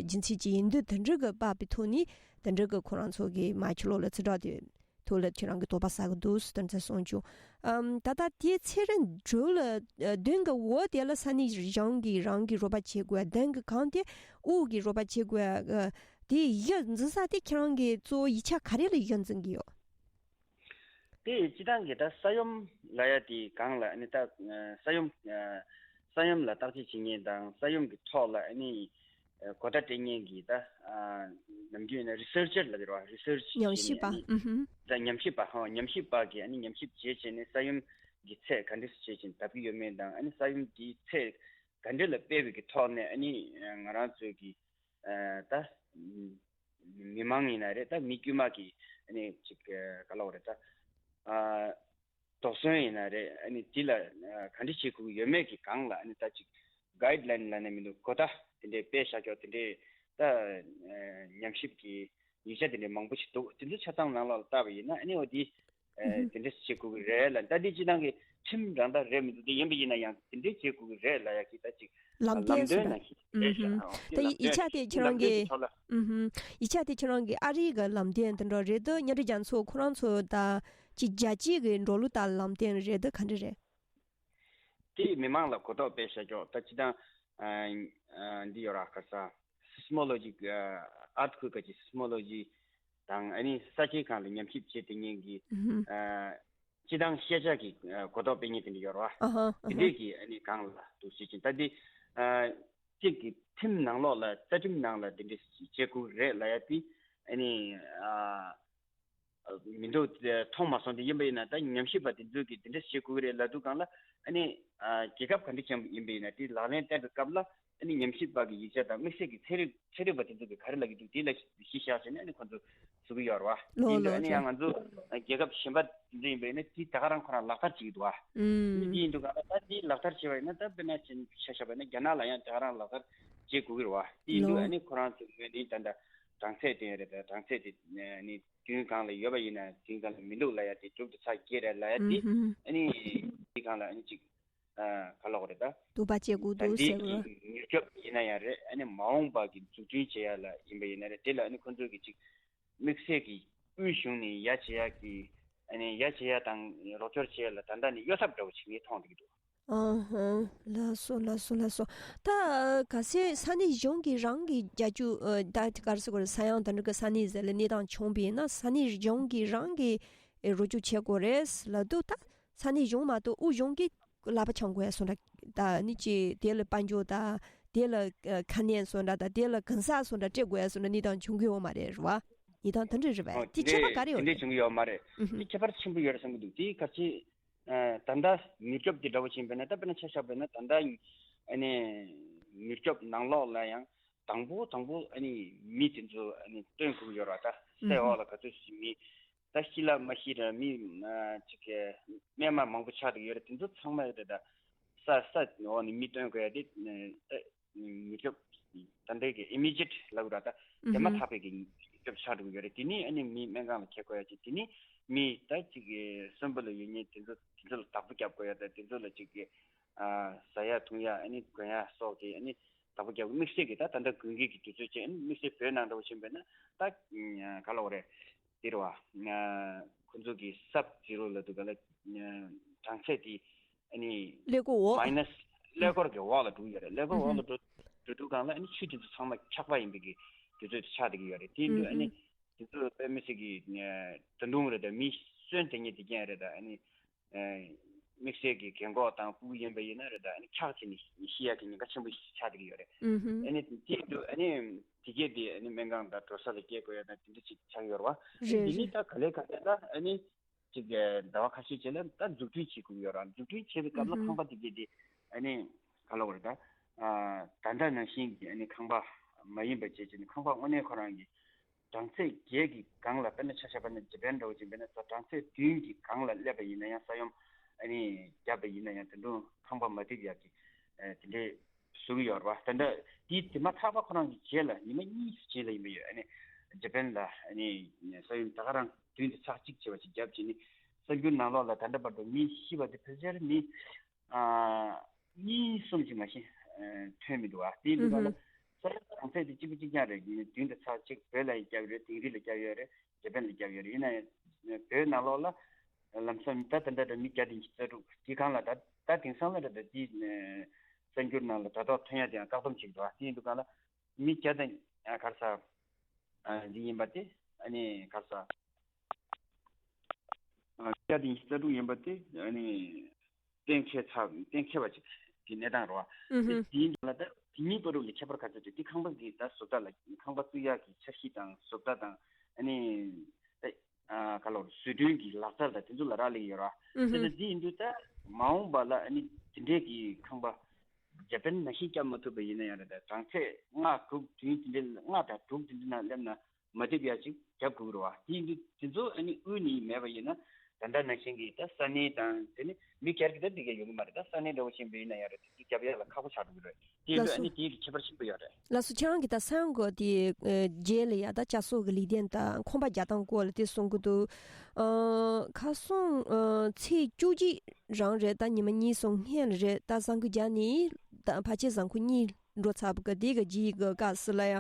རྒྱུ་མཚན་ཅིག་ཡིན་དུས་དེ་འདྲ་གི་དཔག་པའི་ཐོག་ནས་དེ་འདྲ་གི་ཁོ་རང་ཚོ་གི་མ་ཕྱི་ལོགས་ལ་ཚུར་རག་དེ། ཐོག་ལ་ཁྱེད་རང་གི་དོགས་པ་ཟ་གི་འདུག་ཟེར་ད་ཚ་གསུངས་བྱུང་། ཨམ། ད་ལྟ་དེའི་ཚེ་རིང་སྒྲོལ་ལ་ཨ་བདུན་གི་འོག་དེ་ལ་ས་གནས་གཞུང་གིས་རང་གིས་རོགས་པ་བྱེད་དགོས། བདུན་གི་གང་དེ་དབུས་ཀྱིས་རོགས་པ་བྱེད་དགོས། ཨ་དེ་གཞི་འཛིན་ས་དེ་ཁྱེད་རང་གིས་གཙོ་བོ་ཡིག་ཆ་ག་རེ་ལ་གཞི་འཛིན་གི་ཡོད། དེ་སྤྱི་བཏང་གི་ད་ས་ཡོམ་ལབ་ཡ་དེ་གང་ལ་ཨ་ནི་ད་ས་ཡོམ་ས་ཡོམ་ལ་བརྟག་དཔྱད་བྱེད་མཁན་དང་ས་ཡོམ་གི་ཐོག་ལ་ཨ་ནི། ཨ་གོ་བརྡ་སྤྲད་མཁན་གྱི་ད་ཨ་ནམ་རྒྱུན་ན་རི་སར་ཆར་ལབ་ཀྱི་རེད་བ། རི་སར་ཆི་ཉམས་ཞིབ་པ། བྱས་ནས་ཨ་ནི་ཨུ་ཧུམ། ད་ཉམས་ཞིབ་པ་ཧོ་ཉམས་ཞིབ་པ་གིས་ཨ་ནི་ཉམས་ཞིབ་བྱས་བྱས་ནས་ས་ཡོམ་གྱི་ཚད་ག་འདྲས་སེ་བྱས་བྱས་བརྡབ་ཀྱི་ཡོད་མེད་དང་། ཨ་ནི་ས་ཡོམ་དེའི་ཚད་ག་འདྲས་ལ་སྤེལ་བའི་གི་ཐོག་ནས་ཨ་ནི་ང་རང་ཚོའི་གི་ཨ་ད་མི་མང་ཡིན་ན་རེད། ད་མི་དཀྱུས་མ་གི་ཨ་ནི་ཅིག་ག་ལབ་དགོས་རེད། ད་ཨ། དོགས་ཟོན་ཡིན་ན་རེད། ཨ་ནི་དེ་ལ་ཨ་ག་འདྲ་བྱེད་དགོས་ཀྱི་ཡོད་མེད་ཀྱི་སྒང་ལ་ཨ་ནི་ད་ཅིག་གའིཌ་ལའིན་ལབ་ན་མི་འདུག་གོ་བརྡ་དེ་འདྲའི་སྤེལ་བཞག་ཆོག་དེ་འདྲའི་ད་ཨ་ཉམས་ཞིབ་ཀྱི་ཡིག་ཆ་དེ་འདྲའི་མང་པོ་ཞིག་འདུག་དེ་ཚོ་ཆ་ཚང་ནང་ལོགས་ལ་བལྟས་པ་ཡིན་ན་ཨ་ནི་འོ་དེ་ཨ་དེ་འདྲ་བྱེད་དགོས་ཀྱི་རེད་ལ། ད་དེ་སྤྱི་བཏང་གི་ཁྲིམས་རང་དག་རེད་མི་འདུག་དེ་ཡིན་པ་ཡིན་ན་ཡང་དེ་འདྲའི་བྱེད་དགོས་ཀྱི་རེད་ལབ་ཡ་གི་ད་ཅིག་ལམ་སྟོན་ལམ་སྟོན་ཟེར་ན་ནང་བཞིན་རེད་ཤག་ཨུ་ཧུམ། ཨོ་དེ་ད་ལམ་ཡིག་ཆ་སྟོན་དེ་ཁྱེད་རང་ལམ་སྟོན་གི་གྱི་ཐོག་ལ། ཨུ་ཧུམ། ཡིག་ཆ་དེ་ཁྱེད་རང་གི་ཨ་རི་གི་ལམ་སྟོན་དེ་འདྲ་རེད་དོ། གཉའ་ཁྲི་རྒྱ་མཚོ་ཁོ་རང་ཚོ་ད་ཅིག་རྒྱལ་སྤྱི་གི་འགྲོ་ལུགས་དང་ལམ་སྟོན་རེད་དོ། ག་འདྲ་རེད། དེ་མི་མང་ལ་གོ་རྟོགས་སྤེལ་བྱ་ཆོག་ད་སྤྱི་བཏང་ཨ་ཨ་འདི་ཡོད་ར། ག་ས་སི་སི་མོ་ལོ་ཇི་ཨར་ཐི་ཁུ་ཝེག་གི་སི་སི་མོ་ལོ་ཇི་དང་ཨ་ནི་ས་ཆའི་སྒང་ལ་ཉམས་ཞིབ་བྱེད་དེ་ཉིན་གྱི་ཨུ་ཧུམ། ཨ། སྤྱི་བཏང་ཤེས་བྱ་གི་ཨ་གོ་རྟོགས་སྤེལ་མཁན་དེ་འདྲ་ཡོད་རེད་བ། ཨ་ཧ། ཨ་དེ་ཧ། འདྲས་ཀྱི་ཨ་ནི་སྒང་ལ་འདུག་ཟེར་གྱིན། ད་དེ་ཨ་ གཅིག་གི་ཁྲིམས་ནང་ལོགས་ལ་རྩ་ཁྲིམས་ནང་ལ་འདི་འདྲ་བྱེད་དགོས་རེད་ལབ་ཡ་དེ་ཨ་ནི་ཨ། མི་འདུག་མཐོང་མ་སོང་དེ་ཡིན་པ་ཡིན་ན། ད་ཉམས་ཞིབ་པ་དེ་ཚོས་ཀྱིས་དེ་འདྲ་བྱེད་དགོས་ཀྱི་རེད་ལབ་དུས་སྒང་ལ། ཨ་ནི་ཨ་རྒྱལ་ཁབ་ག་འདྲ་ཅན་ཡིན་པ་ཡིན་ན་དེ་ལག་ལེན་བསྟར་བའི་སྐབས་ལ་ཨ་ནི་ཉམས་ཞིབ་པ་གི་ཡིག་ཆ་དང་དམིགས་བསལ་གྱི་ཚན་རིག་ཚན་རིག་པ་དེ་ཚོ་གིས་ག་རེ་ལབ་ཀྱི་འདུག་དེ་ལ་གཞི་བཞག་བྱས་ནས་ཨ་ནི་ཁོ་ཚོ་བཟོ་གི་ཡོད་རེད་བ། ལོ་དེ་ཡིན་དུས་ལོ་ཨ་ནི་ཅོ། ཡང་ང་ཚོ་རྒྱལ་ཁབ་གཞན་པ་དེ་ཚོ་ཡིན་པ་ཡིན་ན་དེ་ད་ག་རང་ཁོ་རང་ལག་བསྟར་བྱེད་ཀྱི་འདུག་བ། ཨ་ནི་དེ་ཡིན་དུས་སྒང་ལ་ད་དེ་ལག་བསྟར་བྱས་པ་ཡིན་ན། ད་དཔེར་ན་ཆ་བཞག་པ་ཡིན་ན་རྒྱ་ནག་ལ་ཡང་ད་ག་རང་ལག་བསྟར་བྱེད་དགོས་ཀྱི་རེད་བ། དེ་ཡིན་དུས་ལོ། ཨ་ནི་ཁོ་རང་ཚོ་ངོས་ནས་ད་ལྟ་གྲངས་ཚད་དེ་རེད། ད་གྲངས་ཚད་དེ་ཨ་ནི་དུས་ཡུན་གང་ལ་ཡོད་པ་ཡིན་ན་དུས་ཡུན་གང་ལ་མི་འདུག་ལབ་ཡ་དེ། དྲུག་དང་ཚེག་བརྒྱད་རེད་ལབ་ཡ་དེ། ཨུ་ཧུམ། ཨ་ནི་དེ་གང་ལ་ཨ་ནི་ཅིག་ཨ་ག་ལབ་དགོས་རེད་ད། དུ་བ་བྱེད་དགོས་ད་འདུག་འདི་ཟེར་གི་གི་མྱུར་སྐྱོབ་ཡིན་ན་ཡང་རེད། ཨ་ནི་མ་འོངས་པ་གི་འཛུགས་སྐྲུན་བྱེད་ཡ་ལ་ཡིན་པ་ཡིན་ན་རེད། དེ་ལ་ཨ་ནི་ཁོ་ཚོས་ཀྱི་ཅིག་དམིགས་བསལ་གྱི་དབུས་གཞུང་ནས་ཡ་བྱེད་ཡ་གི་ཨ་ནི་ཡ་བྱེད་ཡ་དང་རོགས་སྐྱོར་བྱེད་ཡ་ལ་ད་ལྟ་ནས་གཡོ་ཐབས་འདྲ་བོ་ཅིག་ངས་མཐོང་བསྡད་ཀྱི་འདུག་ཨ་ཧ། ལགས་སོ་ལགས་སོ་ལགས་སོ། ད་གལ་སྲིད་ས་གནས་གཞུང་གིས་རང་གི་རྒྱབ་སྐྱོར་ཨ་ད་ག་རེ་ཟེར་དགོས་རེད། ས་ཡང་ད་འདྲ་གི་ས་གནས་ཟེར་ལ་གནས་སྟངས་བྱུང་བ་ཡིན་ན་ས་གནས་གཞུང་གིས་རང་གི་རོགས་སྐྱོར་བྱེད་དགོས་རེད་ལབ་དུས། ད་ས་གནས་གཞུང་མ་གཏོགས་དབུས་གཞུང་གིས་ལག་པ་འཆང་དགོས་ཡ་བཟོ་འདྲ། ད་ནི་ཅི་དེ་ལ་དཔལ་འབྱོར་དང་དེ་ལ་ཨ་ཁ་གནད་བཟོ་འདྲ་དང་དེ་ལ་གང་ཟག་བཟོ་འདྲ་སྤྲད་དགོས་ཡ་བཟོ་འདྲ་གནས་སྟངས་བྱུང་གི་ཡོད་མ་རེད། རེད་བ། གནས་སྟངས་དེ་འདྲ་རེད་པས། ཨོ་དེ་དེ་ཁྱད་པར་ག་རེ་དེ་ཡོད་འདྲ་རེད། བྱུང་གི་ཡོད་མ་རེད། ཨུ་ཧུམ། དེ་ཁྱད་པར་ཆེན་པོ་ཡོད་རེད་བསམ་གྱི་འདུག་དེ་གལ་སྲིད་ཨ་ད་ལྟ་མྱུར་སྐྱོབ་དེ་འདྲ་བོ་ཕྱིན་པ་ཡིན་ན། ད་དཔེར་ན་ཆ་བཞག་པ་ཡིན་ན་ད་ལྟ་ཨ་ནི་མྱུར་སྐྱོབ་ནང་ལོགས་ལ་ཡང་དང་པོ་དང་པོ་ཨ་ནི་མི་དེ་ཚོ་ཨ་ནི་བཏོན་དགོས་ཀྱི་ཡོད་རེད་བ། ད་ཨུ་སའི་འོག་ཧུམ། ལ་ག་ཚོད་ཞིག་མི་ད་ཤི་ལ་མ་ཤི་ར་མི་ཨ་ཅིག་གི་རྨས་མ་མང་པོ་ཆགས་བསྡད་ཡོད་རེད། དེ་ཚོ་ཚང་མ་རེད། ད་ས་ས་འོག་ནས་མི་བཏོན་དགོས་ཡ་དེ་ཨ་མྱུར་སྐྱོབ་ད་ལྟའི་གི་ཨི་མི་ཇེཊ་ལབ་དགོས་ར། ད་དེ་མ་ཐག་པའི་གི་མྱུར་སྐྱོབ་ཆགས་འགྲོ་གི་ཡོད་རེད། དེ་ནས་ཨ་ནི་མི་སྨན་ཁང་ལ་ཁྱེར་དགོས་ཡ་ཅིག་དེ་ནས་མི་ད་ཅིག་གི་གསོན་པོ་ལ་ཡོད་མཁན་དེ་ཚོ་དེ་ཚོ་ལ་བདག་པོ་རྒྱབ་དགོས་ཡ། ད་དེ་ཚོ་ལ་ཅིག་གི་ཨ་ཟ་ཡ་འཐུང་ཡ་ཨ་ནི་གོན་ཡ་སོགས་ཀྱི་ཨ་ནི་བདག་པོ་རྒྱབ། དམིགས་བསལ་གྱི་ད་ད་ལྟ་དགུན་ཁའི་གི་དུས་ཚོད་ཅིག་ཨ་ནི་དམིགས་བསལ་བོད་ནང་འདྲ་བོ་ཕྱིན་པ་ཡིན་ན་ད་ག་ལབ་དགོས་རེད། དེ་རེད་བ། ཁོ་ཚོ་གི་སབ་ཛི་རོ་ལབ་དུས་ག་ལ་གྲངས་ཚད་དེ་ཨ་ནི་ཀླད་ཀོར་འོག་མའི་ནས་ཀླད་ཀོར་གྱི་འོག་ལ་འགྲོ་གི་ཡོད་རེད། ཀླད་ཀོར་འོག་ལ་འགྲོ་འགྲོ་དུས་སྒང་ལ་ཨ་ནི་ཆུ་དེ་ཚོ་ཚང་མ་འཁྱག་པ་ཡིན་པའི་གི་དུས་ཚོད་དེ་ཆགས་བསྡད་ཀྱི་ཡོད་རེད། དེ་ཡིན་དུས་ཨ་ནི་དེ་ཚོ་དཔེ་མི་སྲིད་ཀྱི་ད་དུང་རེད། ད་མི་གསོན་དེ་ཉིད་དེ་ཀྱང་རེད། ད་ཨ་ནི་དམིགས་བསལ་གྱི་རྒན་གོག་དང་ཕྲུ་གུ་ཡིན་པ་ཡིན་ན་རེད། ད་ཨ་ནི་འཁྱག་བྱས་ནས་ཤི་ཡ་གི་ཉེན་ཁ་ཆེན་པོ་ཞིག་ཆགས་བསྡད་ཀྱི་ཡོད་རེད། ཨུ་ཧུམ། ཨ་ནི་དེ་དུས་ཨ་ནི་དེ་གས་དེ་ཨ་ནི་སྨན་ཁང་དང་འགྲོ་ས་ལ་སྐྱེལ་དགོས་ཡ་དང་དེ་འདྲ་ཅིག་ཆགས་ཡོད་རེད་བ། རེད་དེ་ནི་རེད། ད་ག་ལེ་ག་ལེ་ད་ཨ་ནི་ཅིག་ཟླ་བ་ཁ་ཤས་རྗེས་ལ་ད་འཛུགས་སྐྲུན་བྱེད་དགོས་ཀྱི་ཡོད་རེད། འཛུགས་སྐྲུན་བྱེད་པའི་སྐབས་ལ་ཨུ་ཧུམ། ཁང་པ་དེ་གས་དེ་ཨ་ནི་ག་ལབ་དགོས་རེད། ད་ད་ལྟ་ནང་བཞིན་གྱི་ཨ་ནི་ཁང་པ་མ་ཡིན་པ་བྱས་བྱས་ནས་ཁང་པ་དངོས་གནས་ཁོ་རང་གི་གྲངས་ཚད་བརྒྱད་ཀྱི་སྒང་ལ། དཔེར་ན་ཆ་བཞག་པ་ན་ཇ་པན་འདྲ་བོ་ཅིག་ཡིན་པ་ན་ད་གྲངས་ཚད་བདུན་གྱི་སྒང་ལ་སླེབས་པ་ཡིན་ན་ཡང་། ས་ཡོམ་ཨ་ནི་བརྒྱབ་པ་ཡིན་ན་ཡང་། དེ་འདྲ་ཁང་པ་མ་རྡིབ་ཡག་གི་ཨ་དེ་འདྲའི་བཟོ་གི་ཡོད་རེད་བ། ད་ལྟ་དེ་དེ་མ་ཐག་པ་ཁོ་རང་གི་རྗེས་ལ་ཉི་མ་གཉིས་རྗེས་ལ་ཡིན་པ་ཡོད། ཨ་ནི་ཇ་པན་ལ་ཨ་ནི་ས་ཡོམ་ད་ག་རང་བདུན་དེ་ཚེག་གཅིག་བྱས་པ་ཅིག་བརྒྱབ་བྱས་ནས་གསར་འགྱུར་ནང་ལོགས་ལ་ད་ལྟ་བར་དུ་མི་ཤི་བ་དེ་ཕལ་ཆེར་མི་ཨ་གཉིས་གསུམ་ཅིག་མ་གཏོགས་ཨ་ཐོན་མི་འདུག་བ། དེ་ཡིན་དུས་ཨུ་ཧུམ། ད་ལ་ས་ཡོམ་གྲངས་ཚད་དེ་གཅིག་པ་གཅིག་རྐྱང་རེད། ཡིན་ནའི་བདུན་དང་ཚེག་གཅིག་བོད་ལ་ཡང་བརྒྱབ་ཡོད་རེད། དིང་རི་ལ་བརྒྱབ་ཡོད་རེད། ཇ་པན་ལ་བརྒྱབ་ཡོད་རེད། ཡིན་ན་ཡང་བོད་ནང་ལོགས་ལ་ལམ་སང་ད་ད་ལྟ་འདྲ་མི་བརྒྱ་དང་ཉི་ཤུ་རྩ་དྲུག་དེ་སྒང་ལ་ད་ད་དེང་སང་ལ་འདྲ་ད་དེ་གསར་འགྱུར་ནང་ལ་དྲ་ཐོག་ཐོན་ཡ་དེ་ཡང་བཀག་སྡོམ་བྱེད་ཀྱི་འདུག་བ། དེ་ཡིན་དུས་སྒང་ལ་མི་བརྒྱ་དང་ཨ་ག་རེ་ཟ་ཨ་འདི་ཡིན་པ་དེ་ཨ་ནི་ག་རེ་ཟ་ཨ་བརྒྱ་དང་ཉི་ཤུ་རྩ་དྲུག་ཡིན་པ་དེ་ཨ་ནི་གཏན་འཁེལ་ཚར། གཏན་འཁེལ་བ་ཅིག་གི་གནས་སྟངས་རེད་བ། ཨུ་དེ་ཧུམ། དེ་ཡིན་དུས་ལ་ད་དེ་གཉིས་བར་དུ་ལ་ཁྱད་པར་ག་ཚོད་འདུག་དེ་ཁང་པ་གི་ད་བཟོ་ལྟ་ལ་ཁང་པ་བཙུགས་ཡག་གི་འཆར་གཞི་དང་བཟོ་ལྟ་དང་ཨ་ནི་ད་ཨ་ག་ལབ་བཟོ་སྐྲུན་གྱི་ལག་རྩལ་དང་དེ་ཚོ་ལ་རག་ལས་ཀྱི་ཡོད་རེད་བ། ཨུ་དེ་ཧུམ། ད་དེ་ཡིན་དུས་ད་མ་འོངས་པ་ལ་ཨ་ནི་དེ་འདྲའི་གི་ཁང་པ་ཇ་པན་ནང་བཞིན་བརྒྱབ་མ་ཐུབ་པ་ཡིན་ན་ཡང་རེད། ད་གྲངས་ཚད་ལྔ་དྲུག་བདུན་དེ་འདྲའི་ལྔ་དང་དྲུག་དེ་འདྲའི་ནང་སླེབས་ན། མ་རྡིབ་ཡ་ཅིག་རྒྱབ་དགོས་རེད་བ། དེ་ཡིན་དུས་དེ་ཚོ་ཨ་ནི་དབུས་ནས་མེད་པ་ཡིན་ན་ད་ལྟ་ནང་བཞིན་གྱི་ད་ས་གནས་དང་དེ་ནི་མི་སྒེར་གྱི་ད་འདི་ག་ཡོང་གི་མ་རེད། ད་ས་གནས་འདྲ་བོ་ཆེན་པོ་ཡིན་ན་ཡང་རེད། དེ་རྒྱབ་ཡ་ལ་ཁག་པོ་ཆགས་འགྲོ་གི་རེད། དེ་ཡིན་ལགས་དུས་ཨ་སོ། ནི་དེའི་གི་ཁྱད་པར་ཆེན་པོ་ཡོད་རེད། ལགས་སོ། ཁྱེད་རང་གིས་ད་ས་ཡོམ་སྐོར་དེ་རྗེས་ལ་ཡ་ད་བསྐྱར་གསོ་གི་ལས་དོན་དང་ཁང་པ་རྒྱག་སྟངས་སྐོར་ལ་དེ་གསུང་གི་འདུག་ཨ་ཁ་སང་ཨ་ཚེས་བཅུ་གཅིག་རང་རེད། ད་ཉི་མ་གཉིས་གསུམ་སྔོན་ལ་རེད། ད་གཟའ་འཁོར་བརྒྱ་ནས་ད་ཕལ་ཆེར་གཟའ་འཁོར་གཉིས་འགྲོ་ཚར་བ་གི་དེ་གི་རྗེས་གི་སྐབས་སུ་ལ་ཡ།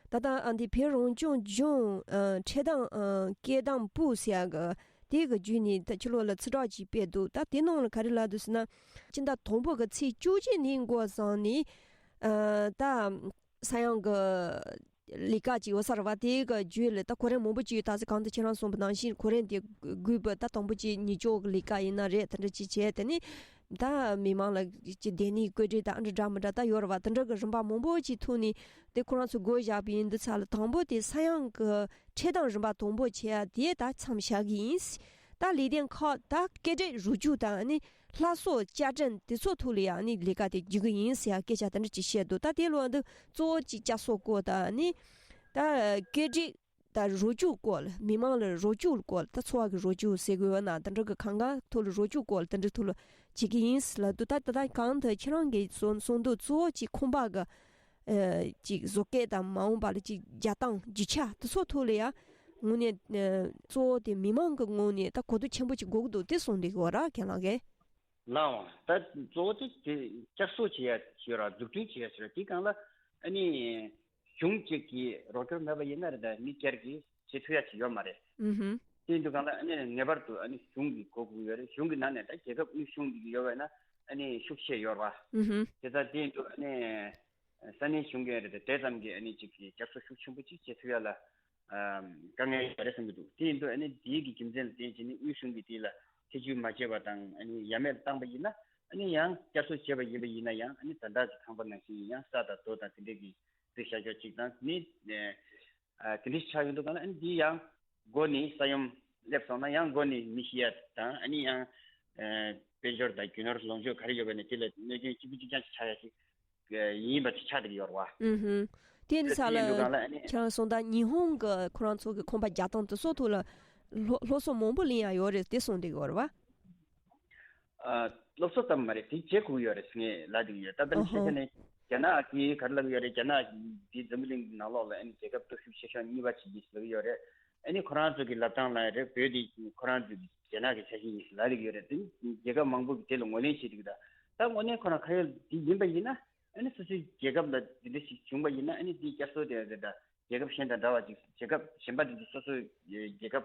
ད་ལྟ་ཨ་འདི་བོད་རང་སྐྱོང་ལྗོངས་ཨ་འཕྲིན་བདག་ཨ་སྐད་གདངས་པུའུ་ཟེར་ཡ་གི་དེ་གི་བརྒྱུད་ནས་ད་ཕྱི་ལོགས་ལ་ཚིག་གྲོགས་ཅིག་སྤེལ་འདུག་ད་དེ་ནང་ལ་ག་རེ་ལབ་འདུག་ཟེར་ན། སྤྱི་ཟླ་དང་པོ་གི་ཚེས་བཅུ་གཅིག་ནས་འགོ་བཟུང་ནས་ཨ་ད་ས་ཡོམ་གི་ ལས་ཀ་ཅིག་ཡོད་ས་རེད་བ། དེ་གི་རྒྱུད་ལ་ད་གོ་རིམ་མང་པོ་ཅིག་ཡོད། ད་ག་གང་དུ་ཁྱེད་རང་གསུངས་པ་ནང་བཞིན་གོ་རིམ་དེ་དགོས་པ། ད་དང་པོ་ཅིག་ཉིད་སྐྱོང་གི་ལས་ཀ་ཡིན་ན་རེད། དེ་འདྲ་ཅིག་བྱས། དེ་ནས་ད་མི་མང་ལ་ཅིག་བདེན་གཉིས་བཀོད་སྒྲིག་དང་ཨ་འདྲ་འདྲ་མི་འདྲ་ད་ཡོད་རེད་བ། དེ་འདྲ་གི་རིམ་པ་མང་པོ་ཅིག་ཐོག་ནས་དེ་ཁོ་རང་ཚོས་བགོ་བཞག་པ་ཡིན་དུས་ཙ་ལ། དང་པོ་དེ་ས་ཡོམ་གི་འཕྲོད་བསྟེན་རིམ་པ་དང་པོ་བྱས་ཡ་དེ་ད་མཚམས་བཞག་གི་ཡིན། ད་ལས་དོན་ཁག་ད་སྐད་སྒྲིག་རོགས་སྐྱོར་དང་ནི་སླར་གསོ་བསྐྱར་སྐྲུན་དེ་ཚོ་ཐོག་ལ་ཡང་ནི་ལས་ཀ་དེ་བསྒྲུབ་གི་ཡིན་ཟེར་ཡ་སྐད་ཆ་དེ་འདྲ་ཅིག་བཤད་འདུག་ད་དེ་ལོ་འདི་གཙོ་བོ་ཅིག་བསྐྱར་གསོ་སྐོར་དང་ནི་ད་སྐད་སྒྲིག་ད་རོགས་སྐྱོར་སྐོར་ལ། མི་མང་ལ་རོགས་སྐྱོར་སྐོར་ལ། ད་འཚོ་བ་གི་རོགས་སྐྱོར་ཟེར་དགོས་ཡོད་ན་དེ་འདྲ་གི་གང་ག་ཐོག་ལ་རོགས་སྐྱོར་སྐོར་ལ་དེ་འདྲ་ཐོག་ལ་བྱེད་ཀྱི་ཡིན་ལབ་འདུག་ད་ད་ད་གང་ལྟར་ཁྱེད་རང་གིས་གསུང་གསུང་འདུག་གཙོ་བོ་ཅིག་ཁང་པ་གི་ཨ་ཅིག་བཟོ་སྐལ་དང་མ་འོངས་པ་ལ་ཅིག་རྒྱག་སྟངས་རྒྱུ་ཆ་དེ་ཚོ་ཐོག་ལ་ཡ་དངོས་གནས་ཨ་གཙོ་བོ་དེ་མི་མང་གི་ངོས་ནས་ད་གོ་བསྡུར་ཆེན་པོ་ཅིག་དགོས་ཀྱི་འདུག་དེ་གསུངས་བསྡད་ཀྱི་ཡོད་ར། ཁྱེད་རང་གིས། ལགས་འོང་། ད་གཙོ་བོ་དེ་དེ་བསྐྱར་གསོ་བྱེད་ཡ་ཡོད་ར། འཛུགས་སྐྲུན་བྱེད་ཡ་ཡོད་ར། དེ་སྒང་ལ་ཨ་ནི་གཞུང་གཅིག་གིས་རོགས་སྐྱོར་མེད་པ་ཡིན་ན་རེད། ད་མི་སྒེར་གྱིས་བྱེད་ཐུབ་ཡ་ཅིག་ཡོད་མ་རེད། ཨུ་ཧུམ། དེ་ཡིན་དུས་སྒང་ལ་ཨ་ནི་ངེས་པར་དུ་ཨ་ནི་གཞུང་གི་དགོས་ཀྱི་ཡོད་རེད། གཞུང་གི་ནང་ནས་ད་རྒྱལ་ཁབ་དབུས་གཞུང་གི་ཡོད་པ་ཡིན་ན་ཨ་ནི་ཤུགས་ཆེ་ཡོད་རེད་བ། ཨུ་ཧུམ། དེ་ལྟར་དེ་ཡིན་དུས་ཨ་ནི་ས་གནས་གཞུང་གི་རེད། དེ་ཙམ་གྱིས་ཨ་ནི་ཅིག་གི་བསྐྱར་གསོ་ཤུགས་ཆེན་པོ་ཅིག་བྱེད་ཐུབ་ཡ་ལ་ཨ་དཀའ་ངལ་ཡོད་རེད་བསམ་གྱི་འདུག་དེ་ཡིན་དུས་ཨ་ནི་དེའི་གི་རྒྱུ་མཚན་ལ་བརྟེན་བྱས་ནས་དབུས་གཞུང་གིས་དེ་ལ་ཐེ་བྱུས་མ་བྱས་པ་དང་། ཨ་ནི་ཡ་མེད་བཏང་པ་ཡིན་ན། ཨ་ནི་ཡང་བསྐྱར་གསོ་བྱས་པ་ཡིན་པ་ཡིན་ན་ཡང་། ཨ་ནི་ད་ལྟ་གི་ཁང་པ་ནང་བཞིན་ཡང་ས་དང་རྡོ་དང་དེ་འདྲས་ཀྱི་རྩིག་བཞག་ཆོག་ཅིག་དང་། ཨ་ནི་ཨ་དེ་འདྲས་ཆགས་ཡོང་དུས་སྒང་ལ་ཨ་ནི་འདི་ཡང་མགོ་ནས་ས་ཡོམ་སླེབས་སོང་ན་ཡང་མགོ་ནས་མི་ཤི་ཡ་དང་། ཨ་ནི་ཡང་ཨ་དཔལ་འབྱོར་དང་རྒྱུ་ནོར་ལོངས་སྤྱོད་ག་རེ་ཡོད་པ་ནས་དེ་ལ་གནོད་སྐྱོན་གཅིག་པུ་གཅིག་རྐྱང་ཞིག་ཆགས་ཡ་ཞིག་ཡིན་པ་ཅིག་ཆགས་བསྡད་ཀྱི་ཡོད་རེད་བ། ཨུ་ཧུམ། དེ་ནི་ས་ལ་དེ་ཡིན་དུས་སྒང་ལ་ཨ་ནི་ཁྱེད་རང་གསུངས་དང་ཉི་ཧོང་གི་ཁོ་རང་ཚོ་གི་ཁང་པ་རྒྱག་སྟངས་དེ་ཚོ་ཐོག་ལ་སློབ་སློབ་གསོ་མང་པོ་ལེན་ཡ་ཡོད་རེད་དེ་གསུངས་བསྡད་ཀྱི་ཡོད་རེད་བ། ཨ། སློབ་གསོ་ཙམ་མ་རེད། དེ་བྱེད་དགོས་ཡོད་རེད་ངས་ལབ་བསྡད་ཀྱི་ཡོད། ད་ལྟ་ནི་ཨོ་ཤེས་ཧོ། ཆ་ནས་རྒྱ་ནག་གིས་ག་རེ་ལབ་ཀྱི་ཡོད་རེད། རྒྱ་ནག་གིས་འཛམ་བུ་གླིང་གི་ནང་ལོགས་ལ་ཨ་ནི་རྒྱལ་ཁབ་སྟོབས་ཤུགས་ཆེ་ཤོས་གཉིས་པ་ཅིག་ཡིན་ཟེར་གྱི་ཡོད་རེད། ཨ་ནི་ཁོ་རང་ཚོ་གི་ལབ་སྟངས་ལ་རེད། བོད་དེ་ཁོ་རང་ཚོ་གི་རྒྱ་ནག་གི་ཆ་ཤས་ཡིན་ཟེར་ལབ་བསྡད་ཀྱི་ཡོད་རེད། དེ་རྒྱལ་ཁབ་མང་པོ་གིས་དེ་ལ་ངོས་ལེན་བྱེད་ཀྱི་འདུག་ད་དངོས་གནས་ཁོ་རང་ཁ་ཡོད་དེ་ཡིན་པ་ཡིན་ན། ཨ་ནི་སོ་སོའི་རྒྱལ་ཁབ་ལ་དེ་འདྲ་ཞིག་བྱུང་པ་ཡིན་ན། ཨ་ནི་དེའི་བསྐྱར་གསོ་དེ་རེད། ད་རྒྱལ་ཁབ་གཞན་དང་འདྲ་བ་ཅིག་རྒྱལ་ཁབ་གཞན་པ་དེ་ཚོ་སོ་སོའི་རྒྱལ་ཁབ་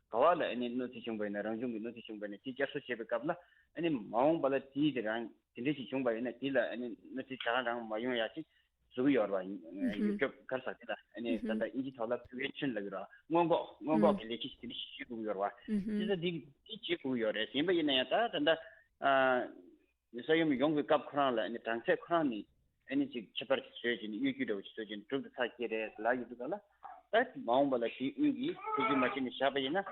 ག་བ་ལ་ཨ་ནི་གནོད་འཚེ་བྱུང་པ་ཡིན་ན། རང་བྱུང་གི་གནོད་འཚེ་བྱུང་པ་ཡིན་ན། དེ་བསྐྱར་གསོ་བྱེད་པའི་སྐབས་ལ་ཨ་ནི་མ་འོངས་པ་ལ་དེའི་དེ་རང་དེ་འདྲ་ཞིག་བྱུང་པ་ཡིན་ན། དེ་ལ་ཨ་ནི་གནོད་འཚེ་ད་ག་རང་མ་ཡོང་ཡ་ཅིག་བཟོ་གི་ཡོད་རེད་བ། ཡོ་ཧུམ། སྐྱོབ་ག་རེ་ཟེར་དེ་ལ་ཨ་ནི་ད་ལྟ་ཨིན་ཇི་ཐོག་ལ་པི་རི་ཝེན་ཤན་ལབ་ཀྱི་རེད་བ། སྔོན་འགོག་སྔོན་འགོག་ཧུམ། གི་ལས་ཀ་ཞིག་དེ་འདྲ་ཞིག་བྱེད་དགོས་ཀྱི་ཡོད་རེད་བ། ཧུམ་ཧུམ། དེ་ལ་དེ་དེ་བྱེད་དགོས་ཀྱི་ཡོད་རེད། ཡིན་པ་ཡིན་ན་ཡང་ད་ད་ལྟ་ཨ། ས་ཡོམ་ཡོང་གི་སྐབས་ཁོ་རང་ལ་ཨ་ནི་གྲངས་ཚད་ཁོ་རང་ནི་ཨ་ནི་ཅིག་ཁྱད་པར་ཅིག་བཟོས་བྱས་ནས་གཡོ་སྒྱུ་འདྲ་བོ་ཅིག་བཟོས་བྱས་ནས་གྲུབ་དུ་ཚར་གྱི་རེད་ལབ་ཡོད་འདུག་ག་ལ། ད་མ་འོངས་པ་ལ་དེའི་དབུས་ཀྱི་ཐེ་བྱུས་མ་བྱས་ནས་བཞག་པ་ཡིན་ན།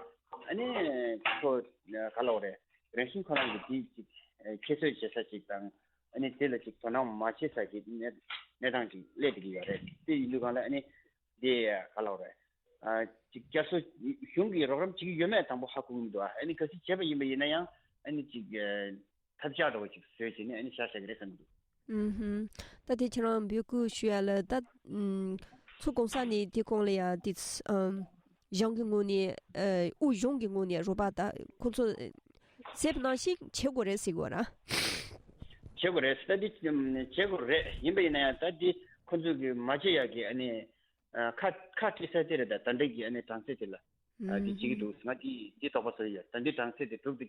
ཨ་ནི་ཁོ་ག་ལབ་དགོས་རེད། རང་བཞིན་ཁོ་རང་གི་དེ་ཅིག་ཁྱད་གསོད་བྱེད་ས་ཅིག་དང་། ཨ་ནི་དེ་ལ་ཅིག་དོ་སྣང་མ་བྱེད་ས་ཀྱི་གནས་གནས་སྟངས་ཅིག་སླེབས་བསྡད་ཀྱི་ཡོད་རེད། དེ་ཡིན་དུས་སྒང་ལ་ཨ་ནི་དེ་ག་ལབ་དགོས་རེད། ཨ་ཅིག་བསྐྱར་གསོ་གཞུང་གིས་རོགས་རམ་བྱེད་ཀྱི་ཡོད་མེད་དང་པོ་ཧ་གོ་གི་མི་འདུག་ཨ་ནི་གལ་སྲིད་བྱས་པ་ཡིན་པ་ཡིན་ན་ཡང་ཨ་ནི་ཅིག་ཨ། ཐབས་ཆག་འདྲ་བོ་ཅིག་བཟོས་བྱས་ནས་ཨ་ནི་བཞག་བཞག་གི་རེད་བསམ་གྱི་འདུག་ཨུམ་ཧུམ། ད་དེ་ཁྱེད་རང་འབོད་སྐུལ་ཞུ་ཡ་ལ་ད་ཨུམ་ཚོ་གོང་ས་ནས་དེ་གོང་ལ་ཡ་དེ་ཨམ་གཞུང་གི་ངོས་ནས་ཨ་དབུས་གཞུང་གི་ངོས་ནས་རོགས་པ་ད་ཁོང་ཚོ་ཟེར་བ་ནང་བཞིན་བྱེད་དགོས་རེད་ཟེར་གྱི་ཡོད་ར། བྱེད་དགོས་རེད། ད་དེ་ཨམ་བྱེད་དགོས་རེད། ཡིན་པ་ཡིན་ན་ཡང་ད་དེ་ཁོང་ཚོ་གིས་མ་བྱེད་ཡ་གི་ཨ་ནི་ཨ་ཁ་ཁ་བྲལ་ས་དེ་རེད། ད་ད་འདྲ་གི་ཨ་ནི་གྲངས་ཚད་དེ་ལ། ཨ་དེ་བྱེད་ཀྱི་འདུག་ང་དེ་དེ་དོགས་པ་ཟ་གི་ཡོད། ད་འདི་གྲངས་ཚད་དེ་གྲུབ་དེ་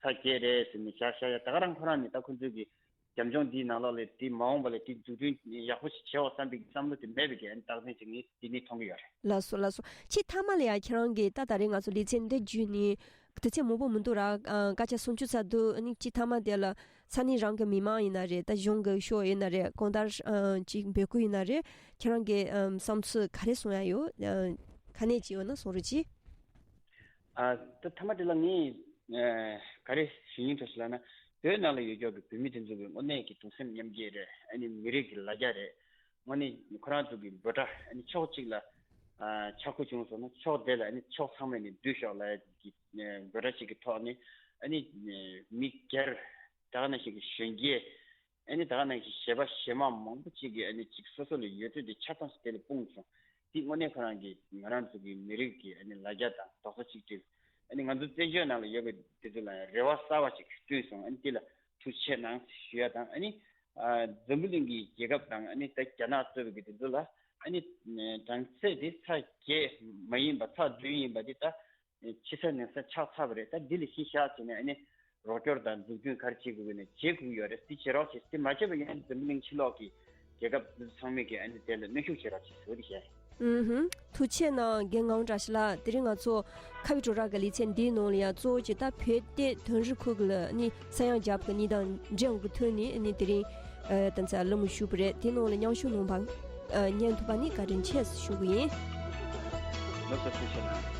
ཚར་གྱི་རེད་ཟེར་ནས་བཞག་བཞག་ཡ། ད་ག་རང་ཁོ་རང་ནས་ད་ཁོ་ཚོས་ཀྱི་རྒྱབ་ལྗོངས་འདིའི་ནང་ལོགས་ལ་དེ་མ་འོངས་པ་ལ་དེ་འཛུགས་སྐྲུན་ཡག་པོ་ཞིག་བྱེད་འོ་བསམ་པའི་བསམ་བློ་དེ་མེད་པའི་གི་ཨ་ནི་རྟགས་མཚན་ཅིག་ངས་དེ་ནས་མཐོང་གི་ཡོད་རེད། ལགས་སོ་ལགས་སོ། ཆེས་མཐའ་མ་ལ་ཡ་ཁྱེད་རང་གིས་ད་ད་རེས་ང་ཚོ་ལེ་ཚན་འདི་བརྒྱུད་ནས་དུས་ཚོད་མང་པོ་མི་འདུག་ར། ཨ་སྐད་ཆ་སུམ་ཅུ་ཙམ་འདུག་ཨ་ནི་ཆེས་མཐའ་མ་དེ་ལ་ས་གནས་རང་གི་མི་མང་ཡིན་ན་རེད། ད་གཞུང་གི་ཕྱོགས་ཡིན་ན་རེད། གང་ལྟར་ཨ་ཅིག་འབོད་སྐུལ་ཡིན་ན་རེད། ཁྱེད་རང་གི་ཨམ་བསམ་ཚུལ་ག་རེ་གསུང་ཡ་ཡོད། ཨ་ག་ནས་ཅིག་ཡོད་ན་གསུང་རོགས་གྱིས། ཨ་ད་མཐའ་མ་དེ་ལ་ངས་ཨ་ག་རེ་ཞུ་སྙིང་འདོད་ཞིག་ལབ་ན། བོད་ནང་ལ་ཡོད་ཀྱོག་གི་བོད་མི་དེ་ཚོ་གི་དངོས་གནས་ཀྱི་གདུང་སེམས་མཉམ་སྐྱེད་རེད། ཨ་ནི་མི་རིགས་ཀྱི་ལ་རྒྱ་རེད། དངོས་གནས་ཁོ་རང་ཚོ་གི་འབོད་སྒྲ་ཨ་ནི་ཕྱོགས་གཅིག་ལ་ཨ་ཆག་སྒོ་བྱུང་སོང་ན་ཕྱོགས་དེ་ལ་ཨ་ནི་ཕྱོགས་ཚང་མས་ནི་བསྡུས་ཤོག་ལབ་ཀྱི་ཨ་འབོད་སྒྲ་གཅིག་གི་ཐོག་ནས་ཨ་ནི་མི་སྒེར་ད་ག་ནང་བཞིན་གྱི་གཞོན་སྐྱེས། ཨ་ནི་ད་ག་ནང་བཞིན་གཞས་པ་གཞས་མ་མང་པོ་ཅིག་གིས་ཨ་ནི་ཅིག་སོ་སོ་ལ་ཡོད་ཚད་དེ་ཆ་ཚང་ཞིག་དེ་ལ་སྤུངས་སོང་། དེ་དངོས་གནས་ཁོ་རང་གིས་ང་རང་ཚོ་གི་མི་རིགས་ཀྱི་ཨ་ནི་ལ་རྒྱ་དང་རྡོག་རྩ་གཅིག་སྒྲིལ། ཨ་ནི་ང་ཚོ་བཙན་བྱོལ་ནང་ལ་ཡོད་པའི་དེ་ཚོ་ལ་རེ་བ་གསར་བ་ཅིག་བསྐྲུན་སོང་། ཨ་ནི་དེ་ལ་ཐུགས་རྗེ་ཆེ་གནང་ཞུ་ཡ་དང་། ཨ་ནི་ཨ་འཛམ་བུ་གླིང་གི་རྒྱལ་ཁབ་དང་ཨ་ནི་ད་རྒྱ་ནག་གཙོས་པའི་གི་དེ་ཚོ་ལ་ཨ་ནི་གྲངས་ཚད་དེ་ཚར་བརྒྱད་མ་ཡིན་པ་ཚར་བདུན་ཡིན་པ་དེ་ད། ཕྱི་ས་ནང་ས་ཆགས་ཚར་བ་རེད། ད་འདི་ལ་གཞི་བཞག་བྱས་ནས་ཨ་ནི་རོགས་སྐྱོར་དང་འཛུགས་སྐྲུན་ག་རེ་བྱེད་དགོས་ཀྱི་ནས་བྱེད་དགོས་ཀྱི་ཡོད་རེད། འདི་བྱེད་རོགས་བྱེད། འདི་མ་བྱས་པ་ཡིན་ན་འཛམ་བུ་གླིང་ཕྱི་ལོགས་ཀྱི་རྒྱལ་ཁབ་འདི་ཚོ་ཚང་མས་ཀྱི་ཨ་ནི་དེ་ལ་གནོན་ཤུགས་བྱེད་རོགས་བྱེད་ཟེར་བ་དེ་བཤད། ཨུམ་ཧུམ། ཐུགས་རྗེ་གནང་རྒན་ངག་དབང་བཀྲ་ཤིས་ལགས། དེ་རིང་ང་ཚོ་ཁ་བའི་བྲོ་ར་གི་ལེ་ཚན་འདིའི་ནང་ལ་ཡང་གཙོ་བོ་གཅིག་ད་བོད་དེ་དོན་རིག་ཁུལ་གྱི་ལ་ནི་ས་ཡང་རྒྱབ་ཀྱི་ནི་དང་འབྲེལ་ཡོད་ཀྱི་ཐོག་ནས་ནི་དེ་རིང་ཨ་ད་ཚ་ལམ་ཞུགས་པ་རེད། དེ་ནང་ལ་མཉམ་ཞུགས་གནང་བ་ཨ་ཉན་ཐུབ་པ་ནི་བཀའ་དྲིན་ཆེ་ཞུ་གི་ཡིན། ལགས་སོ། ཐུགས་རྗེ་གནང་